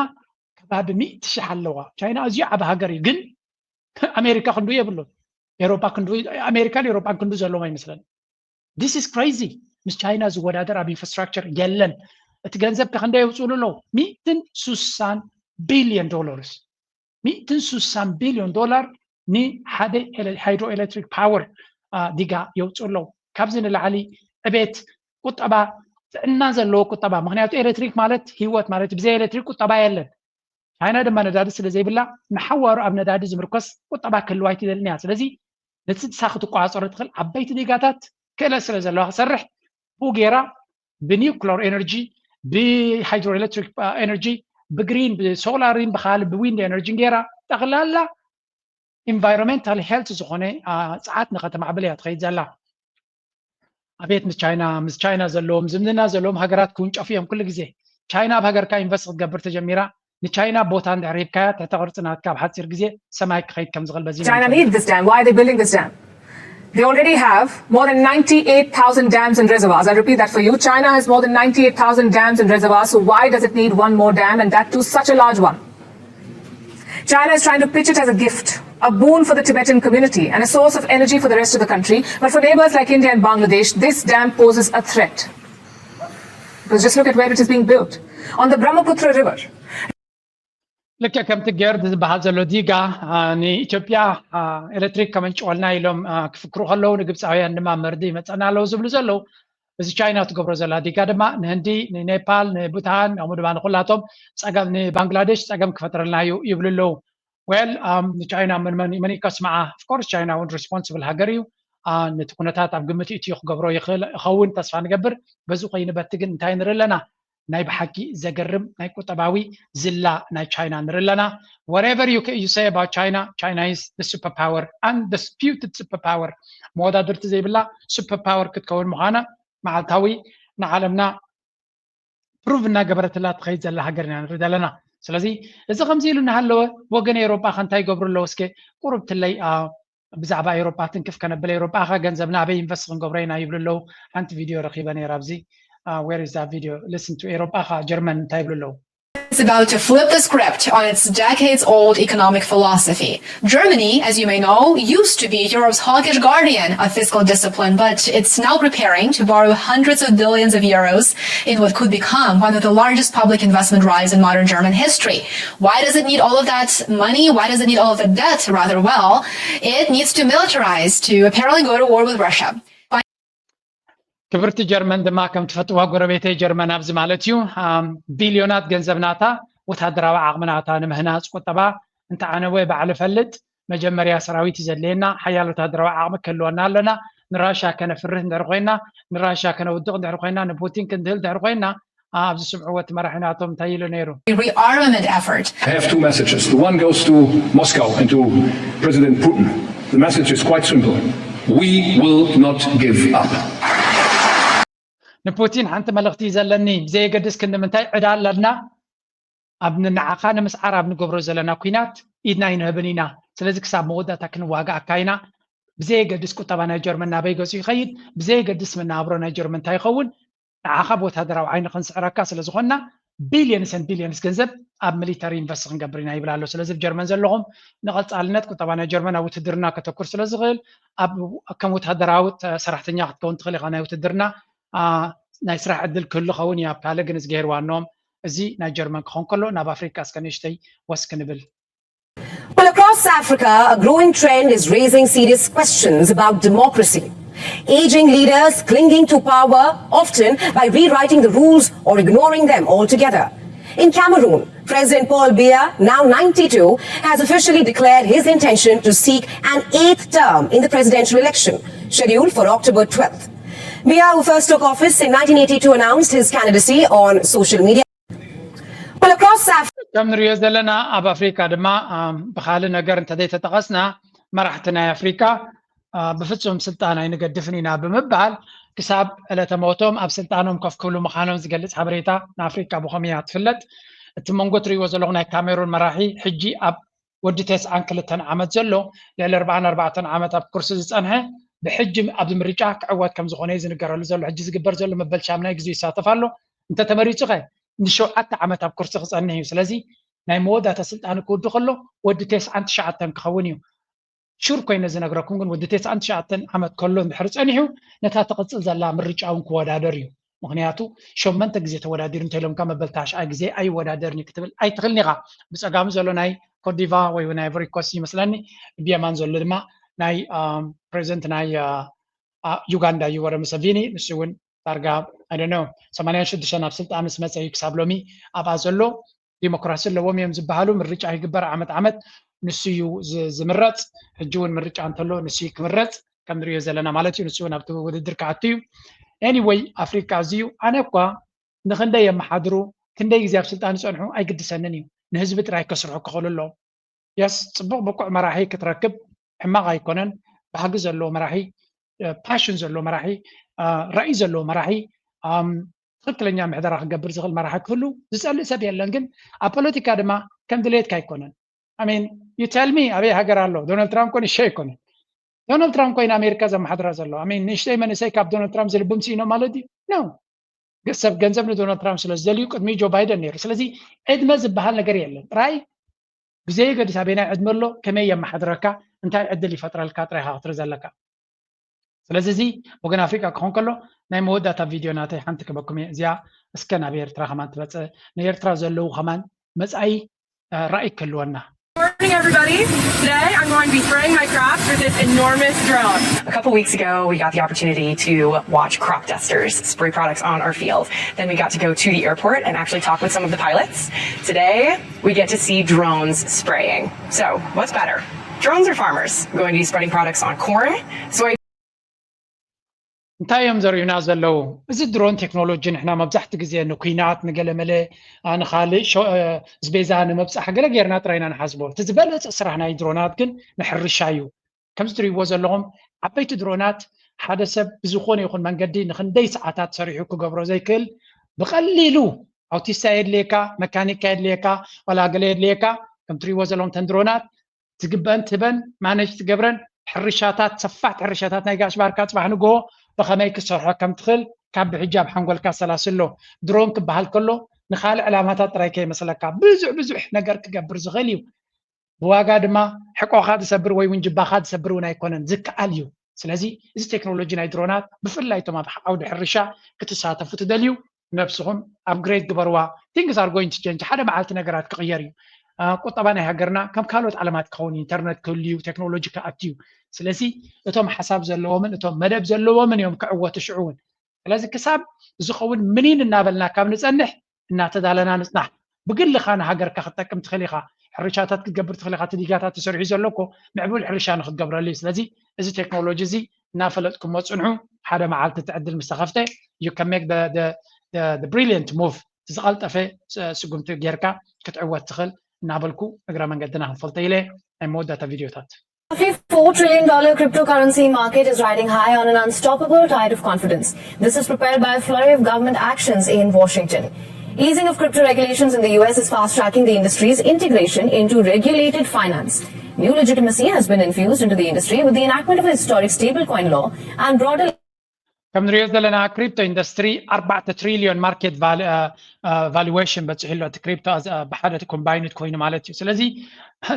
ከባቢ ሚእቲ ሽሕ ኣለዋ። ቻይና ኣዝዩ ዓቢ ሃገር እዩ፣ ግን ኣሜሪካ ክንዱ የብሉን። ኤሮፓ ክንዱ ኣሜሪካን ኤሮፓን ክንዱ ዘለዎም ኣይመስለኒ። This is crazy። ምስ ቻይና ዝወዳደር ኣብ ኢንፍራስትራክቸር የለን። እቲ ገንዘብ ከ ክንደይ የውፅሉ ኣለዉ? ሚእትን ሱሳን ቢልዮን ዶላርስ፣ ሚእትን ሱሳን ቢልዮን ዶላር ንሓደ ሃይድሮ ኤሌክትሪክ ፓወር ዲጋ የውፅኡ ኣለዉ። ካብዚ ንላዕሊ ዕቤት ቁጠባ፣ ጥዕና ዘለዎ ቁጠባ፣ ምክንያቱ ኤሌክትሪክ ማለት ህይወት ማለት፣ ብዘይ ኤሌክትሪክ ቁጠባ የለን። ቻይና ድማ ነዳዲ ስለ ዘይብላ ንሓዋሩ ኣብ ነዳዲ ዝምርኮስ ቁጠባ ክህልዋ ኣይትደልን እያ። ስለዚ ነቲ ንሳ ክትቆፃፀሮ ትኽእል ዓበይቲ ዲጋታት ክእለት ስለ ዘለዋ ክሰርሕ ብኡ ገይራ ብኒውክለር ኤነርጂ፣ ብሃይድሮ ኤሌክትሪክ ኤነርጂ፣ ብግሪን ብሶላሪን ብካልእ ብዊንድ ኤነርጂን ገይራ ጠቕላላ ኢንቫይሮንሜንታል ሄልት ዝኾነ ፀዓት ንኸተማዕብል እያ ትኸይድ ዘላ። ኣቤት ምስ ቻይና፣ ምስ ቻይና ዘለዎም ዝምድና ዘለዎም ሃገራት ክውንጨፉ እዮም ኩሉ ግዜ። ቻይና ኣብ ሃገርካ ኢንቨስት ክትገብር ተጀሚራ ንቻይና ቦታ እንድሕር ሂብካያ ትሕተ ቅርፂ ናትካ ኣብ ሓፂር ግዜ ሰማይ ክኸይድ ከም ዝኽእል በዚ China need this dam. Why are they building this dam? They already have more than ninety-eight thousand dams and reservoirs. I'll repeat that for you. China has more than ninety-eight thousand dams and reservoirs. So why does it need one more dam, and that too such a large one? China is trying to pitch it as a gift, a boon for the Tibetan community, and a source of energy for the rest of the country. But for neighbors like India and Bangladesh, this dam poses a threat. Because just look at where it is being built. On the Brahmaputra River. ልክዕ ከምቲ ገርድ ዝበሃል ዘሎ ዲጋ ንኢትዮጵያ ኤሌክትሪክ ከመንጭወልና ኢሎም ክፍክሩ ከለዉ ንግብፃውያን ድማ መርዲ ይመፀና ኣለዉ ዝብሉ ዘለዉ። እዚ ቻይና ትገብሮ ዘላ ዲጋ ድማ ንህንዲ፣ ንኔፓል፣ ንቡታን ከምኡ ድማ ንኩላቶም ፀገም ንባንግላዴሽ ፀገም ክፈጥረልና እዩ ይብሉ ኣለዉ። ዌል ንቻይና መን መን መን ከስምዓ? ኦፍኮርስ ቻይና እውን ሪስፖንስብል ሃገር እዩ። ነቲ ኩነታት ኣብ ግምት እትዩ ክገብሮ ይኽእል ይኸውን ተስፋ ንገብር። በዚ ኮይኑ በቲ ግን እንታይ ንርኢ ኣለና? ናይ ብሓቂ ዘገርም ናይ ቁጠባዊ ዝላ ናይ ቻይና ንርኢ ኣለና። Whatever you say about China, China is the superpower and the disputed superpower። መወዳድርቲ ዘይብላ ሱፐር ፓወር ክትከውን ምዃና መዓልታዊ ንዓለምና ፕሩቭ እናገበረትላ ትኸይድ ዘላ ሃገር ኢና ንርኢ ዘለና። ስለዚ እዚ ከምዚ ኢሉ እናሃለወ ወገን ኤውሮጳ ከ እንታይ ይገብሩ ኣለዉ? እስከ ቁሩብ ትለይ ብዛዕባ ኤውሮጳ ትንክፍ ከነብል። ኤውሮጳ ከ ገንዘብና ኣበይ ኢንቨስት ክንገብሮ ኢና ይብሉ ኣለዉ። ሓንቲ ቪድዮ ረኺበ ነይራ ኣብዚ። Where is that video? Listen to ኤውሮጳ ከ ጀርመን እንታይ ይብሉ ኣለዉ? It's about to flip the script on its decades old economic philosophy. Germany, as you may know, used to be Europe's hawkish guardian of fiscal discipline, but it's now preparing to borrow hundreds of billions of euros in what could become one of the largest public investment drives in modern German history. Why does it need all of that money? Why does it need all of the debt, rather? Well, it needs to militarize to apparently go to war with Russia. ክብርቲ ጀርመን ድማ ከም ትፈጥዋ ጎረቤተይ ጀርመን ኣብዚ ማለት እዩ ቢልዮናት ገንዘብ ናታ ወታደራዊ ዓቕሚ ናታ ንምህናፅ ቁጠባ እንተዓነወ ባዕሉ ፈልጥ መጀመርያ ሰራዊት እዩ ዘድልየና ሓያል ወታደራዊ ዓቕሚ ክህልወና ኣለና ንራሻ ከነፍርህ እንድሕር ኮይና ንራሻ ከነውድቕ እንድሕር ኮይና ንፑቲን ክንድህል እንድሕር ኮይና ኣብዚ ስምዕዎ እቲ መራሒ ናቶም እንታይ ኢሉ ነይሩ rearmament effort. I have two messages. The one goes to Moscow and to President Putin. The message is quite simple. We will not give up. ንፑቲን ሓንቲ መልእኽቲ ዘለኒ ብዘየገድስ ክንዲ ምንታይ ዕዳ ኣለና ኣብ ንዓኻ ንምስዓር ኣብ ንገብሮ ዘለና ኩናት ኢድና ይንህብን ኢና ስለዚ ክሳብ መወዳእታ ክንዋጋኣካ ኢና ብዘየገድስ ቁጠባ ናይ ጀርመን ናበይ ገጹ ይኸይድ ብዘየገድስ መናብሮ ናይ ጀርመን እንታይ ይኸውን ንዓኻ ብወታደራዊ ዓይኒ ክንስዕረካ ስለ ዝኾንና billions and billions ገንዘብ ኣብ ሚሊተሪ ኢንቨስት ክንገብር ኢና ይብል ኣሎ ስለዚ ጀርመን ዘለኹም ንቐፃልነት ቁጠባ ናይ ጀርመን ኣብ ውትድርና ከተኩር ስለ ዝኽእል ኣብ ከም ወታደራዊ ሰራሕተኛ ክትከውን ትኽእል ኢኻ ናይ ውትድርና ናይ ስራሕ ዕድል ክህሉ ኸውን እዩ ኣብ ካልእ ግን እዝግሄር ዋኖም። እዚ ናይ ጀርመን ክኸውን ከሎ ናብ ኣፍሪካ እስከ ንእሽተይ ወስ ክንብል። Well, across Africa, a growing trend is raising serious questions about democracy. Aging leaders clinging to power, often by rewriting the rules or ignoring them altogether. In Cameroon, President Paul Biya, now ninety-two, has officially declared his intention to seek an eighth term in the presidential election, scheduled for October twelfth. Biya, who first took office in nineteen eighty-two, announced his candidacy on social media. Well, across Africa, ከም ንሪኦ ዘለና ኣብ ኣፍሪካ ድማ ብካልእ ነገር እንተዘይተጠቐስና መራሕቲ ናይ ኣፍሪካ ብፍፁም ስልጣን ኣይንገድፍን ኢና ብምባል ክሳብ ዕለተ ሞቶም ኣብ ስልጣኖም ኮፍ ክብሉ ምዃኖም ዝገልፅ ሓበሬታ ንኣፍሪካ ብኸምያ ትፍለጥ። እቲ መንጎ ትሪእዎ ዘለኹ ናይ ካሜሩን መራሒ ሕጂ ኣብ ወዲ ተስዓን ክልተን ዓመት ዘሎ ልዕሊ ኣርባዓን ኣርባዕተን ዓመት ኣብ ኩርሲ ዝፀንሐ ብሕጂ ኣብዚ ምርጫ ክዕወት ከም ዝኾነ ዝንገረሉ ዘሎ ሕጂ ዝግበር ዘሎ መበል ሻምናይ ግዜ ይሳተፍ ኣሎ። እንተተመሪፁ ኸ ንሸውዓተ ዓመት ኣብ ኩርሲ ክፀንሕ እዩ። ስለዚ ናይ መወዳእታ ስልጣኑ ክውዱ ከሎ ወዲ ተስዓን ትሽዓተን ክኸውን እዩ። ሹር ኮይነ ዝነግረኩም ግን ወዲ ተስዓን ትሽዓተን ዓመት ከሎ እንድሕር ፀኒሑ ነታ ትቕፅል ዘላ ምርጫ እውን ክወዳደር እዩ። ምክንያቱ ሸመንተ ግዜ ተወዳዲሩ እንተኢሎምካ መበል ታሽዓይ ግዜ ኣይወዳደርን እዩ ክትብል ኣይትኽእልን ኢኻ። ብፀጋሙ ዘሎ ናይ ኮትዲቫር ወይ ናይ ኣይቮሪ ኮስት ይመስለኒ፣ ብየማን ዘሎ ድማ ናይ ፕሬዚደንት ናይ ዩጋንዳ ዩወሪ ሙሰቪኒ፣ ንሱ እውን ዳርጋ ኣይደኖ ሰማንያን ሽዱሽተን ኣብ ስልጣን ምስ መፀ እዩ ክሳብ ሎሚ ኣብኣ ዘሎ። ዲሞክራሲ ኣለዎም እዮም ዝበሃሉ ምርጫ ይግበር ዓመት ዓመት ንሱ እዩ ዝምረፅ። ሕጂ እውን ምርጫ እንተሎ ንሱ እዩ ክምረፅ ከም ንሪኦ ዘለና ማለት እዩ። ንሱ እውን ኣብቲ ውድድር ክኣቱ እዩ። ኤኒወይ ኣፍሪካ እዚ እዩ። ኣነ እኳ ንክንደይ የመሓድሩ ክንደይ ግዜ ኣብ ስልጣን ይፀንሑ ኣይግድሰንን እዩ። ንህዝቢ ጥራይ ከስርሑ ክኽእሉ ኣለዎም። የስ ፅቡቕ ብቁዕ መራሒ ክትረክብ ሕማቕ ኣይኮነን። ባህጊ ዘለዎ መራሒ፣ ፓሽን ዘለዎ መራሒ፣ ራእይ ዘለዎ መራሒ፣ ትኽክለኛ ምሕደራ ክገብር ዝኽእል መራሒ ክህሉ ዝፀልእ ሰብ የለን። ግን ኣብ ፖለቲካ ድማ ከም ድሌትካ ኣይኮነን። ኣሜን ዩ ቴል ሚ ኣበይ ሃገር ኣሎ ዶናልድ ትራምፕ ኮን ይሸ ኣይኮነን። ዶናልድ ትራምፕ ኮይኑ ኣሜሪካ ዘመሓድራ ዘሎ ኣሜን ንእሽተይ መንእሰይ ካብ ዶናልድ ትራምፕ ዝልብም ስኢኖ ማለት እዩ ነው። ሰብ ገንዘብ ንዶናልድ ትራምፕ ስለ ዝደልዩ ቅድሚ ጆ ባይደን ነይሩ። ስለዚ ዕድመ ዝበሃል ነገር የለን። ጥራይ ብዘየገድስ ኣበናይ ዕድመ ኣሎ ከመይ የመሓድረካ እንታይ ዕድል ይፈጥረልካ ጥራይ ኢኻ ክትርኢ ዘለካ። ስለዚ እዚ ወገን ኣፍሪቃ ክኾን ከሎ ናይ መወዳእታ ቪድዮ ናተይ ሓንቲ ክበኩም እየ። እዚኣ እስከ ናብ ኤርትራ ከማን ትመፅእ ንኤርትራ ዘለዉ ከማን መፃኢ ራእይ ክህልወና። Morning, everybody. Today, I'm going to be spraying my crops with this enormous drone. A couple weeks ago, we got the opportunity to watch crop dusters spray products on our field. Then we got to go to the airport and actually talk with some of the pilots. Today, we get to see drones spraying. So, what's better? Drones or farmers? We're going to be spreading products on corn, soy. እንታይ እዮም ዘርእዩና ዘለዉ? እዚ ድሮን ቴክኖሎጂ ንሕና መብዛሕቲ ግዜ ንኩናት ንገለመለ ንካልእ ዝበዛ ንምብፃሕ ገለ ጌርና ጥራይና ንሓስቦ። እቲ ዝበለፀ ስራሕ ናይ ድሮናት ግን ንሕርሻ እዩ። ከምዚ ትሪእዎ ዘለኹም ዓበይቲ ድሮናት ሓደ ሰብ ብዝኾነ ይኹን መንገዲ ንክንደይ ሰዓታት ሰሪሑ ክገብሮ ዘይክእል ብቐሊሉ ኣውቲስታ የድልየካ፣ መካኒካ የድልየካ፣ ዋላ ገለ የድልየካ። ከም ትሪእዎ ዘለኹም ተን ድሮናት ትግበአን ትህበን ማነጅ ትገብረን ሕርሻታት ሰፋሕቲ ሕርሻታት ናይ ጋሽ ባርካ ፅባሕ ንግሆ ብኸመይ ክሰርሖ ከም ትኽእል ካብ ብሕጂ ኣብ ሓንጎልካ ሰላስሎ። ድሮን ክበሃል ከሎ ንኻልእ ዕላማታት ጥራይ ከይመስለካ ብዙሕ ብዙሕ ነገር ክገብር ዝኽእል እዩ። ብዋጋ ድማ ሕቆኻ ዝሰብር ወይ እውን ጅባኻ ዝሰብር እውን ኣይኮነን፣ ዝከኣል እዩ። ስለዚ እዚ ቴክኖሎጂ ናይ ድሮናት ብፍላይ እቶም ኣብ ዓውዲ ሕርሻ ክትሳተፉ ትደልዩ ነብስኹም ኣፕግሬድ ግበርዋ። Things are going to change። ሓደ መዓልቲ ነገራት ክቕየር እዩ። ቁጠባ ናይ ሃገርና ከም ካልኦት ዓለማት ክኸውን ኢንተርነት ክህሉ እዩ፣ ቴክኖሎጂ ክኣቱ እዩ። ስለዚ እቶም ሓሳብ ዘለዎምን እቶም መደብ ዘለዎምን እዮም ክዕወቱ ሽዑ እውን። ስለዚ ክሳብ ዝኸውን ምኒን እናበልና ካብ ንፀንሕ እናተዳለና ንፅናሕ። ብግልኻ ንሃገርካ ክትጠቅም ትኽእል ኢኻ። ሕርሻታት ክትገብር ትኽእል ኢኻ። እቲ ዲጋታት ተሰሪሑ ዘሎ እኮ ምዕቡል ሕርሻ ንክትገብረሉ እዩ። ስለዚ እዚ ቴክኖሎጂ እዚ እናፈለጥኩሞ ፅንሑ። ሓደ መዓልቲ እቲ ዕድል ምስ ተኸፍተ you can make the brilliant move፣ ዝቐልጠፈ ስጉምቲ ጌርካ ክትዕወት ትኽእል እናበልኩ እግረ መንገድና ክንፈልጦ ኢለ ናይ መወዳእታ ቪድዮታት። A four trillion dollar cryptocurrency market is riding high on an unstoppable tide of confidence. This is propelled by a flurry of government actions in Washington. Easing of crypto regulations in the U S is fast tracking the industry's integration into regulated finance. New legitimacy has been infused into the industry with the enactment of a historic stablecoin law and broader ከም ንሪኦ ዘለና ክሪፕቶ ኢንዱስትሪ ኣርባዕተ ትሪልዮን ማርኬት ቫሉዌሽን በፂሑ ኣሎ። እቲ ክሪፕቶ ብሓደ ኮምባይንድ ኮይኑ ማለት እዩ። ስለዚ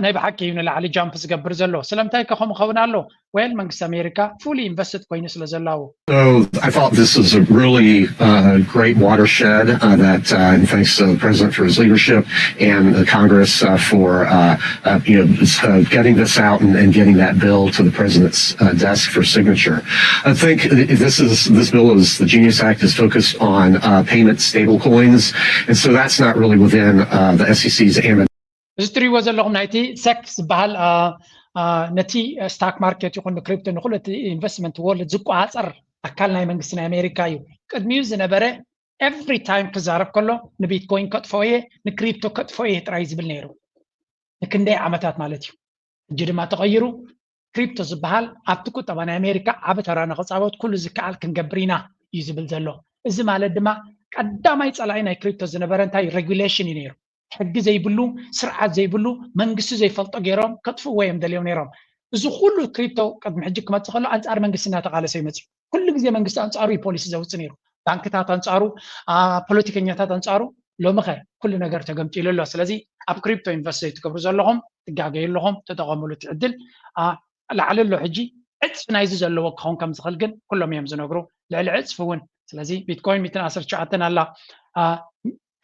ናይ ብሓቂ እዩ ንላዕሊ ጃምፕ ዝገብር ዘሎ። ስለምንታይ ከ ከምኡ ኸውን ኣሎ? ወል መንግስቲ ኣሜሪካ ፉሊ ኢንቨስትድ ኮይኑ ስለ ዘላዎ። So I thought this is a really uh, great watershed uh, that, uh, and thanks to the president for his leadership and the Congress uh, for uh, uh, you know, uh, getting this out and, and getting that bill to the president's uh, desk for signature. I think this is this bill is the Genius Act is focused on uh, payment stablecoins, and so that's not really within uh, the S E C's ambit. እዚ ትሪእዎ ዘለኹም ናይቲ ሰክ ዝበሃል ነቲ ስታክ ማርኬት ይኹን ንክሪፕቶ ንኩሉ እቲ ኢንቨስትመንት ወርልድ ዝቆፃፀር ኣካል ናይ መንግስቲ ናይ ኣሜሪካ እዩ። ቅድሚኡ ዝነበረ ኤቭሪ ታይም ክዛረብ ከሎ ንቢትኮይን ከጥፎ እየ ንክሪፕቶ ከጥፎ እየ ጥራይ ዝብል ነይሩ ንክንደይ ዓመታት ማለት እዩ። ሕጂ ድማ ተቐይሩ ክሪፕቶ ዝበሃል ኣብቲ ቁጠባ ናይ ኣሜሪካ ዓቢ ተራ ንክፃወት ኩሉ ዝከኣል ክንገብር ኢና እዩ ዝብል ዘሎ። እዚ ማለት ድማ ቀዳማይ ፀላኢ ናይ ክሪፕቶ ዝነበረ እንታይ ሬጉሌሽን እዩ ነይሩ። ሕጊ ዘይብሉ ስርዓት ዘይብሉ መንግስቲ ዘይፈልጦ ገይሮም ከጥፍዎ እዮም ደልዮም ነይሮም። እዚ ኩሉ ክሪፕቶ ቅድሚ ሕጂ ክመፅእ ከሎ ኣንፃር መንግስቲ እናተቃለሰ ይመፅእ። ኩሉ ግዜ መንግስቲ ኣንፃሩ እዩ ፖሊሲ ዘውፅእ ነይሩ። ባንክታት ኣንፃሩ፣ ፖለቲከኛታት ኣንፃሩ። ሎሚ ኸ ኩሉ ነገር ተገምጢሉ ኣሎ። ስለዚ ኣብ ክሪፕቶ ኢንቨስት ዘይትገብሩ ዘለኹም ትጋገዩ ኣለኹም፣ ተጠቐሙሉ እቲ ዕድል። ላዕሊ ኣሎ ሕጂ ዕፅፊ ናይዚ ዘለዎ ክኸውን ከም ዝኽእል ግን ኩሎም እዮም ዝነግሩ፣ ልዕሊ ዕፅፊ እውን። ስለዚ ቢትኮይን ሚእትን ዓሰርተ ትሽዓተን ኣላ፣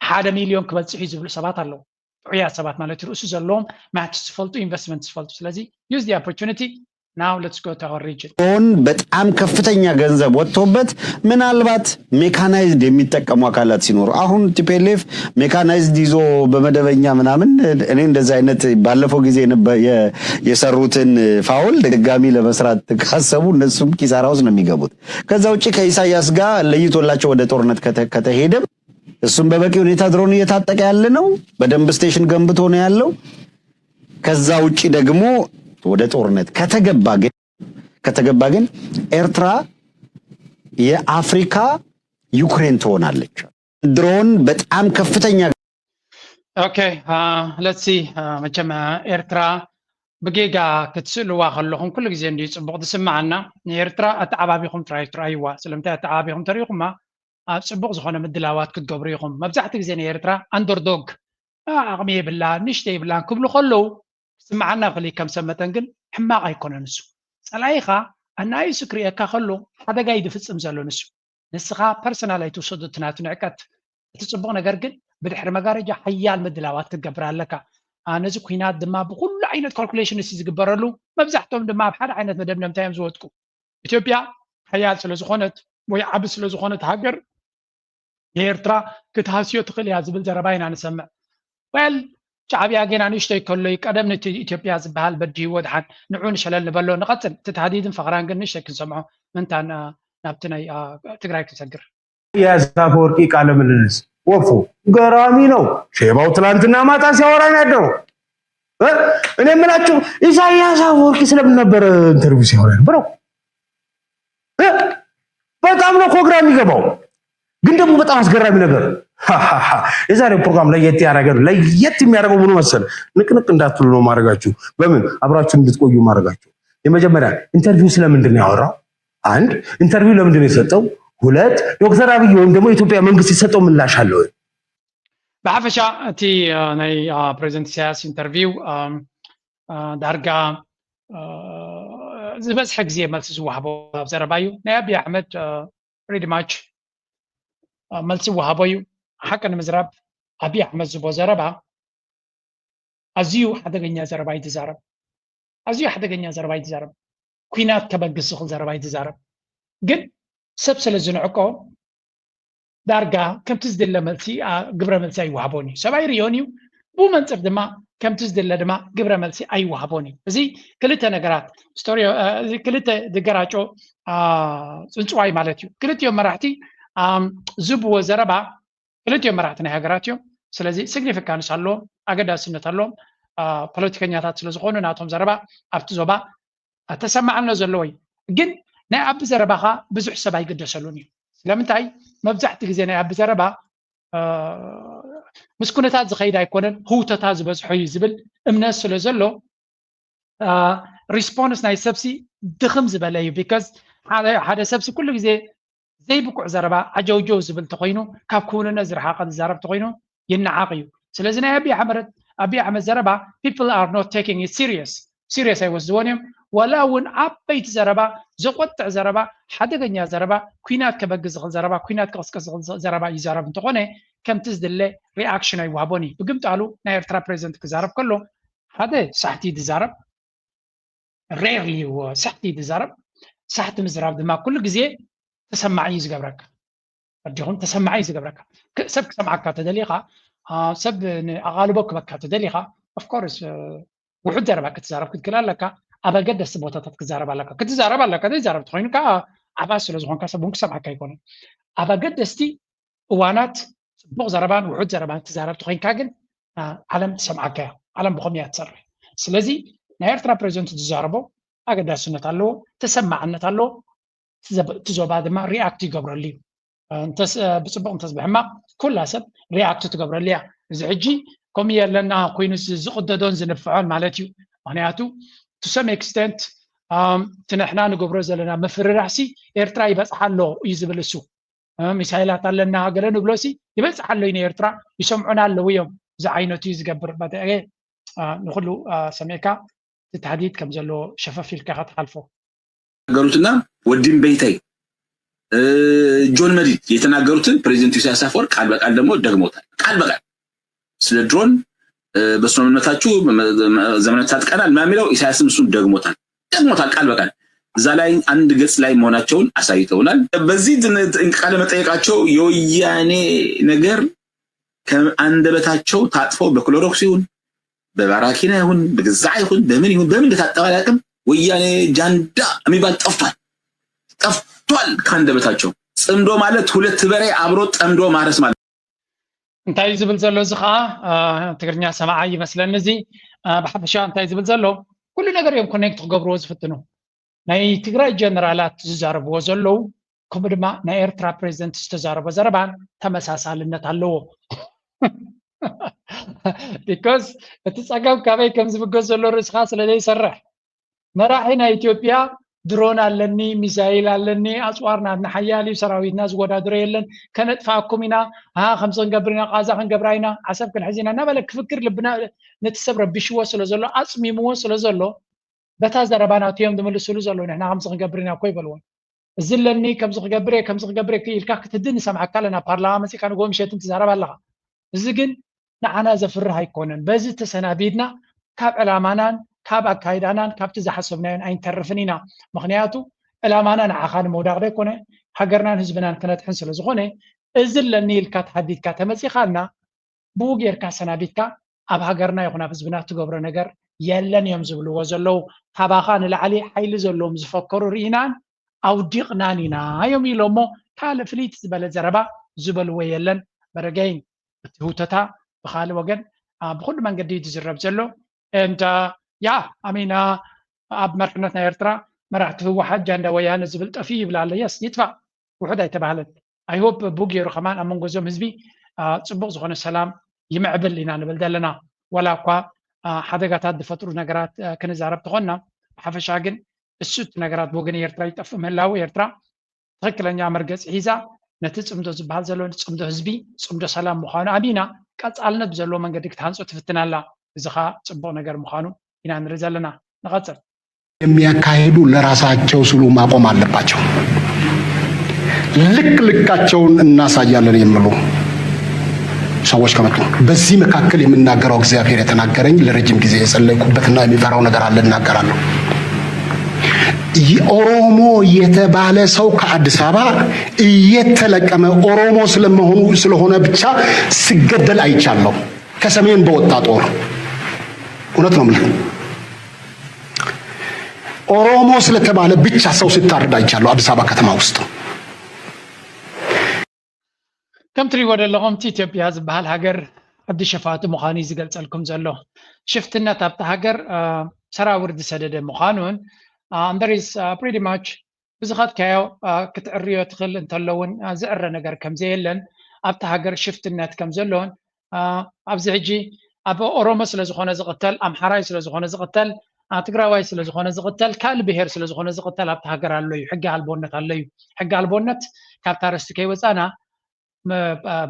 ሓደ ሚልዮን ክበፅሕ እዩ ዝብሉ ሰባት ኣለዉ። ጥዑያት ሰባት ማለት እዩ፣ ርእሲ ዘለዎም ማትስ ዝፈልጡ ኢንቨስትመንት ዝፈልጡ። ስለዚ use the opportunity now let's go to our region። ሆን በጣም ከፍተኛ ገንዘብ ወጥቶበት ምናልባት ሜካናይዝድ የሚጠቀሙ አካላት ሲኖሩ አሁን ቲፒኤልኤፍ ሜካናይዝድ ይዞ በመደበኛ ምናምን እኔ እንደዚህ አይነት ባለፈው ጊዜ የሰሩትን ፋውል ድጋሚ ለመስራት ካሰቡ እነሱም ኪሳራ ውስጥ ነው የሚገቡት። ከዛ ውጭ ከኢሳያስ ጋር ለይቶላቸው ወደ ጦርነት ከተሄደም እሱም በበቂ ሁኔታ ድሮን እየታጠቀ ያለ ነው። በደንብ ስቴሽን ገንብቶ ነው ያለው። ከዛ ውጭ ደግሞ ወደ ጦርነት ከተገባ ግን ከተገባ ግን ኤርትራ የአፍሪካ ዩክሬን ትሆናለች። ድሮን በጣም ከፍተኛ okay let's see መቸም ኤርትራ ብጌጋ ክትስእልዋ ከለኹም ኩሉ ግዜ እንድዩ ፅቡቕ ዝስምዓና። ንኤርትራ ኣተዓባቢኹም ጥራይ ትረኣይዋ። ስለምንታይ ኣተዓባቢኹም ተሪኢኹማ ኣብ ፅቡቕ ዝኾነ ምድላዋት ክትገብሩ ኢኹም። መብዛሕቲ ግዜ ንኤርትራ ኣንደርዶግ ዓቕሚ የብላን ንእሽተይ የብላን ክብሉ ከለዉ ክስምዓና ይኽእል እዩ። ከም ሰብ መጠን ግን ሕማቕ ኣይኮነን። ንሱ ጸላኢኻ ኣናኢሱ ክርእየካ ከሎ ሓደጋ እዩ ዝፍጽም ዘሎ። ንሱ ንስኻ ፐርሰናል ኣይትውሰዶ። እቲ ናቱ ንዕቀት እቲ ጽቡቕ ነገር ግን ብድሕሪ መጋረጃ ሓያል ምድላዋት ክትገብር ኣለካ። ነዚ ኲናት ድማ ብኹሉ ዓይነት ካልኩሌሽን ንሲ ዝግበረሉ መብዛሕትኦም ድማ ኣብ ሓደ ዓይነት መደምደምታ እዮም ዝወድቁ። ኢትዮጵያ ሓያል ስለ ዝኾነት ወይ ዓቢ ስለ ዝኾነት ሃገር ንኤርትራ ክትሃስዮ ትኽእል እያ ዝብል ዘረባ ኢና ንሰምዕ። ወል ሻዕብያ ጌና ንእሽተይ ከሎ እዩ ቀደም ነቲ ኢትዮጵያ ዝበሃል በዲህዎ ድሓን ንዑ ንሸለል ንበሎ። ንቐጽል እቲ ተሃዲድን ፈኽራን ግን ንእሽተይ ክንሰምዖ ምንታን ናብቲ ናይ ትግራይ ክንሰግር። የኢሳያስ አፈወርቂ ቃለ ምልልስ ወፎ ገራሚ ነው። ሼባው ትላንትና ማታ ሲያወራ ነው ያደረው። እኔ የምላችሁ ኢሳያስ አፈወርቂ ስለምን ነበረ ኢንተርቪው ሲያወራ ነበረው? በጣም ነው እኮ ግራ የሚገባው። ግን ደግሞ በጣም አስገራሚ ነገር የዛሬው ፕሮግራም ለየት ያደረገ ለየት የሚያደርገው ምኑ መሰል ንቅንቅ እንዳትሉ ነው ማድረጋችሁ። በምን አብራችሁ እንድትቆዩ ማድረጋችሁ። የመጀመሪያ ኢንተርቪው ስለምንድን ነው ያወራው? አንድ ኢንተርቪው ለምንድን ነው የሰጠው? ሁለት ዶክተር አብይ ወይም ደግሞ የኢትዮጵያ መንግስት የሰጠው ምላሽ አለ ወይ? ብሓፈሻ እቲ ናይ ፕሬዚደንት ኢሳያስ ኢንተርቪው ዳርጋ ዝበዝሐ ግዜ መልሲ ዝወሃቦ ኣብ ዘረባ እዩ። ናይ ኣብይ ኣሕመድ ፕሪቲ ማች መልሲ ወሃቦ እዩ። ሓቂ ንምዝራብ ኣብይ ኣሕመድ ዝቦ ዘረባ ኣዝዩ ሓደገኛ ዘረባ እዩ ዝዛረብ። ኣዝዩ ሓደገኛ ዘረባ እዩ ዝዛረብ። ኲናት ከበግስ ዝኽእል ዘረባ እዩ ዝዛረብ። ግን ሰብ ስለ ዝንዕቆ ዳርጋ ከምቲ ዝድለ መልሲ ግብረ መልሲ ኣይወሃቦን እዩ። ሰብ ኣይርእዮን እዩ። ብኡ መንፅር ድማ ከምቲ ዝድለ ድማ ግብረ መልሲ ኣይወሃቦን እዩ። እዚ ክልተ ነገራት ስቶሪ ክልተ ዝገራጮ ፅንፅዋይ ማለት እዩ። ክልቲኦም መራሕቲ ዝብዎ ዘረባ ክልቲኦም መራሕቲ ናይ ሃገራት እዮም። ስለዚ ሲግኒፊካንስ ኣለዎም፣ ኣገዳስነት ኣለዎም። ፖለቲከኛታት ስለ ዝኾኑ ናቶም ዘረባ ኣብቲ ዞባ ተሰማዕነት ዘለዎ እዩ። ግን ናይ ኣቢ ዘረባኻ ብዙሕ ሰብ ኣይግደሰሉን እዩ። ስለምንታይ መብዛሕቲ ግዜ ናይ ኣቢ ዘረባ ምስ ኩነታት ዝኸይድ ኣይኮነን ህውተታ ዝበዝሖ እዩ ዝብል እምነት ስለ ዘሎ ሪስፖንስ ናይ ሰብሲ ድኽም ዝበለ እዩ። ቢካዝ ሓደ ሰብሲ ኩሉ ግዜ ዘይብቁዕ ዘረባ ዓጀውጀው ዝብል ተኮይኑ ካብ ክውንነት ዝረሓቐ ዝዛረብ ተኮይኑ ይነዓቕ እዩ። ስለዚ ናይ ኣቢ ኣሕመድ ኣቢ ኣሕመድ ዘረባ people are not taking it serious serious ኣይወስድዎን እዮም። ዋላ እውን ዓበይቲ ዘረባ፣ ዘቆጥዕ ዘረባ፣ ሓደገኛ ዘረባ፣ ኩናት ከበግስ ዝኽእል ዘረባ፣ ኩናት ክቕስቀስ ዝኽእል ዘረባ ይዛረብ እንተኾነ ከምቲ ዝድለ ሪኣክሽን ኣይዋሃቦን እዩ። ብግምጣሉ ናይ ኤርትራ ፕሬዚደንት ክዛረብ ከሎ ሓደ ሳሕቲ ዝዛረብ ሬርሊ ሳሕቲ ዝዛረብ ሳሕቲ ምዝራብ ድማ ኩሉ ግዜ ተሰማዒ እዩ ዝገብረካ። ኣዲኹም ተሰማዒ እዩ ዝገብረካ። ሰብ ክሰምዓካ ተደሊኻ ሰብ ኣቓልቦ ክበካ ተደሊኻ ኦፍኮርስ ውሑድ ዘረባ ክትዛረብ ክትክእል ኣለካ። ኣብ ኣገደስቲ ቦታታት ክዛረብ ኣለካ ክትዛረብ ኣለካ ዘይዛረብ ተኮይኑ ከዓ ዓባ ስለዝኮንካ ሰብ እውን ክሰምዓካ ኣይኮነን። ኣብ ኣገደስቲ እዋናት ፅቡቅ ዘረባን ውሑድ ዘረባን ትዛረብ ተኮይንካ ግን ዓለም ትሰምዓካ እያ። ዓለም ብኸም እያ ትሰርሕ። ስለዚ ናይ ኤርትራ ፕሬዚደንት ዝዛረቦ ኣገዳስነት ኣለዎ፣ ተሰማዕነት ኣለዎ። እቲ ዞባ ድማ ሪኣክት ይገብረሉ እዩ። ብፅቡቅ እንተስ ብሕማቅ ኩላ ሰብ ሪኣክት ትገብረሉ እያ። እዚ ሕጂ ከምኡ የለና ኮይኑ ዝቅደዶን ዝንፍዖን ማለት እዩ። ምክንያቱ to some extent እቲ ንሕና ንገብሮ ዘለና ምፍርራሕሲ ኤርትራ ይበፅሓ ኣሎ እዩ ዝብል እሱ። ሚሳይላት ኣለና ገለ ንብሎሲ ይበፅሓ ኣሎ እዩ ንኤርትራ ይሰምዑና ኣለዉ እዮም። እዚ ዓይነቱ እዩ ዝገብር። ንኩሉ ሰሚዕካ እቲ ታህዲድ ከም ዘለዎ ሸፈፍ ኢልካ ክትሓልፎ ገሩትና ወዲም በይተይ ጆን መዲድ የተናገሩትን ፕሬዚደንት ኢሳያስ አፈወርቅ ቃል በቃል ደግሞ ደግሞታል። ቃል በቃል ስለ ድሮን በስምምነታችሁ ዘመነ ታጥቀናል ምናምን የሚለው ኢሳያስም እሱን ደግሞታል ደግሞታል ቃል በቃል እዛ ላይ አንድ ገጽ ላይ መሆናቸውን አሳይተውናል። በዚህ ቃለ መጠየቃቸው የወያኔ ነገር ከአንደበታቸው ታጥፎ በክሎሮክስ ይሁን በባራኪና ይሁን በግዛዕ ይሁን በምን ይሁን በምን እንደታጠበ አላውቅም። ወያኔ ጃንዳ የሚባል ጠፍቷል፣ ጠፍቷል ከአንደበታቸው። ጽምዶ ማለት ሁለት በሬ አብሮ ጠምዶ ማረስ ማለት እንታይ እዩ ዝብል ዘሎ እዚ ከዓ ትግርኛ ሰማዓ ይመስለኒ። እዚ ብሓፈሻ እንታይ ዝብል ዘሎ ኩሉ ነገር እዮም ኮኔክት ክገብርዎ ዝፍትኑ። ናይ ትግራይ ጀነራላት ዝዛረብዎ ዘለዉ ከምኡ ድማ ናይ ኤርትራ ፕሬዚደንት ዝተዛረቦ ዘረባን ተመሳሳልነት ኣለዎ። ቢኮዝ እቲ ፀገም ካበይ ከም ዝብገስ ዘሎ ርእስኻ ስለ ዘይሰርሕ መራሒ ናይ ኢትዮጵያ ድሮን ኣለኒ፣ ሚሳይል ኣለኒ፣ ኣፅዋር ናትና ሓያል እዩ፣ ሰራዊትና ዝወዳድሮ የለን፣ ከነጥፍኣኩም ኢና፣ ሃ ከምዚ ክንገብር ኢና፣ ቃዛ ክንገብራ ኢና፣ ዓሰብ ክንሕዝ ኢና እናበለ ክፍክር ልብና ነቲ ሰብ ረቢሽዎ ስለ ዘሎ ኣፅሚምዎ ስለ ዘሎ በታ ዘረባ ናቱ እዮም ዝምልስሉ ዘለዉ። ንሕና ከምዚ ክንገብር ኢና እኮ ይበልዎም። እዚ ኣለኒ ከምዚ ክገብር እየ ከምዚ ክገብር እየ ኢልካ ክትድን ንሰምዓካ ኣለና። ፓርላማ መፂእካ ንጎ ምሸትን ትዛረብ ኣለኻ። እዚ ግን ንዓና ዘፍርህ ኣይኮነን። በዚ ተሰናቢድና ካብ ዕላማናን ካብ ኣካይዳናን ካብቲ ዝሓሰብናዮን ኣይንተርፍን ኢና። ምክንያቱ ዕላማና ንዓኻ ንምውዳቕ ዘይኮነ ሃገርናን ህዝብናን ክነድሕን ስለዝኾነ እዚ ኣለኒ ኢልካ ተሃዲድካ ተመፂኻልና ብኡ ጌርካ ሰናቢትካ ኣብ ሃገርና ይኹን ኣብ ህዝብና ትገብሮ ነገር የለን እዮም ዝብልዎ ዘለዉ። ካባኻ ንላዕሊ ሓይሊ ዘለዎም ዝፈከሩ ርኢናን ኣውዲቕናን ኢና እዮም ኢሎ እሞ ካልእ ፍልይቲ ዝበለ ዘረባ ዝበልዎ የለን። በረገይን እቲ ህውተታ ብካልእ ወገን ብኩሉ መንገዲ እዩ ዝዝረብ ዘሎ። And yeah, I mean ኣብ መርሕነት ናይ ኤርትራ መራሕቲ ህወሓት ጃንዳ ወያነ ዝብል ጠፊኡ ይብል ኣሎ። የስ ይጥፋእ፣ ውሑድ ኣይተባህለን። I hope ብኡ ገይሩ ከማን ኣብ መንጎ እዞም ህዝቢ ፅቡቅ ዝኮነ ሰላም ይምዕብል ኢና ንብል ዘለና። ዋላ እኳ ሓደጋታት ዝፈጥሩ ነገራት ክንዛረብ ተኮንና ብሓፈሻ ግን እሱ እቲ ነገራት ብወገን ኤርትራ ይጠፍእ ምህላው ኤርትራ ትክክለኛ መርገፂ ሒዛ ነቲ ፅምዶ ዝበሃል ዘሎ ፅምዶ ህዝቢ ፅምዶ ሰላም ምኳኑ ኣሚና ቀፃልነት ብዘለዎ መንገዲ ክትሃንፆ ትፍትን ኣላ። እዚ ከዓ ፅቡቅ ነገር ምኳኑ ኢና ንርኢ ዘለና። ንቐፅል። የሚያካሂዱ ለራሳቸው ስሉ ማቆም አለባቸው። ልክ ልካቸውን እናሳያለን የሚሉ ሰዎች ከመጡ በዚህ መካከል የምናገረው እግዚአብሔር የተናገረኝ ለረጅም ጊዜ የጸለይኩበትና የሚፈራው ነገር አለ እናገራለሁ። ኦሮሞ የተባለ ሰው ከአዲስ አበባ እየተለቀመ ኦሮሞ ስለመሆኑ ስለሆነ ብቻ ሲገደል አይቻለሁ። ከሰሜን በወጣ ጦር እውነት ነው የምልህ። ኦሮሞ ስለተባለ ብቻ ሰው ሲታረድ አይቻለሁ አዲስ አበባ ከተማ ውስጥ። ከም ትሪእዎ ዘለኹም እቲ ኢትዮጵያ ዝበሃል ሃገር ዓዲ ሸፋቱ ምዃኑ እዩ ዝገልጸልኩም ዘሎ። ሽፍትነት ኣብቲ ሃገር ሰራውር ዝሰደደ ምዃኑን there is pretty much ብዝኸድካዮ ክትዕርዮ ትኽእል እንተሎ እውን ዝዕረ ነገር ከም ዘየለን ኣብቲ ሃገር ሽፍትነት ከም ዘሎን ኣብዚ ሕጂ ኣብ ኦሮሞ ስለ ዝኾነ ዝቕተል ኣምሓራይ ስለ ዝኾነ ዝቕተል ትግራዋይ ስለ ዝኾነ ዝቕተል ካልእ ብሄር ስለ ዝኾነ ዝቕተል ኣብቲ ሃገር ኣሎ እዩ። ሕጊ ኣልቦነት ኣሎ እዩ። ሕጊ ኣልቦነት ካብታ ርስቲ ከይወፃና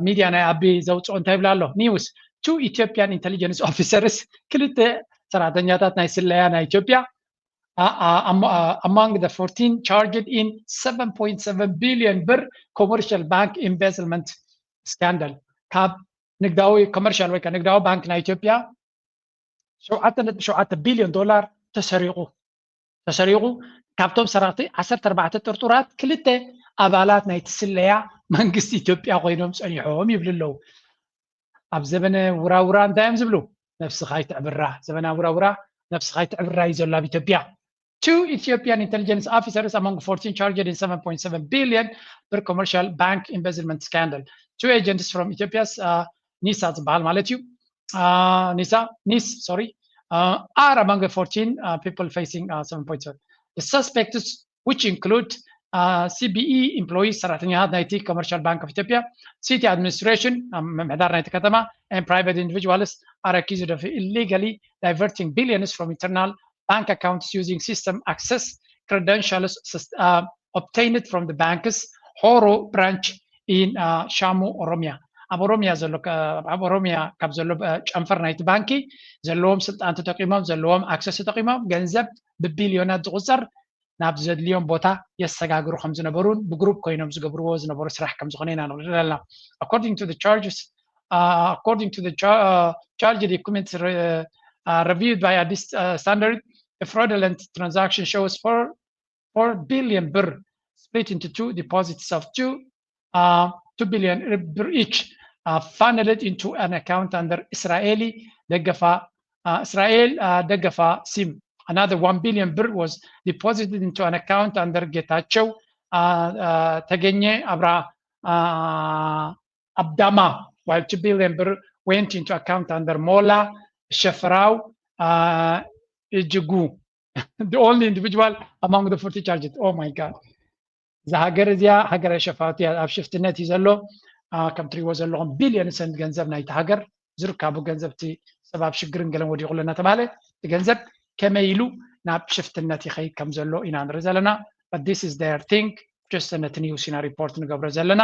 ሚድያ ናይ ኣቢ ዘውፅኦ እንታይ ይብላ ኣሎ ኒውስ two Ethiopian intelligence officers ክልተ ሰራሕተኛታት ናይ ስለያ ናይ ኢትዮጵያ among the fourteen charged in seven point seven billion ብር commercial bank embezzlement scandal ካብ ንግዳዊ commercial ወይ ንግዳዊ ባንክ ናይ ኢትዮጵያ ሸውዓተ ነጥቢ ሸውዓተ ቢልዮን ዶላር ተሰሪቑ ተሰሪቑ። ካብቶም ሰራሕቲ ዓሰርተ ኣርባዕተ ጥርጡራት ክልተ ኣባላት ናይቲ ስለያ መንግስቲ ኢትዮጵያ ኮይኖም ጸኒሖም ይብሉ ኣለዉ። ኣብ ዘበነ ውራውራ እንታይ እዮም ዝብሉ? ነብስኻ ይትዕብራ። ዘበና ውራውራ ነብስኻ ይትዕብራ እዩ ዘሎ ኣብ ኢትዮጵያ። Two Ethiopian intelligence officers among fourteen charged in seven point seven billion per commercial bank embezzlement scandal. Two agents from Ethiopia's uh, NISA ዝበሃል ማለት እዩ። Uh, NISA, NIS, sorry, uh, are among the fourteen uh, people facing uh, seven point seven. The suspects, which include uh, C B E employees, ሰራሕተኛታት ናይቲ Commercial Bank of Ethiopia, city administration, ምምሕዳር ናይቲ ከተማ, and private individuals are accused of illegally diverting billions from internal bank accounts using system access credentials uh, obtained from the banks Horo branch in uh, Shamu, Oromia. ኣብ ኦሮሚያ ዘሎ ኣብ ኦሮሚያ ካብ ዘሎ ጨንፈር ናይቲ ባንኪ ዘለዎም ስልጣን ተጠቂሞም ዘለዎም ኣክሰስ ተጠቂሞም ገንዘብ ብቢልዮናት ዝቁፀር ናብ ዘድልዮም ቦታ የሰጋግሩ ከም ዝነበሩን ብግሩፕ ኮይኖም ዝገብርዎ ዝነበሩ ስራሕ ከም ዝኾነ ኢና ንርኢ ዘለና። According to the charges uh, according to the char- uh, charge documents re- uh, reviewed by Addis uh, Standard, the fraudulent transaction shows four four billion birr split into two deposits of two uh, two billion birr each uh, funneled into an account under Israeli Degefa uh, Israel uh, Degefa sim. Another one billion birr was deposited into an account under Getachew uh, uh, Tegenye Abra uh, Abdama, while two billion birr went into account under Mola Shefrau uh, Ijugu, the only individual among the forty charged. Oh my God. እዛ ሃገር እዚኣ ሃገር ሸፋቱ ኣብ ሽፍትነት እዩ ዘሎ። ከም ትሪእዎ ዘለኹም ቢልዮን ሰንት ገንዘብ ናይቲ ሃገር ዝርካቡ ገንዘብ እቲ ሰብ ኣብ ሽግርን ገለን ወዲቑ ኣሎ እናተባሃለ እቲ ገንዘብ ከመይ ኢሉ ናብ ሽፍትነት ይኸይድ ከም ዘሎ ኢና ንርኢ ዘለና። But this is their thing. Just ነቲ ኒውስ ኢና ሪፖርት ንገብሮ ዘለና።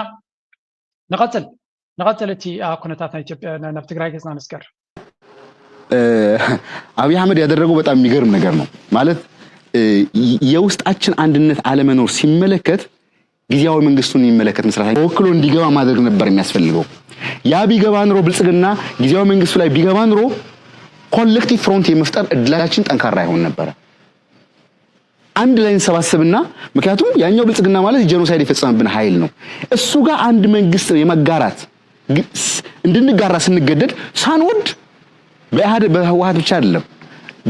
ንቐፅል ንቐፅል እቲ ኩነታት ናይ ኢትዮጵያ ናብ ትግራይ ገፅና ንስገር። አብይ አህመድ ያደረገው በጣም የሚገርም ነገር ነው። ማለት የውስጣችን አንድነት አለመኖር ሲመለከት ጊዜያዊ መንግስቱን የሚመለከት መስራት ተወክሎ እንዲገባ ማድረግ ነበር የሚያስፈልገው። ያ ቢገባ ኑሮ ብልጽግና ጊዜያዊ መንግስቱ ላይ ቢገባ ኑሮ ኮሌክቲቭ ፍሮንት የመፍጠር እድላችን ጠንካራ ይሆን ነበረ። አንድ ላይ እንሰባሰብና ምክንያቱም ያኛው ብልጽግና ማለት ጄኖሳይድ የፈጸመብን ኃይል ነው። እሱ ጋር አንድ መንግስት የመጋራት እንድንጋራ ስንገደድ ሳንወድ በኢህአዴግ በህወሀት ብቻ አይደለም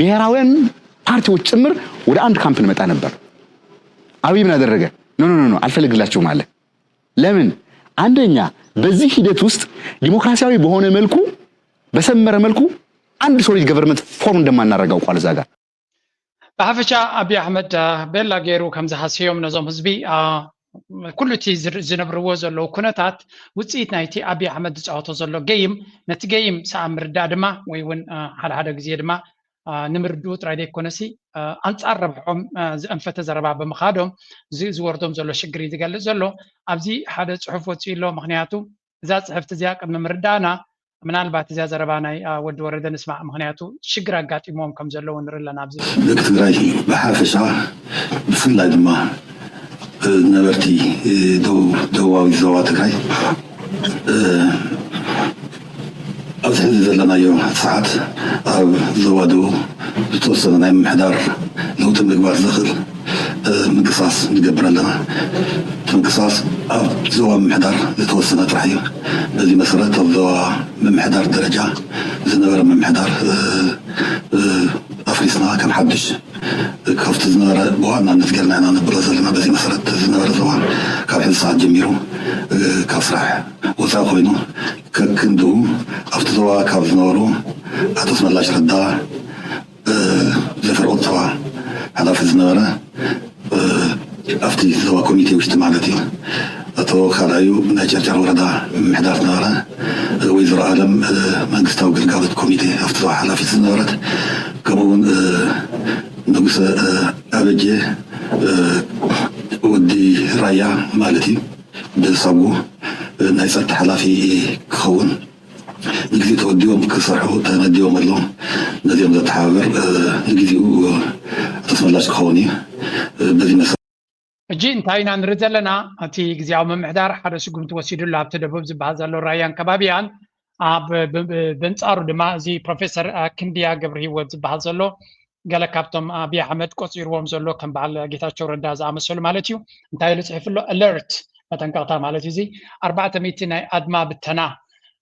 ብሔራውያን ፓርቲዎች ጭምር ወደ አንድ ካምፕ እንመጣ ነበር። አብይ ምን አደረገ? ኖ ኖ ኖ አልፈልግላችሁም አለ። ለምን? አንደኛ በዚህ ሂደት ውስጥ ዲሞክራሲያዊ በሆነ መልኩ በሰመረ መልኩ አንድ ሶሊድ ገቨርንመንት ፎርም እንደማናደርግ አውቋል። እዛ ጋር ብሓፈሻ ኣብይ ኣሕመድ ቤላ ገይሩ ከም ዝሃሰዮም ነዞም ህዝቢ ኩሉ እቲ ዝነብርዎ ዘለዉ ኩነታት ውፅኢት ናይቲ ኣብይ ኣሕመድ ዝፃወቶ ዘሎ ገይም ነቲ ገይም ሰኣብ ምርዳእ ድማ ወይ እውን ሓደ ሓደ ግዜ ድማ ንምርድኡ ጥራይ ዘይኮነሲ ኣንፃር ረብሖም ዝእንፈተ ዘረባ ብምኻዶም ዝወርዶም ዘሎ ሽግር እዩ ዝገልፅ ዘሎ። ኣብዚ ሓደ ፅሑፍ ወፂኡ ኣሎ። ምክንያቱ እዛ ፅሕፍቲ እዚኣ ቅድሚ ምርዳእና ምናልባት እዚኣ ዘረባ ናይ ወዲ ወረደ ንስማዕ፣ ምክንያቱ ሽግር ኣጋጢሞም ከም ዘለዉ ንርኢ ኣለና። ኣብዚ ደቂ ትግራይ ብሓፈሻ ብፍላይ ድማ ነበርቲ ደቡባዊ ዞባ ትግራይ ኣብዚ ሕዚ ዘለናዮ ሰዓት ኣብ ዞባ ደቡብ ዝተወሰነ ናይ ምምሕዳር ለውጢ ምግባር ዘኽእል ምንቅስቃስ ንገብር ኣለና። እቲ ምንቅስቃስ ኣብ ዞባ ምምሕዳር ዝተወሰነ ጥራሕ እዩ። በዚ መሰረት ኣብ ዞባ ምምሕዳር ደረጃ ዝነበረ ምምሕዳር ኣፍሪስና ከም ሓድሽ ካብቲ ዝነበረ ብዋናነት ጌርና ኢና ነብሎ ዘለና። በዚ መሰረት ዝነበረ ዞባ ካብ ሕዚ ሰዓት ጀሚሩ ካብ ስራሕ ወፃኢ ኮይኑ ከክንድኡ ኣብቲ ዞባ ካብ ዝነበሩ ኣቶ ኣስመላሽ ረዳ ዘፈር ቁጠባ ሓላፊ ዝነበረ ኣብቲ ዞባ ኮሚቴ ውሽጢ ማለት እዩ። ኣቶ ካልኣዩ ናይ ጨርጨር ወረዳ ምምሕዳር ዝነበረ ወይዘሮ ኣለም መንግስታዊ ግልጋሎት ኮሚቴ ኣብቲ ዞባ ሓላፊት ዝነበረት ከምኡ እውን ንጉሰ ኣበጀ ወዲ ራያ ማለት እዩ። ብሳጉ ናይ ፀጥታ ሓላፊ ክኸውን ንግዜኡ ተወዲቦም ክሰርሑ ተመዲቦም ኣለዉ። ነዚኦም ዘተሓባብር ንግዜኡ ኣስመላሽ ክኸውን እዩ። በዚ መሰረት ሕጂ እንታይ ኢና ንርኢ ዘለና? እቲ ግዜያዊ ምምሕዳር ሓደ ስጉምቲ ወሲዱሉ ኣብቲ ደቡብ ዝበሃል ዘሎ ራያን ከባቢያን፣ ኣብ በንጻሩ ድማ እዚ ፕሮፌሰር ክንድያ ገብረ ህይወት ዝበሃል ዘሎ ገለ ካብቶም ኣብይ ኣሕመድ ቆጺርዎም ዘሎ ከም በዓል ጌታቸው ረዳ ዝኣመሰሉ ማለት እዩ እንታይ ኢሉ ጽሒፉ ኣሎ? ኣለርት መጠንቀቕታ ማለት እዩ። እዚ ኣርባዕተ ሚእቲ ናይ ኣድማ ብተና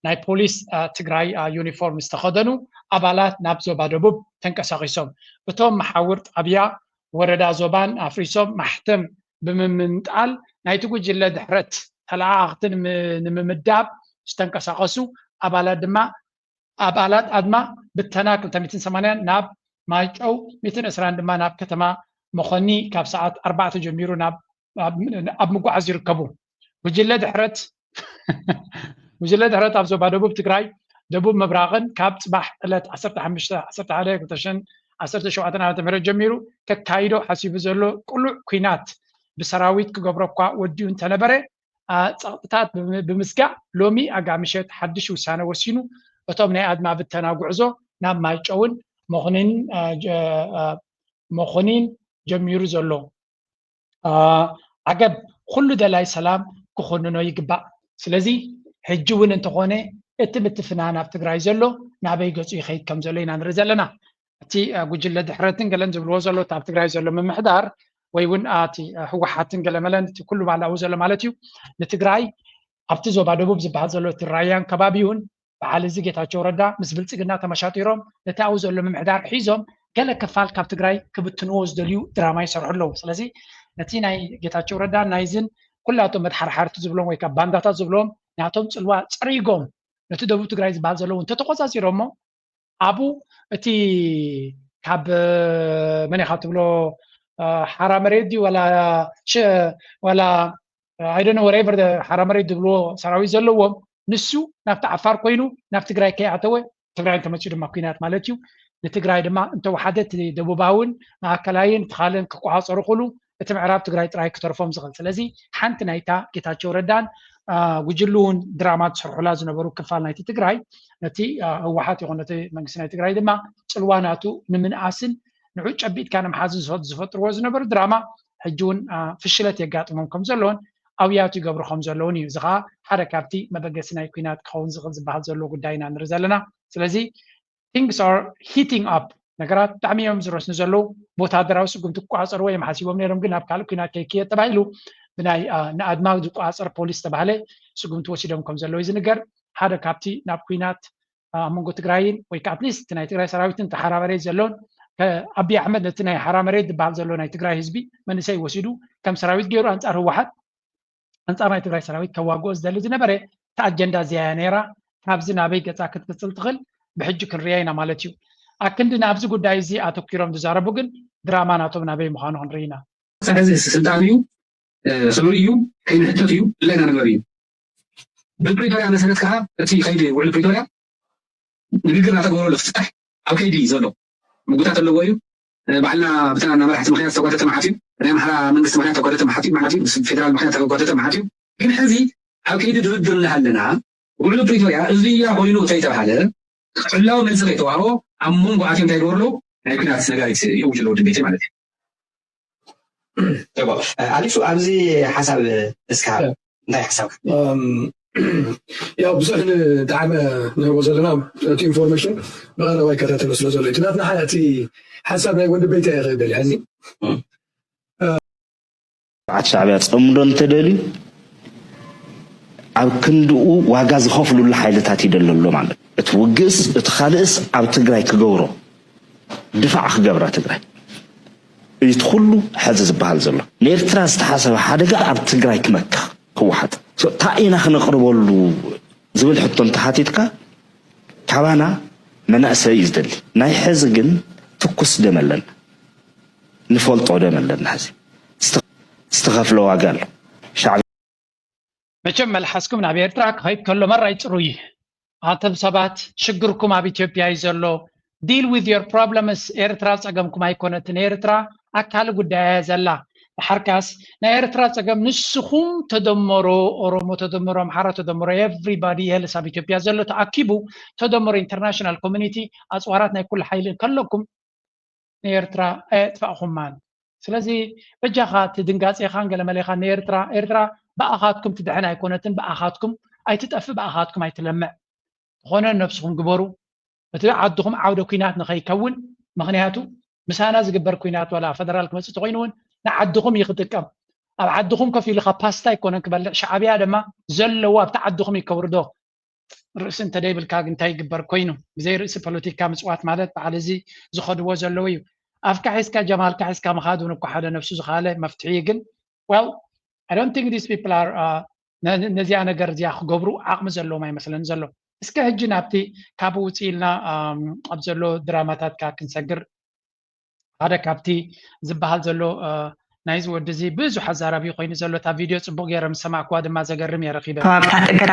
ናይ ፖሊስ ትግራይ ዩኒፎርም ዝተኸደኑ ኣባላት ናብ ዞባ ደቡብ ተንቀሳቒሶም እቶም መሓውር ጣብያ ወረዳ ዞባን ኣፍሪሶም ማሕተም ብምምንጣል ናይቲ ጉጅለ ድሕረት ተለኣኣኽቲ ንምምዳብ ዝተንቀሳቐሱ ኣባላት ድማ ኣባላት ኣድማ ብተና ክልተ ሚእትን ሰማንያን ናብ ማይጨው ሚእትን ዕስራን ድማ ናብ ከተማ መኾኒ ካብ ሰዓት ኣርባዕተ ጀሚሩ ኣብ ምጓዓዝ ይርከቡ። ጉጅለ ድሕረት ጉጅለ ድሕረት ኣብ ዞባ ደቡብ ትግራይ ደቡብ ምብራቕን ካብ ፅባሕ ዕለት ዓሰርተ ሓሙሽተ ዓሰርተ ሓደ ክልተ ሽሕን ዓሰርተ ሸውዓተን ዓመተ ምህረት ጀሚሩ ከካይዶ ሓሲቡ ዘሎ ቅሉዕ ኲናት ብሰራዊት ክገብሮ እኳ ወዲኡ እንተነበረ ፀቕጥታት ብምስጋእ ሎሚ ኣጋ ምሸት ሓድሽ ውሳነ ወሲኑ እቶም ናይ ኣድማ ብተና ጉዕዞ ናብ ማይጨውን መኾኒን ጀሚሩ ዘሎ ዓገብ ኩሉ ደላይ ሰላም ክኾንኖ ይግባእ። ስለዚ ሕጂ እውን እንተኾነ እቲ ምትፍናን ኣብ ትግራይ ዘሎ ናበይ ገፁ ይኸይድ ከም ዘሎ ኢና ንርኢ ዘለና። እቲ ጉጅለ ድሕረትን ገለን ዝብልዎ ዘሎ ኣብ ትግራይ ዘሎ ምምሕዳር ወይ እውን እቲ ህወሓትን ገለመለን እቲ ኩሉ ባላኡ ዘሎ ማለት እዩ ንትግራይ ኣብቲ ዞባ ደቡብ ዝበሃል ዘሎ እቲ ራያን ከባቢውን በዓል እዚ ጌታቸው ረዳ ምስ ብልፅግና ተመሻጢሮም ነቲ ኣብኡ ዘሎ ምምሕዳር ሒዞም ገለ ክፋል ካብ ትግራይ ክብትንዎ ዝደልዩ ድራማ ይሰርሑ ኣለዉ። ስለዚ ነቲ ናይ ጌታቸው ረዳ ናይዝን ኩላቶም መድሓርሓርቲ ዝብሎም ወይ ካብ ባንዳታት ዝብሎም ናቶም ፅልዋ ፀሪጎም ነቲ ደቡብ ትግራይ ዝበሃል ዘለዉ እንተተቆፃፂሮሞ ኣብኡ እቲ ካብ መን ኢኻ ትብሎ ሓራ መሬት ድዩ ዋላ I don't know whatever ሓራ መሬት ዝብልዎ ሰራዊት ዘለዎም ንሱ ናብቲ ዓፋር ኮይኑ ናብ ትግራይ ከይኣተወ ትግራይ እንተመፅኡ ድማ ኲናት ማለት እዩ ንትግራይ ድማ እንተወሓደ እቲ ደቡባውን ማእከላይን እቲ ካልእን ክቆፃፀሩ ክሉ እቲ ምዕራብ ትግራይ ጥራይ ክተርፎም ዝኽእል ስለዚ ሓንቲ ናይታ ጌታቸው ረዳን ጉጅልውን ድራማ ዝሰርሑላ ዝነበሩ ክፋል ናይቲ ትግራይ ነቲ ህወሓት ይኹን ነቲ መንግስቲ ናይ ትግራይ ድማ ፅልዋ ናቱ ንምንኣስን ንዑ ጨቢጥካ ንምሓዝን ዝፈጥርዎ ዝነበሩ ድራማ ሕጂ እውን ፍሽለት የጋጥሞም ከም ዘለውን ኣብያቱ ይገብሩ ከም ዘለውን እዩ። እዚ ከዓ ሓደ ካብቲ መበገሲ ናይ ኲናት ክኸውን ዝኽእል ዝበሃል ዘሎ ጉዳይ ኢና ንርኢ ዘለና። ስለዚ things are heating up ነገራት ብጣዕሚ እዮም ዝረስኑ ዘለዉ። ብወታደራዊ ስጉምቲ ክቆፃፀርዎ እዮም ሓሲቦም ነይሮም፣ ግን ናብ ካልእ ኲናት ከይክየድ ተባሂሉ ብናይ ንኣድማ ዝቆፃፀር ፖሊስ ዝተባህለ ስጉምቲ ወሲዶም ከም ዘለዉ እዩ ዝንገር። ሓደ ካብቲ ናብ ኲናት ኣብ መንጎ ትግራይን ወይ ከዓ ኣትሊስት ናይ ትግራይ ሰራዊትን ተሓራ መሬት ዘሎን ኣቢ ኣሕመድ ነቲ ናይ ሓራ መሬት ዝበሃል ዘሎ ናይ ትግራይ ህዝቢ መንእሰይ ወሲዱ ከም ሰራዊት ገይሩ ኣንፃር ህወሓት ኣንፃር ናይ ትግራይ ሰራዊት ከዋግኦ ዝደሊ ዝነበረ እቲ ኣጀንዳ እዚያ እያ ነይራ። ካብዚ ናበይ ገፃ ክትቅፅል ትኽእል ብሕጂ ክንሪያ ኢና ማለት እዩ። ኣክንዲ ናብዚ ጉዳይ እዚ ኣተኪሮም ዝዛረቡ ግን ድራማ ናቶም ናበይ ምዃኑ ክንርኢ ኢና። ሕዚ ስልጣን እዩ፣ ስሩር እዩ፣ ከይንሕተት እዩ፣ ድላይና ነገር እዩ። ብፕሪቶርያ መሰረት ከዓ እቲ ከይዲ ውዕል ፕሪቶርያ ንግግር እናተገበረሉ ክፍታሕ ኣብ ከይዲ እዩ ዘሎ። ምጉታት ኣለዎ እዩ። ባዕልና ብትና መራሕቲ ምክንያት ዝተጓተተ መዓት እዩ። ናይ ኣምሓራ መንግስቲ ምክንያት ዝተጓተተ መዓት እዩ፣ መዓት እዩ። ፌደራል ምክንያት ዝተጓተተ መዓት እዩ። ግን ሕዚ ኣብ ከይዲ ድርድር እናሃለና ውዕሉ ፕሪቶርያ እዙያ ኮይኑ ከይተባሃለ ዕላዊ መልሲ ከይተዋህቦ ኣብ መንጎ ኣትዮም እንታይ ይገብሩ ኣለዉ? ናይ ኲናት ነጋሪት የውጅ ኣለዉ ድቤተይ ማለት እዩ። ኣሊሱ ኣብዚ ሓሳብ እስካ እንታይ ሓሳብ ያው ብዙሕ ንጣዕመ ንህቦ ዘለና እቲ ኢንፎርሜሽን ብቐረባ ይከታተሎ ስለ ዘሎ እቲ ናትና እቲ ሓሳብ ናይ ወዲ ቤተ ይኽእል ደሊ ሕዚ ስርዓት ሻዕብያ ፀምዶ እንተደልዩ ኣብ ክንድኡ ዋጋ ዝኸፍሉሉ ሓይልታት ይደሊ ኣሎ ማለት እቲ ውግእስ እቲ ካልእስ ኣብ ትግራይ ክገብሮ ድፋዕ ክገብራ ትግራይ እዩ እቲ ኩሉ ሕዚ ዝበሃል ዘሎ ንኤርትራ ዝተሓሰበ ሓደጋ ኣብ ትግራይ ክመክኽ ህወሓት እንታይ ኢና ክነቕርበሉ ዝብል ሕቶ እንተሓቲትካ ካባና መናእሰይ እዩ ዝደሊ ናይ ሕዚ ግን ትኩስ ደም ኣለና ንፈልጦ ደም ኣለና ሕዚ ዝተኸፍለ ዋጋ ኣሎ ሻዕብያ መቸም መልሓስኩም ናብ ኤርትራ ክኸይድ ከሎ መራይ ፅሩይ ኣንተም ሰባት ሽግርኩም ኣብ ኢትዮጵያ እዩ ዘሎ deal with your problems ኤርትራ ፀገምኩም ኣይኮነትን ኤርትራ ኣካል ጉዳያ እያ ዘላ ድሓርካስ ናይ ኤርትራ ጸገም ንስኹም ተደመሮ፣ ኦሮሞ ተደመሮ፣ ኣምሓራ ተደመሮ፣ ኤቭሪባዲ ኤልስ ኣብ ኢትዮጵያ ዘሎ ተኣኪቡ ተደመሮ፣ ኢንተርናሽናል ኮሚኒቲ፣ ኣጽዋራት ናይ ኩሉ ሓይሊ ከለኩም ንኤርትራ ኣየጥፋእኹማን። ስለዚ በጃኻ እቲ ድንጋጼኻን ገለመሌኻን ንኤርትራ፣ ኤርትራ ብኣኻትኩም ትድሕን ኣይኮነትን፣ ብኣኻትኩም ኣይትጠፍእ፣ ብኣኻትኩም ኣይትለምዕ። ዝኾነ ነብስኹም ግበሩ። እቲ ዓድኹም ዓውደ ኲናት ንኸይከውን፣ ምኽንያቱ ምሳና ዝግበር ኲናት ዋላ ፈደራል ክመጽእ ተኾይኑ እውን ንዓድኹም እዩ ክጥቀም። ኣብ ዓድኹም ኮፍ ኢሉ ካብ ፓስታ ኣይኮነን ክበልዕ፣ ሻዕብያ ድማ ዘለዎ ኣብቲ ዓድኹም እዩ ከውርዶ። ርእሲ እንተደይብልካ ግን እንታይ ይግበር ኮይኑ? ብዘይ ርእሲ ፖለቲካ ምጽዋት ማለት በዓል እዚ ዝኸድዎ ዘለዉ እዩ። ኣፍካ ሒዝካ ጀማልካ ሒዝካ ምኻድ እውን እኮ ሓደ ነብሱ ዝኻለ መፍትሒ እዩ። ግን well, I don't think these people are ነዚኣ ነገር እዚኣ ክገብሩ ዓቕሚ ዘለዎም ኣይመስለኒ ዘሎ። እስከ ሕጂ ናብቲ ካብ ውፅእ ኢልና ኣብ ዘሎ ድራማታት ካ ክንሰግር ሓደ ካብቲ ዝበሃል ዘሎ ናይዚ ወዲ እዚ ብዙሕ ኣዛራቢ ኮይኑ ዘሎ እታ ቪድዮ ፅቡቅ ገይረ ምስ ሰማዕክዋ ድማ ዘገርም እየ ረኪበ። ከባብታት እገዳ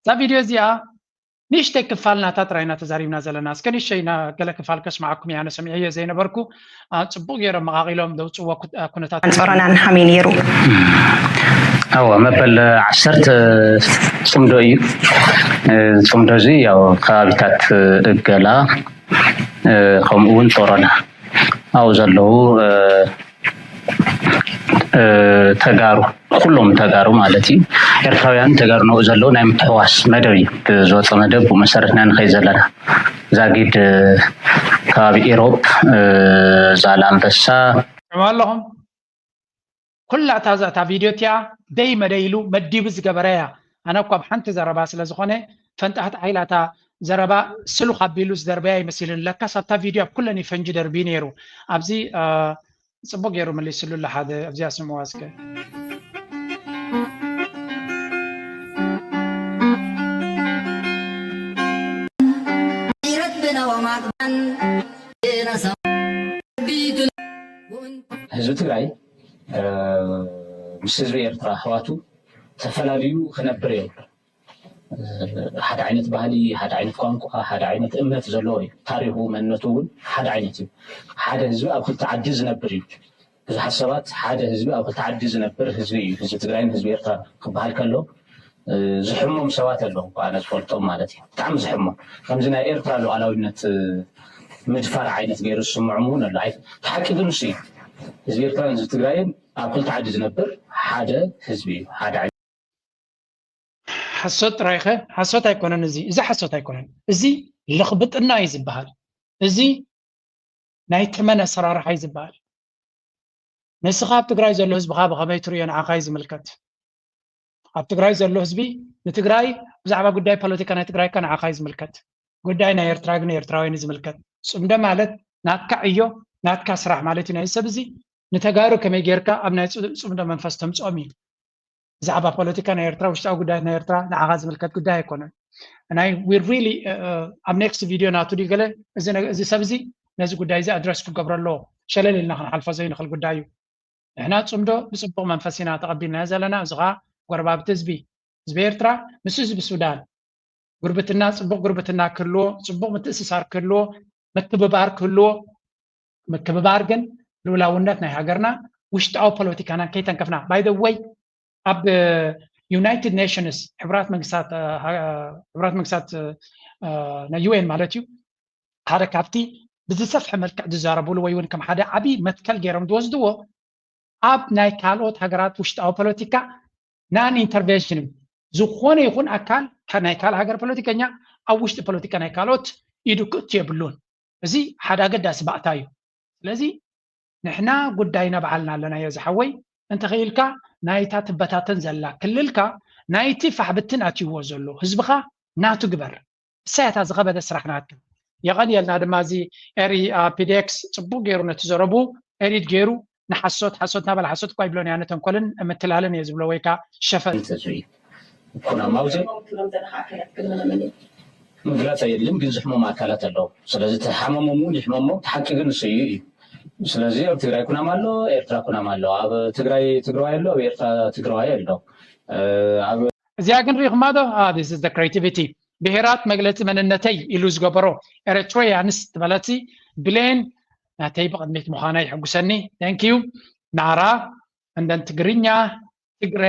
እዛ ቪድዮ እዚኣ ንእሽተይ ክፋል ናታ ጥራይ ኢና ተዛሪብና ዘለና። እስከ ንእሽተይ ኢና ገለ ክፋል ከስምዓኩም እየ። ኣነ ሰሚዐዮ ዘይነበርኩ፣ አ፣ ጽቡቕ ገይሮም መቓቒሎም ዘውጽእዎ ኩ-፣ አ፣ ኩነታት ኣንጾሮና ንሃመይ ነይሩ። እወ፣ መበል ዓሰርተ ጽምዶ እዩ። እ፣ ጽምዶ እዚ ያው ከባቢታት እገላ፣ እ፣ ከምኡ እውን ጾሮና ኣብኡ ዘለዉ፣ እ፣ እ፣ ተጋሩ፣ ኩሎም ተጋሩ ማለት እዩ፣ ኤርትራውያን ተጋሩ ንኡ ዘለዉ ናይ ምትሕዋስ መደብ እዩ። ብዝወፀ መደብ ብኡ መሰረት ኢና ንኸይድ ዘለና። ዛጊድ፣ እ፣ ከባቢ ኢሮብ፣ እ፣ ዛላንበሳ። ትሰምዑ ኣለኹም? ኩላ እታ እዛ፣ እታ ቪድዮ እቲኣ ደይ መደይ ኢሉ መዲቡ ዝገበረ እያ። ኣነ እኳ ኣብ ሓንቲ ዘረባ ስለ ዝኾነ ፈንጣሕጣሕ ኢላ እታ ዘረባ ስሉኽ ኣቢሉ ዝደርበያ ይመስልን። ለካስ ኣብታ ቪድዮ ኣብ ኩለን እዩ ፈንጂ ደርብዩ ነይሩ። ኣብዚ፣ እ፣ ጽቡቕ ገይሩ መሊስሉ ኣሎ ሓደ። ኣብዚኣ ስምዋ እስከ። ህዝቢ ትግራይ፣ እ፣ ምስ ህዝቢ ኤርትራ ኣሕዋቱ ተፈላልዩ ክነብር የብሉን። ሓደ ዓይነት ባህሊ፣ ሓደ ዓይነት ቋንቋ፣ ሓደ ዓይነት እምነት ዘለዎ እዩ። ታሪኹ፣ መንነቱ እውን ሓደ ዓይነት እዩ። ሓደ ህዝቢ ኣብ ክልተ ዓዲ ዝነብር እዩ። ብዙሓት ሰባት ሓደ ህዝቢ ኣብ ክልተ ዓዲ ዝነብር ህዝቢ እዩ። ህዝቢ ትግራይን ህዝቢ ኤርትራ ክበሃል ከሎ፣ እ፣ ዝሕሞም ሰባት ኣለዉ፣ ኣነ ዝፈልጦም ማለት እዩ። ብጣዕሚ ዝሕሞም። ከምዚ ናይ ኤርትራ ሉዓላዊነት፣ እ፣ ምድፋር ዓይነት ገይሩ ዝስምዖም እውን ኣሎ። ኣይ-፣ እቲ ሓቂ ግን እሱ እዩ። ህዝቢ ኤርትራን ህዝቢ ትግራይን ኣብ ክልተ ዓዲ ዝነብር ሓደ ህዝቢ እዩ። ሓደ ዓይነት ሓሶት ጥራይኸ? ሓሶት ኣይኮነን እዚ። እዚ ሓሶት ኣይኮነን። እዚ ልኽብጥና እዩ ዝበሃል። እዚ ናይ ተመን ኣሰራርሓ እዩ ዝበሃል። ንስኻ ኣብ ትግራይ ዘሎ ህዝብኻ ብኸመይ ትርእዮ ንዓኻ እዩ ዝምልከት። ኣብ ትግራይ ዘሎ ህዝቢ ንትግራይ ብዛዕባ ጉዳይ ፖለቲካ ናይ ትግራይካ ንዓኻ እዩ ዝምልከት። ጉዳይ ናይ ኤርትራ ግን ኤርትራውያን እዩ ዝምልከት። ጽምዶ ማለት ናትካ ዕዮ፣ ናትካ ስራሕ ማለት እዩ። ናይ ሰብ እዚ ንተጋሩ ከመይ ጌርካ ኣብ ናይ ጽ-፣ ጽምዶ መንፈስ ተምጽኦም እዩ። ብዛዕባ ፖለቲካ ናይ ኤርትራ፣ ውሽጣዊ ጉዳያት ናይ ኤርትራ ንዓኻ ዝምልከት ጉዳይ ኣይኮነን። ናይ we really፣ እ፣ እ፣ ኣብ ኔክስት ቪድዮ ናቱ ድዩ ገለ እዚ ነ-፣ እዚ ሰብ እዚ ነዚ ጉዳይ እዚ ኣድረስ ክገብሮ ኣለዎ። ሸለል ኢልና ክንሓልፎ ዘይንኽእል ጉዳይ እዩ። ንሕና ጽምዶ ብጽቡቕ መንፈስ ኢና ተቐቢልናዮ ዘለና። እዚ ኸኣ ጎረባብቲ ህዝቢ፣ ህዝቢ ኤርትራ ምስ ህዝቢ ሱዳን ጉርብትና፣ ጽቡቕ ጉርብትና ክህልዎ፣ ጽቡቕ ምትእስሳር ክህልዎ፣ ምክብባር ክህልዎ፣ ምክብባር ግን ልኡላውነት ናይ ሃገርና ውሽጣዊ ፖለቲካና ከይተንከፍና። By the way፣ ኣብ ዩናይትድ ኔሽንስ፣ ሕቡራት መንግስታት፣ እ፣ ሀ-፣ ሕቡራት መንግስታት፣ እ፣ ናይ ዩ ኤን ማለት እዩ፣ ሓደ ካብቲ ብዝሰፍሐ መልክዕ ዝዛረብሉ ወይ እውን ከም ሓደ ዓቢ መትከል ገይሮም ዝወስድዎ ኣብ ናይ ካልኦት ሃገራት ውሽጣዊ ፖለቲካ ናን ኢንተርቬንሽን እዩ። ዝኾነ ይኹን ኣካል ከ-፣ ናይ ካልእ ሃገር ፖለቲከኛ ኣብ ውሽጢ ፖለቲካ ናይ ካልኦት ኢዱ ክእቱ የብሉን። እዚ ሓደ ኣገዳሲ ባእታ እዩ። ስለዚ ንሕና ጉዳይና ባዕልና ኣለናዮ ዝሓወይ። እንተኽኢልካ ናይታ ትበታተን ዘላ ክልልካ ናይቲ ፋሕብትን ኣትይዎ ዘሎ ህዝብኻ ናቱ ግበር። እሳ እያ እታ ዝኸበደ ስራሕ ናትካ። የቐንየልና ድማ እዚ ኤሪ፣ አ፣ ፒ ዲ ኤክስ ጽቡቕ ገይሩ ነቲ ዘረቡ ኤዲት ገይሩ ንሓሶት፣ ሓሶት እናበለ ሓሶት እኳ ይብሎን እያ፣ ንተንኮልን ምትላልን እየ ዝብሎ ወይ ከኣ ሸፈን። እንተዝርኢ ኩናማ ውዘ ምግላጽ ኣየድልን፣ ግን ዝሕመሙ ኣካላት ኣለዉ። ስለዚ ተሓመሞም እውን ይሕመሞም፣ እቲ ሓቂ ግን እሱ እዩ እዩ። ስለዚ ኣብ ትግራይ ኩናማ ኣሎ፣ ኤርትራ ኩናማ ኣሎ። ኣብ ትግራይ ትግራዋይ ኣሎ፣ ኣብ ኤርትራ ትግራዋይ ኣሎ። እ፣ ኣብ እዚኣ ግን ርኢኹማ ዶ? Ah, this is the creativity። ብሄራት መግለጺ መንነተይ ኢሉ ዝገበሮ ኤሪትሪያንስ ትበለሲ ብሌን ናተይ ብቕድሚት ምዃና ይሕጉሰኒ። Thank you። ናራ and then ትግርኛ፣ ትግረ፣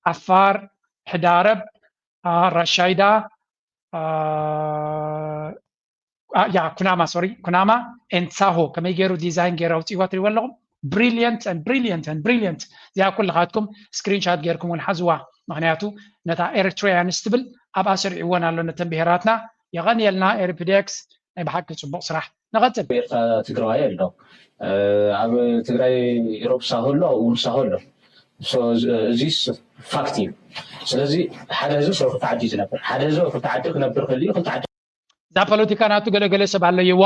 ዓፋር፣ ሕዳረብ፣ ራሻይዳ፣ ያ ኩናማ፣ ሶሪ፣ ኩናማ and ሳሆ ከመይ ገይሩ ዲዛይን ገይሩ ኣውፅእዋ ትሪእዎ ኣለኹም። Brilliant and brilliant and brilliant። እዚኣ ኩልኻትኩም ስክሪንሻት ገይርኩም እውን ሓዝዋ። ምክንያቱ ነታ ኤሪትሪያንስ ትብል ኣብኣ ሰሪዕዎን ኣሎ ነተን ብሄራትና። የቐንየልና ኤሪፒዴክስ፣ ናይ ብሓቂ ፅቡቕ ስራሕ። ንቐፅል። ትግራዋይ ኣሎ ኣብ ትግራይ። ኢሮብ ሳሆ ኣሎ፣ ኣብኡ ሳሆ ኣሎ። እዚ ፋክት እዩ። ስለዚ ሓደ ህዝቢ ሰው ክልተ ዓዲ እዩ ዝነብር። ሓደ ህዝቢ ክልተ ዓዲ ክነብር ክእል እዩ። ክልተ ዓዲ እዛ ፖለቲካ ናቱ ገለገለ ሰብ ኣለይዋ።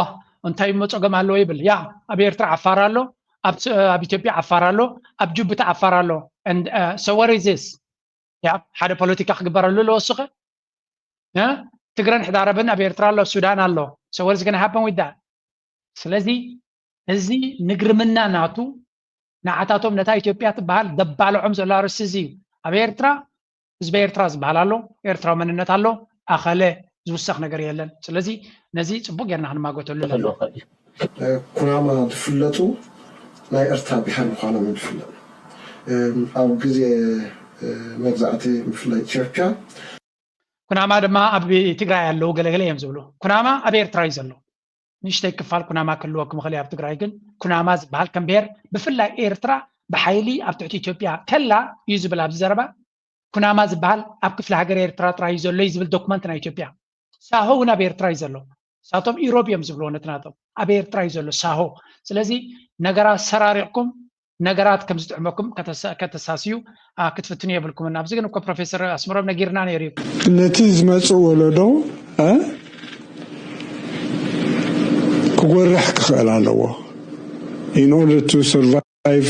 እንታይ እሞ ፀገም ኣለዎ ይብል። ያ ኣብ ኤርትራ ዓፋር ኣሎ፣ ኣብ ኢትዮጵያ ዓፋር ኣሎ፣ ኣብ ጅቡቲ ዓፋር ኣሎ። ሰወር ዚስ ያ ሓደ ፖለቲካ ክግበረሉ ኣለዎ። እስኸ ትግረን ሕዳረብን ኣብ ኤርትራ ኣሎ፣ ኣብ ሱዳን ኣሎ። ሰወር ዝገነ ሃበን ዊዳ ስለዚ እዚ ንግርምና ናቱ ንዓታቶም ነታ ኢትዮጵያ ትበሃል ደባልዖም ዘሎ ኣርእስቲ እዚ እዩ። ኣብ ኤርትራ ህዝቢ ኤርትራ ዝበሃል ኣሎ፣ ኤርትራዊ መንነት ኣሎ፣ ኣኸለ ዝውሰኽ ነገር የለን። ስለዚ ነዚ ጽቡቅ ጌርና ክንማጎተሉ ኣለና። ኩናማ ዝፍለጡ ናይ ኤርትራ ብሔር ምዃኖም ዝፍለጥ ኣብ ግዜ መግዛእቲ ብፍላይ ኢትዮጵያ ኩናማ ድማ ኣብ ትግራይ ኣለዉ ገለገለ እዮም ዝብሉ። ኩናማ ኣብ ኤርትራ እዩ ዘሎ። ንእሽተይ ክፋል ኩናማ ክህልወኩም ይኽእል እዩ ኣብ ትግራይ፣ ግን ኩናማ ዝበሃል ከም ብሔር ብፍላይ ኤርትራ ብሓይሊ ኣብ ትሕቲ ኢትዮጵያ ከላ እዩ ዝብል ኣብዚ ዘረባ። ኩናማ ዝበሃል ኣብ ክፍለ ሃገር ኤርትራ ጥራይ እዩ ዘሎ እዩ ዝብል ዶክመንት ናይ ኢትዮጵያ። ሳሆ እውን ኣብ ኤርትራ እዩ ዘሎ። ሳቶም ኢሮብ እዮም ዝብልዎ ነቲ ናቶም ኣብ ኤርትራ እዩ ዘሎ ሳሆ። ስለዚ ነገራት ሰራሪቕኩም ነገራት ከም ዝጥዕመኩም ከተሳስዩ ክትፍትኑ የብልኩምን። ኣብዚ ግን እኮ ፕሮፌሰር ኣስመሮም ነጊርና ነይሩ እዩ። ነቲ ዝመጽእ ወለዶ ክጎርሕ ክኽእል ኣለዎ in order to survive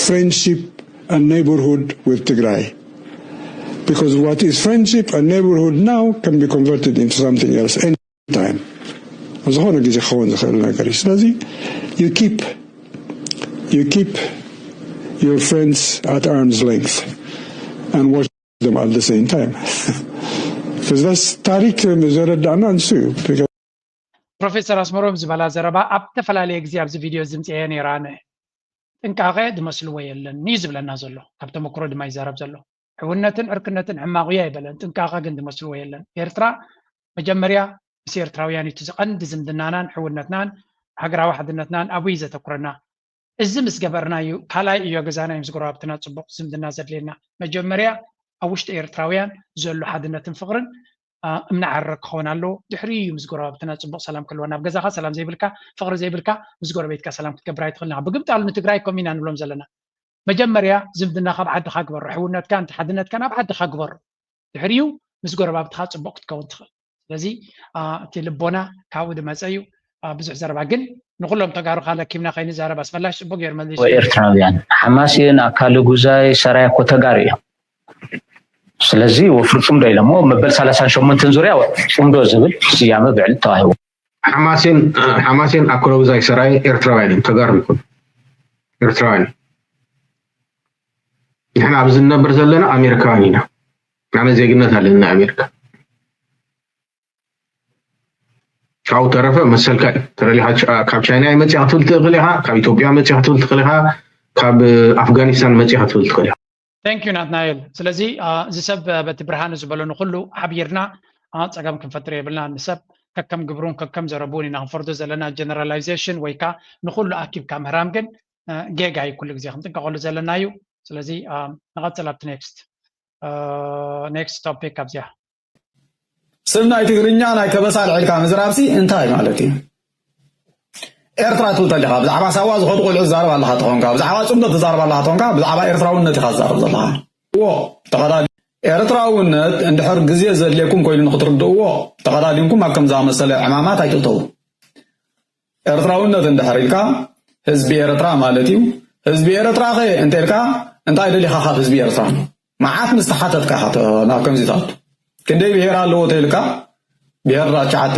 friendship and neighborhood with Tigray. Because what is friendship and neighborhood now can be converted into something else. time ዝኾነ ግዜ ክኸውን ዝኽእል ነገር እዩ። ስለዚ you keep you keep your friends at arm's length and watch them at the same time. Because that's ታሪክ ዘረዳእና ንሱ እዩ። ፕሮፌሰር ኣስመሮም ዝበላ ዘረባ ኣብ ዝተፈላለየ ግዜ ኣብዚ ቪድዮ ዝምፅአ ነይራ። ኣነ ጥንቃቐ ዝመስልዎ የለን እዩ ዝብለና ዘሎ፣ ካብ ተመክሮ ድማ ይዛረብ ዘሎ። ሕውነትን ዕርክነትን ሕማቕ እዩ ኣይበለን፣ ጥንቃቐ ግን ዝመስልዎ የለን። ኤርትራ መጀመርያ ምስ ኤርትራውያን እዩ እቲ ቀንዲ ዝምድናናን ሕውነትናን ሃገራዊ ሓድነትናን ኣብኡ እዩ ዘተኩረና። እዚ ምስ ገበርና እዩ ካልኣይ ዕዮ ገዛና እዩ ምስ ጎረባብትና ፅቡቕ ዝምድና ዘድልየና። መጀመርያ ኣብ ውሽጢ ኤርትራውያን ዘሎ ሓድነትን ፍቕርን እምነ ዓረር ክኸውን ኣለዎ። ድሕሪኡ እዩ ምስ ጎረባብትና ፅቡቕ ሰላም ክህልወና። ኣብ ገዛኻ ሰላም ዘይብልካ፣ ፍቕሪ ዘይብልካ ምስ ጎረቤትካ ሰላም ክትገብር ኣይትኽእልን ኢኻ። ብግምጣሉ ንትግራይ ከምኡ ኢና ንብሎም ዘለና። መጀመርያ ዝምድናኻ ኣብ ዓድኻ ግበሮ፣ ሕውነትካን ሓድነትካን ኣብ ዓድኻ ግበሮ። ድሕሪኡ ምስ ጎረባብትኻ ፅቡቕ ክትከውን ትኽእል። ስለዚ እቲ ልቦና ካብኡ ዝመፀ እዩ። ብዙሕ ዘረባ ግን ንኩሎም ተጋሩ ካለኪምና ከይንዛረብ ኣስመላሽ ፅቡቅ ገይሩ መሊሱ። ኤርትራውያን ሓማሴን ኣካለ ጉዛይ ሰራየ እኮ ተጋሩ እዮም። ስለዚ ወፍሪ ጽምዶ ኢሎሞ መበል ሰላሳን ሸሞንተን ዙርያ ጽምዶ ዝብል ስያመ ብዕሊ ተዋሂቡ። ሓማሴን ሓማሴን ኣካለ ጉዛይ ሰራየ ኤርትራውያን እዮም፣ ተጋሩ ይኩን ኤርትራውያን። ንሕና ኣብዚ ንነብር ዘለና ኣሜሪካውያን ኢና። ኣነ ዜግነት ኣለኒ ናይ ኣሜሪካ። ካብኡ ተረፈ መሰልካ እዩ። ተደሊኻ ካብ ቻይና እየ መፅያ ክትብል ትኽእል ኢኻ፣ ካብ ኢትዮጵያ መፅያ ክትብል ትኽእል ኢኻ፣ ካብ ኣፍጋኒስታን መፅያ ክትብል ትኽእል ኢኻ። Thank you ናትናኤል። ስለዚ እዚ ሰብ በቲ ብርሃኑ ዝበሎ ንኩሉ ሓቢርና ፀገም ክንፈጥር የብልና። ንሰብ ከከም ግብሩን ከከም ዘረብኡን ኢና ክንፈርዶ ዘለና። ጀነራላይዜሽን ወይ ከዓ ንኩሉ ኣኪብካ ምህራም ግን ጌጋ እዩ። ኩሉ ግዜ ክንጥንቀቀሉ ዘለና እዩ። ስለዚ ንቐፅል ኣብቲ ኔክስት ኔክስት ቶፒክ ኣብዚኣ። ስም ናይ ትግርኛ ናይ ከበሳ ኣልዒልካ ምዝራብሲ እንታይ ማለት እዩ? ኤርትራ ትብል ተለኻ ብዛዕባ ሳዋ ዝኸዱ ቆልዑ ትዛረብ ኣለኻ ተኾንካ፣ ብዛዕባ ጽምዶ ትዛረብ ኣለኻ ተኾንካ፣ ብዛዕባ ኤርትራውነት ኢኻ ትዛረብ ዘለኻ። እዎ ተኸዳዲ ኤርትራውነት እንድሕር ግዜ ዘድልየኩም ኮይኑ ንክትርድእዎ ተኸዳዲንኩም ኣብ ከምዚ ዝኣመሰለ ዕማማት ኣይትእተዉ። ኤርትራውነት እንድሕር ኢልካ ህዝቢ ኤርትራ ማለት እዩ። ህዝቢ ኤርትራ ኸ እንተ ኢልካ እንታይ ደሊኻ ካብ ህዝቢ ኤርትራ? መዓት ምስ ተሓተትካ ኢኻ ናብ ከምዚ ትኣቱ። ክንደይ ብሄር ኣለዎ ተይልካ ብሄር ዳ ትሽዓተ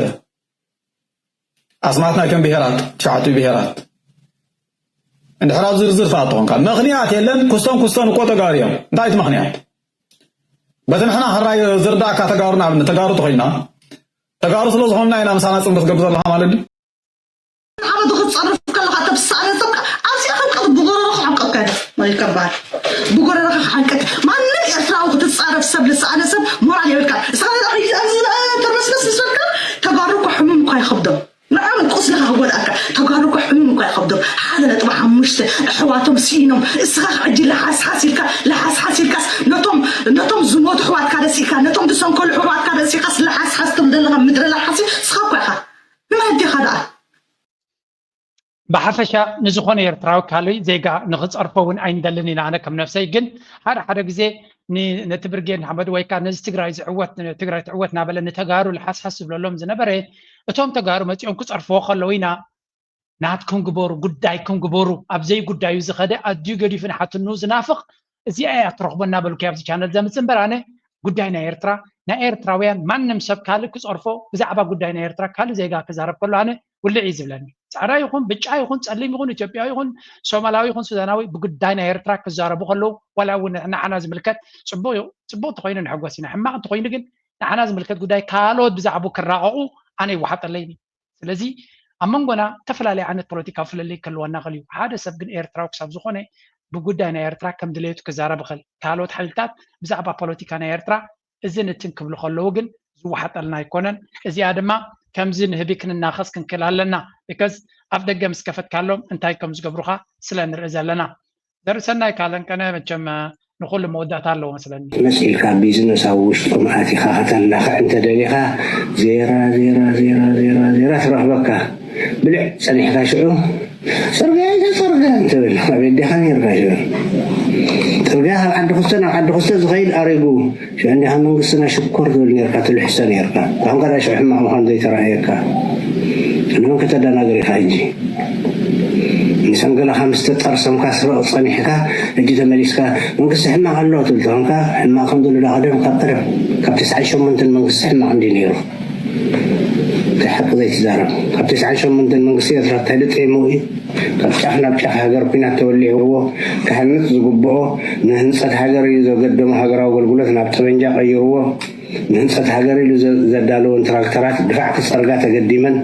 ኣስማት ናይቶም ብሄራት ትሽዓተ ብሄራት እንድሕር ኣብ ዝርዝር ትኣቱ ኾንካ ምኽንያት የለን። ክስቶን ክስቶን እኮ ተጋሩ እዮም። እንታይ እቲ ምኽንያት? በቲ ንሕና ሕራይ ዝርዳእካ ተጋሩ ንኣብነት ተጋሩ ተኾይና ተጋሩ ስለ ዝኾንና ኢና ምሳና ጽምዶ ትገብር ዘለኻ ማለት ድዩ? ዓመት ክትጸርፍ ከለኻ ተብሳለ ጽምዶ ኣብዚኣ ከም ቀልቢ ብጎረሮ ክሕቀካ ይከባል። ብጎረረኻ ክሓንቀት ማንም ኤርትራዊ ክትጻረፍ ሰብ ልስኣነ ሰብ ሞራል የብልካ። እስኻ ተርመስመስ ዝበልካ ተጋሩ እኮ ሕሙም እኳ ይኸብዶም። ንዓም ቁስልኻ ክጎድኣካ ተጋሩ እኮ ሕሙም እኳ ይኸብዶም። ሓደ ነጥቢ ሓሙሽተ ኣሕዋቶም ስኢኖም እስኻ ሕጂ ለሓስሓስ ኢልካ ለሓስሓስ ኢልካስ ነቶም ነቶም ዝሞቱ ኣሕዋትካ ደሲእካ ነቶም ዝሰንከሉ ኣሕዋትካ ደሲእካስ ለሓስሓስ ትብል ዘለኻ ምድረ ለሓሲ እስኻ እኳ ኢኻ። ንመን ኣዴኻ ደኣ? ብሓፈሻ ንዝኾነ ኤርትራዊ ካልእ ዜጋ ንኽጸርፎ እውን ኣይንደልን ኢና። ኣነ ከም ነፍሰይ ግን ሓደ ሓደ ግዜ ነቲ ብርጌድ ንሓመዱ ወይ ከዓ ነዚ ትግራይ ዝዕወት ትግራይ ትዕወት እናበለ ንተጋሩ ልሓስሓስ ዝብለሎም ዝነበረ እቶም ተጋሩ መፂኦም ክፀርፍዎ ከለዉ ኢና ናትኩም ግበሩ ጉዳይኩም ግበሩ ኣብ ዘይጉዳዩ ዝኸደ ኣዝዩ ገዲፉ ንሓትኑ ዝናፍቕ እዚኣ እያ ትረኽቦ እናበልኩ ኣብዚ ቻነል ዘምፅእ እምበር ኣነ ጉዳይ ናይ ኤርትራ ናይ ኤርትራውያን ማንም ሰብ ካልእ ክፀርፎ ብዛዕባ ጉዳይ ናይ ኤርትራ ካልእ ዜጋ ክዛረብ ከሎ ኣነ ውልዕ እዩ ዝብለኒ። ፃዕዳ ይኹን ብጫ ይኹን ፀሊም ይኹን ኢትዮጵያዊ ይኹን ሶማላዊ ይኹን ሱዳናዊ ብጉዳይ ናይ ኤርትራ ክዛረቡ ከለዉ ዋላ እውን ንዓና ዝምልከት ፅቡቅ እዩ ፅቡቅ እንተኮይኑ ንሕጎስ ኢና ሕማቅ እንተኮይኑ ግን ንዓና ዝምልከት ጉዳይ ካልኦት ብዛዕቡ ክራቀቁ ኣነ ይወሓጠለይን እዩ። ስለዚ ኣብ መንጎና ዝተፈላለዩ ዓይነት ፖለቲካዊ ፍልልይ ክህልወና ይኽእል እዩ። ሓደ ሰብ ግን ኤርትራዊ ክሳብ ዝኾነ ብጉዳይ ናይ ኤርትራ ከም ድሌቱ ክዛረብ ይኽእል። ካልኦት ሓይልታት ብዛዕባ ፖለቲካ ናይ ኤርትራ እዝን እትን ክብሉ ከለዉ ግን ዝወሓጠልና ኣይኮነን። እዚኣ ድማ ከምዚ ንህቢ ክንናኸስ ክንክእል ኣለና። ቢካዝ ኣፍ ደገ ምስ ከፈትካሎም እንታይ ከም ዝገብሩኻ ስለ ንርኢ ዘለና። ዘርሰናይ ካለንቀነ መቸም ንኹሉ መወዳእታ ኣለዎ መስለኒ። መሲልካ ቢዝነስ ኣብ ውሽጥኩም ኣቲኻ ከተላኽዕ እንተደሊኻ ዜራ ዜራ ዜራ ዜራ ዜራ ትረኽበካ። ብልዕ ጸኒሕካ ሽዑ ጽርግያ ኢለ ጽርግያ እንትብል ኣበይ ዲኻ ነይርካ ሽዑ? ጽርግያ ካብ ዓዲ ክስተ ናብ ዓዲ ክስተ ዝኸይድ ኣሪጉ ሽዑ እንዲኻ መንግስትና ሽኮር ትብል ነይርካ ትልሕሰ ነይርካ። ካሁን ከዳ ሽዑ ሕማቕ ምዃኑ ዘይተረኣየካ ንመን ከተደናግር ኢኻ ሕጂ? ንሰንገላኻ ምስ ተጠርሰምካ ስረቕ ጸኒሕካ ሕጂ ተመሊስካ መንግስቲ ሕማቕ ኣሎ ትብል ተኾንካ ሕማቕ ከም ዘሎ ዳ ቀደም ካብ ቀደም ካብ ተስዓን ሸሞንተን መንግስቲ ሕማቕ እንዲ ነይሩ። እንታይ ሓቂ ዘይትዛረብ ካብ ተስዓን ሸሞንተን መንግስቲ ኤርትራ እንታይ ልጥዒሙ እዩ? ካብ ጫፍ ናብ ጫፍ ሃገር ኲናት ተወሊዕዎ ክሃንጽ ዝግብኦ ንህንጸት ሃገር እዩ ዘገደሞ ሃገራዊ ኣገልግሎት ናብ ጠበንጃ ቀይርዎ። ንህንፀት ሃገር ኢሉ ዘዳለወን ትራክተራት ድፋዕ ክፀርጋ ተገዲመን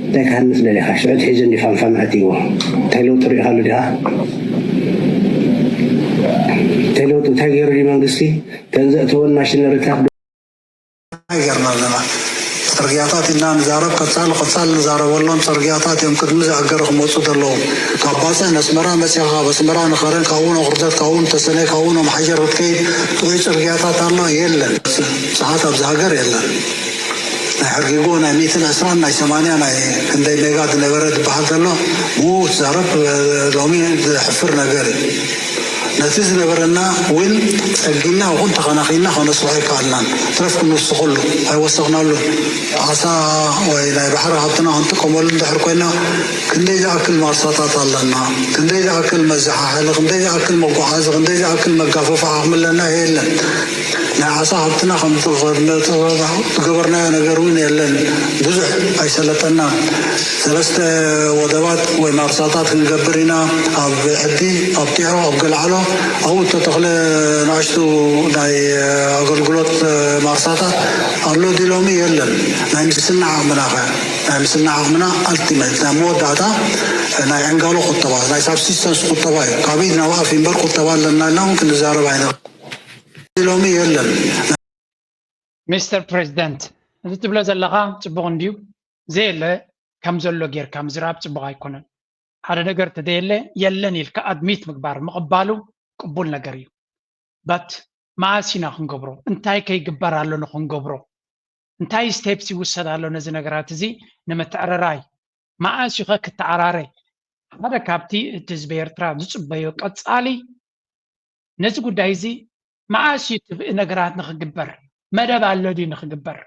እንታይ ክሃንፅ ደሊኻ? ሽዑ ትሒዙ እንዲ ፋንፋን ኣእትይዎ። እንታይ ለውጢ ርኢኻሉ ዲኻ? እንታይ ለውጢ እንታይ ገይሩ ድዩ መንግስቲ? ተን ዘእተወን ማሽነሪታት ዶ? እንታይ ገርና ኣለና? ፅርግያታት ኢልና ንዛረብ ቀፃሊ ቀፃሊ ንዛረበሎም ፅርግያታት እዮም ቅድሚ ዝኣገረ ክመፁ ዘለዎም። ካብ ባፅዕ ነስመራ መፂኻ ካብ ኣስመራ ንኸረን ካብኡ ንኹርደት ካብኡ ንተሰነይ ካብኡ ንመሓሸር ክትከይድ ጥዑይ ፅርግያታት ኣሎ የለን። ሰዓት ኣብዚ ሃገር የለን። ናይ ሕርጊጎ ናይ ሚእትን ዕስራን ናይ ሰማንያ ናይ ክንደይ ሜጋ ዝነበረ ዝበሃል ዘሎ ብኡ ትዛረብ ሎሚ ዘሕፍር ነገር እዩ። ነቲ ዝነበረና እውን ጸጊና ይኹን ተኸናኺና ከነስርሖ ኣይከኣልናን። ትረፍ ክንውስኸሉ ኣይወሰኽናሉን። ዓሳ ወይ ናይ ባሕሪ ሃብትና ክንጥቀመሉ እንድሕር ኮይና ክንደይ ዝኣክል ማርሳታት ኣለና፣ ክንደይ ዝኣክል መዘሓሕሊ፣ ክንደይ ዝኣክል መጓዓዚ፣ ክንደይ ዝኣክል መጋፈፊ ዓቕሚ ኣለና የለን። ናይ ዓሳ ሃብትና ከም ዝገበርናዮ ነገር እውን የለን። ብዙሕ ኣይሰለጠናን። ሰለስተ ወደባት ወይ ማርሳታት ክንገብር ኢና፣ ኣብ ዕዲ፣ ኣብ ጢዖ፣ ኣብ ገልዓሎ። ኣብኡ እተተኽለ ንኣሽቱ ናይ ኣገልግሎት ማርሳታት ኣሎ ድዩ ሎሚ? የለን። ናይ ምስናዕ ዓቕምና ኸ? ናይ ምስናዕ ዓቕምና ኣልቲመት ናይ መወዳእታ ናይ ዕንጋሎ ቁጠባ ናይ ሳብሲስተንስ ቁጠባ እዩ። ካብ ኢድ ናብ ኣፍ እምበር ቁጠባ ኣለና ኢልና እውን ክንዛረብ ኣይንኽእል። ሎሚ የለን። ሚስተር ፕሬዚደንት፣ እዚ ትብሎ ዘለኻ ፅቡቕ እንድዩ፣ ዘየለ ከም ዘሎ ጌርካ ምዝራብ ፅቡቕ ኣይኮነን። ሓደ ነገር ተዘየለ የለን ኢልካ ኣድሚት ምግባር ምቕባሉ ቅቡል ነገር እዩ። በት መኣስ ኢና ክንገብሮ? እንታይ ከይግበር ኣሎ ንክንገብሮ? እንታይ ስቴፕስ ይውሰድ ኣሎ ነዚ ነገራት እዚ ንምትዕርራይ? መኣስ እዩ ኸ ክተዓራረ? ሓደ ካብቲ እቲ ህዝቢ ኤርትራ ዝፅበዮ ቀፃሊ ነዚ ጉዳይ እዚ መኣስ እዩ እቲ ነገራት ንክግበር መደብ ኣሎ ድዩ ንክግበር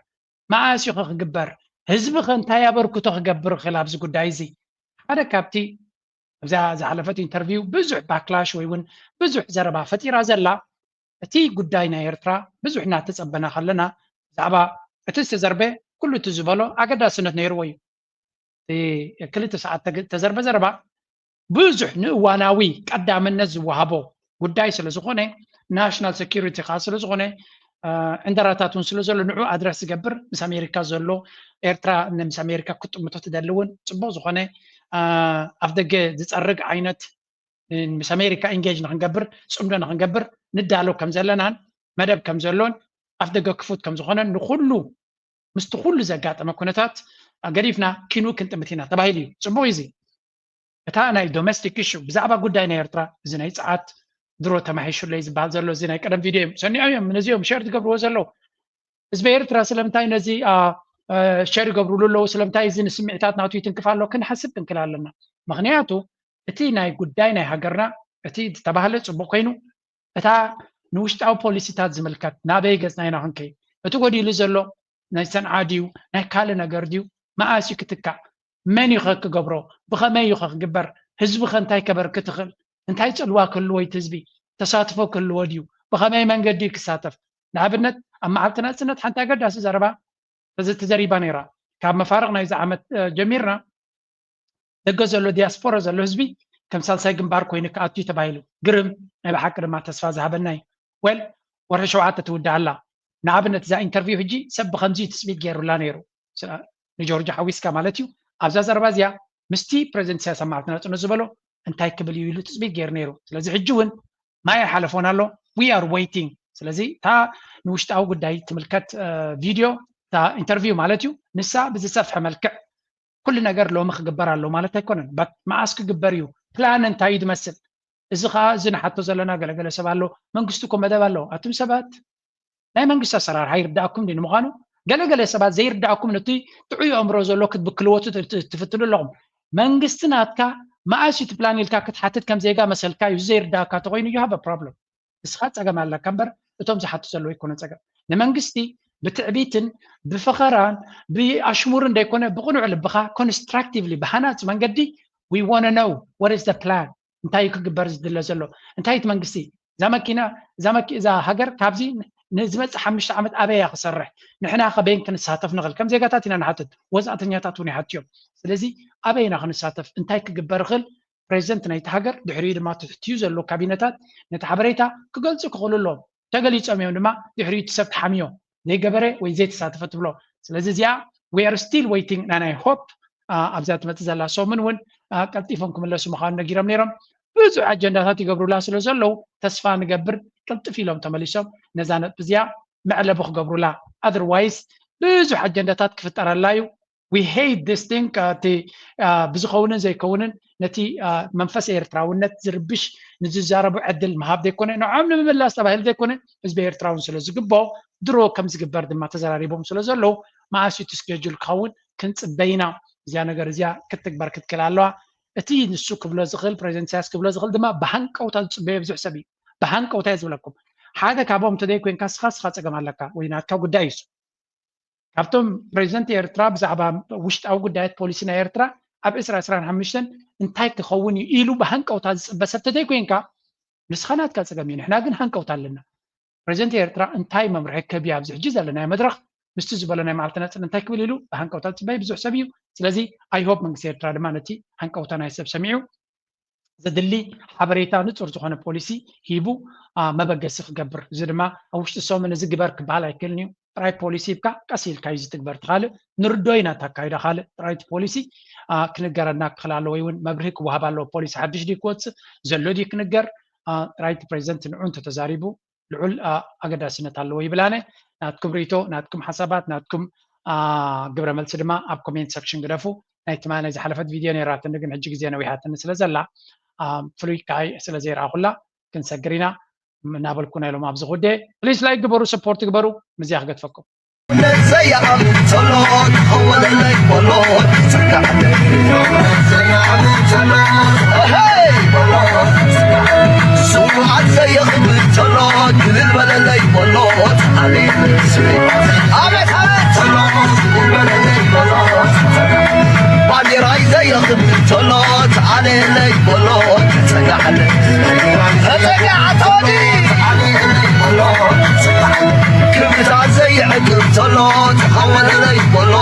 መኣስ እዩ ክግበር ህዝቢ ከ እንታይ ኣበርክቶ ክገብር ይኽእል ኣብዚ ጉዳይ እዚ ሓደ ካብቲ ኣብዛ ዝሓለፈት ኢንተርቪው ብዙሕ ባክላሽ ወይ እውን ብዙሕ ዘረባ ፈጢራ ዘላ እቲ ጉዳይ ናይ ኤርትራ ብዙሕ እናተፀበና ከለና ብዛዕባ እቲ ዝተዘርበ ኩሉ እቲ ዝበሎ ኣገዳስነት ነይርዎ እዩ ክልተ ሰዓት ተዘርበ ዘረባ ብዙሕ ንእዋናዊ ቀዳምነት ዝወሃቦ ጉዳይ ስለ ዝኾነ ናሽናል ሴኩሪቲ ከዓ ስለ ዝኾነ ዕንደራታት እውን ስለ ዘሎ ንዑ ኣድረስ ዝገብር ምስ ኣሜሪካ ዘሎ ኤርትራ ምስ ኣሜሪካ ክትጥምቶ ትደሊ እውን ፅቡቅ ዝኾነ ኣፍ ደገ ዝፀርግ ዓይነት ምስ ኣሜሪካ ኢንጌጅ ንክንገብር፣ ፅምዶ ንክንገብር ንዳሎ ከም ዘለናን መደብ ከም ዘሎን ኣፍ ደገ ክፉት ከም ዝኾነን ንኩሉ ምስቲ ኩሉ ዘጋጠመ ኩነታት ገዲፍና ኪኑ ክንጥምት ኢና ተባሂሉ እዩ። ፅቡቅ እዩ። እዚ እታ ናይ ዶሜስቲክ ኢሹ ብዛዕባ ጉዳይ ናይ ኤርትራ፣ እዚ ናይ ፀዓት ድሮ ተማሂሹለይ ዝበሃል ዘሎ እዚ ናይ ቀደም ቪድዮ እዮም ሰኒዖም እዮም ነዚኦም ሸር ዝገብርዎ ዘለዉ። ህዝቢ ኤርትራ ስለምንታይ ነዚ ሸር ይገብሩሉ ኣለዉ? ስለምንታይ እዚ ንስምዒታት ናቱ ይትንክፍ ኣሎ? ክንሓስብ ክንክል ኣለና። ምክንያቱ እቲ ናይ ጉዳይ ናይ ሃገርና እቲ ዝተባህለ ፅቡቅ ኮይኑ፣ እታ ንውሽጣዊ ፖሊሲታት ዝምልከት ናበይ ገፅና ኢና ክንከይድ? እቲ ጎዲሉ ዘሎ ናይ ሰንዓ ድዩ ናይ ካልእ ነገር ድዩ? መኣስ እዩ ክትካእ? መን እዩ ከ ክገብሮ? ብኸመይ እዩ ከ ክግበር? ህዝቢ ከ እንታይ ከበርክት ይኽእል? እንታይ ፅልዋ ክህልዎ እቲ ህዝቢ? ተሳትፎ ክህልዎ ድዩ? ብኸመይ መንገዲ እዩ ክሳተፍ? ንኣብነት ኣብ መዓልቲ ናፅነት ሓንቲ ኣገዳሲ ዘረባ ተዘ- ተዘሪባ ነይራ። ካብ መፋርቕ ናይዚ ዓመት እ፣ ጀሚርና ደገ ዘሎ ዲያስፖራ ዘሎ ህዝቢ ከም ሳልሳይ ግንባር ኮይኑ ክኣቱ እዩ ተባሂሉ። ግርም፣ ናይ ብሓቂ ድማ ተስፋ ዝሃበና እዩ። ወል ወርሒ ሸውዓተ ትውዳእ ኣላ። ንኣብነት እዛ ኢንተርቪው ሕጂ ሰብ ብከምዚ እዩ ትፅቢት ገይሩላ ነይሩ። ስ- ንጆርጆ ሓዊስካ ማለት እዩ። ኣብዛ ዘረባ እዚኣ ምስቲ ፕሬዚደንት ኢሳያስ ኣብ መዓልቲ ናጽነት ዝበሎ እንታይ ክብል እዩ ኢሉ ትፅቢት ገይሩ ነይሩ። ስለዚ ሕጂ እውን ማይ ኣይሓለፎን ኣሎ። We are waiting። ስለዚ እታ ንውሽጣዊ ጉዳይ ትምልከት እ፣ ቪድዮ እታ ኢንተርቪው ማለት እዩ። ንሳ ብዝሰፍሐ መልክዕ ኩሉ ነገር ሎሚ ክግበር ኣሎ ማለት ኣይኮነን። በት መዓስ ክግበር እዩ? ፕላን እንታይ እዩ ዝመስል? እዚ ከዓ እዚ ንሓቶ ዘለና ገለገለ ሰብ ኣሎ። መንግስቲ እኮ መደብ ኣለዎ። ኣቱም ሰባት ናይ መንግስቲ ኣሰራርሓ ይርዳእኩም ድዩ? ንምዃኑ ገለገለ ሰባት ዘይርዳእኩም ነቲ ጥዑይ ኣእምሮ ዘሎ ክትብክልዎ ት- ት- ትፍትኑ ኣለኹም። መንግስቲ ናትካ መኣስ እዩ እቲ ፕላን ኢልካ ክትሓትት ከም ዜጋ መሰልካ እዩ። እዚ ዘይርዳእካ ተኮይኑ you have a problem። ንስኻ ፀገም ኣለካ እምበር እቶም ዝሓቱ ዘለዉ ኣይኮነ ፀገም። ንመንግስቲ ብትዕቢትን ብፈኸራን ብኣሽሙርን ደይኮነ ብቕኑዕ ልብኻ ኮንስትራክቲቭሊ ብሃናፂ መንገዲ we wanna know what is the plan እንታይ እዩ ክግበር ዝድለ ዘሎ እንታይ እቲ መንግስቲ እዛ መኪና እዛ መኪ እዛ ሃገር ካብዚ ንዝመፅእ ሓሙሽተ ዓመት ኣበይ እያ ክሰርሕ ንሕና ከበይን ክንሳተፍ ንኽእል ከም ዜጋታት ኢና ንሓትት ወፃእተኛታት እውን ይሓትዮም ስለዚ ኣበይ ኢና ክንሳተፍ እንታይ ክግበር ይኽእል ፕሬዚደንት ናይቲ ሃገር ድሕሪኡ ድማ ትሕትዩ ዘሎ ካቢነታት ነቲ ሓበሬታ ክገልፁ ክኽእሉ ኣለዎም ተገሊፆም እዮም ድማ ድሕሪኡ እቲ ሰብ ተሓምዮ ዘይገበረ ወይ ዘይተሳተፈ ትብሎ ስለዚ እዚኣ we are still waiting and I hope ኣብዛ ትመፅእ ዘላ ሰሙን እውን ቀልጢፎም ክምለሱ ምዃኑ ነጊሮም ነይሮም ብዙሕ ኣጀንዳታት ይገብሩላ ስለ ዘለዉ ተስፋ ንገብር ቅልጥፍ ኢሎም ተመሊሶም ነዛ ነጥቢ እዚኣ መዕለቢ ክገብሩላ otherwise ብዙሕ ኣጀንዳታት ክፍጠረላ እዩ we hate this thing እቲ ብዝኸውንን ዘይከውንን ነቲ መንፈስ ኤርትራውነት ዝርብሽ ንዝዛረቡ ዕድል ምሃብ ዘይኮነ ንዖም ንምምላስ ተባሂሉ ዘይኮነ ህዝቢ ኤርትራውን ስለ ዝግብኦ ድሮ ከም ዝግበር ድማ ተዘራሪቦም ስለ ዘለዉ መኣስ እቲ ስኬጁል ክኸውን ክንፅበይና እዚኣ ነገር እዚኣ ክትግበር ክትክል ኣለዋ እቲ ንሱ ክብሎ ዝኽእል ፕሬዚደንት ኢሳያስ ክብሎ ዝኽእል ድማ ብሃንቀውታ ዝፅበዮ ብዙሕ ሰብ እዩ ብሃንቀውታ እየ ዝብለኩም ሓደ ካብኦም እንተዘይ ኮንካ ስኻ ስኻ ፀገም ኣለካ ወይ ናትካ ጉዳይ እዩ ካብቶም ፕሬዚደንት ኤርትራ ብዛዕባ ውሽጣዊ ጉዳያት ፖሊሲ ናይ ኤርትራ ኣብ ዕስራ ዕስራን ሓሙሽተን እንታይ ክኸውን እዩ ኢሉ ብሃንቀውታ ዝፅበ ሰብ ተዘይ ኮንካ ንስኻ ናትካ ፀገም እዩ ንሕና ግን ሃንቀውታ ኣለና ፕሬዚደንት ኤርትራ እንታይ መምርሒ ክህብ እዩ ኣብዚ ሕጂ ዘለናዮ መድረኽ ምስቲ ዝበሎ ናይ መዓልቲ ነፅን እንታይ ክብል ኢሉ ብሃንቀውታ ዝፅበይ ብዙሕ ሰብ እዩ ስለዚ ኣይሆፕ መንግስቲ ኤርትራ ድማ ነቲ ሃንቀውታ ናይ ሰብ ሰሚዑ ዘድሊ ሓበሬታ ንፁር ዝኾነ ፖሊሲ ሂቡ መበገሲ ክገብር እዚ ድማ ኣብ ውሽጢ ሰሙን እዚ ግበር ክበሃል ኣይክእልን እዩ ጥራይ ፖሊሲ ሂብካ ቀስ ኢልካ እዩ ዝትግበር ትካልእ ንርዶ ኢና ታካይዳ ካልእ ጥራይቲ ፖሊሲ ክንገረና ክኽል ኣለዎ ወይ እውን መብርሂ ክወሃብ ኣለዎ ፖሊሲ ሓድሽ ድዩ ክወፅእ ዘሎ ድዩ ክንገር ጥራይቲ ፕሬዚደንት ንዑ እንተተዛሪቡ ልዑል ኣገዳስነት ኣለዎ ይብል ኣነ ናትኩም ርእቶ ናትኩም ሓሳባት ናትኩም ግብረ መልሲ ድማ ኣብ ኮሜንት ሰክሽን ግደፉ ናይ ትማሊ ዝሓለፈት ቪድዮ ነይራትኒ ግን ሕጂ ግዜ ነዊሓትኒ ስለ ዘላ ፍሉይ ካይ ስለ ዘይረኣኹላ ክንሰግር ኢና እናበልኩ ናይ ሎም ኣብዚ ጉዳይ ፕሊስ ላይክ ግበሩ ሰፖርት ግበሩ ምዝያ ክገድፈኩም ዘይኣምን ዘሎ ክኸወለለይ በሎ ዘይኣምን ዘሎ ስውኣት ዘየኽብር ዘሎ ክብል በለለይ በሎ ኣቤት ኣቤት ዘሎ ክብል በለለይ በሎ ባንዴራይ ዘየኽብር ዘሎ ተኣለየለይ በሎ ተጸጋዕለ ተጸጋዕቶኒ ክብርታት ዘይዕግብ ዘሎ ተኸወለለይ በሎ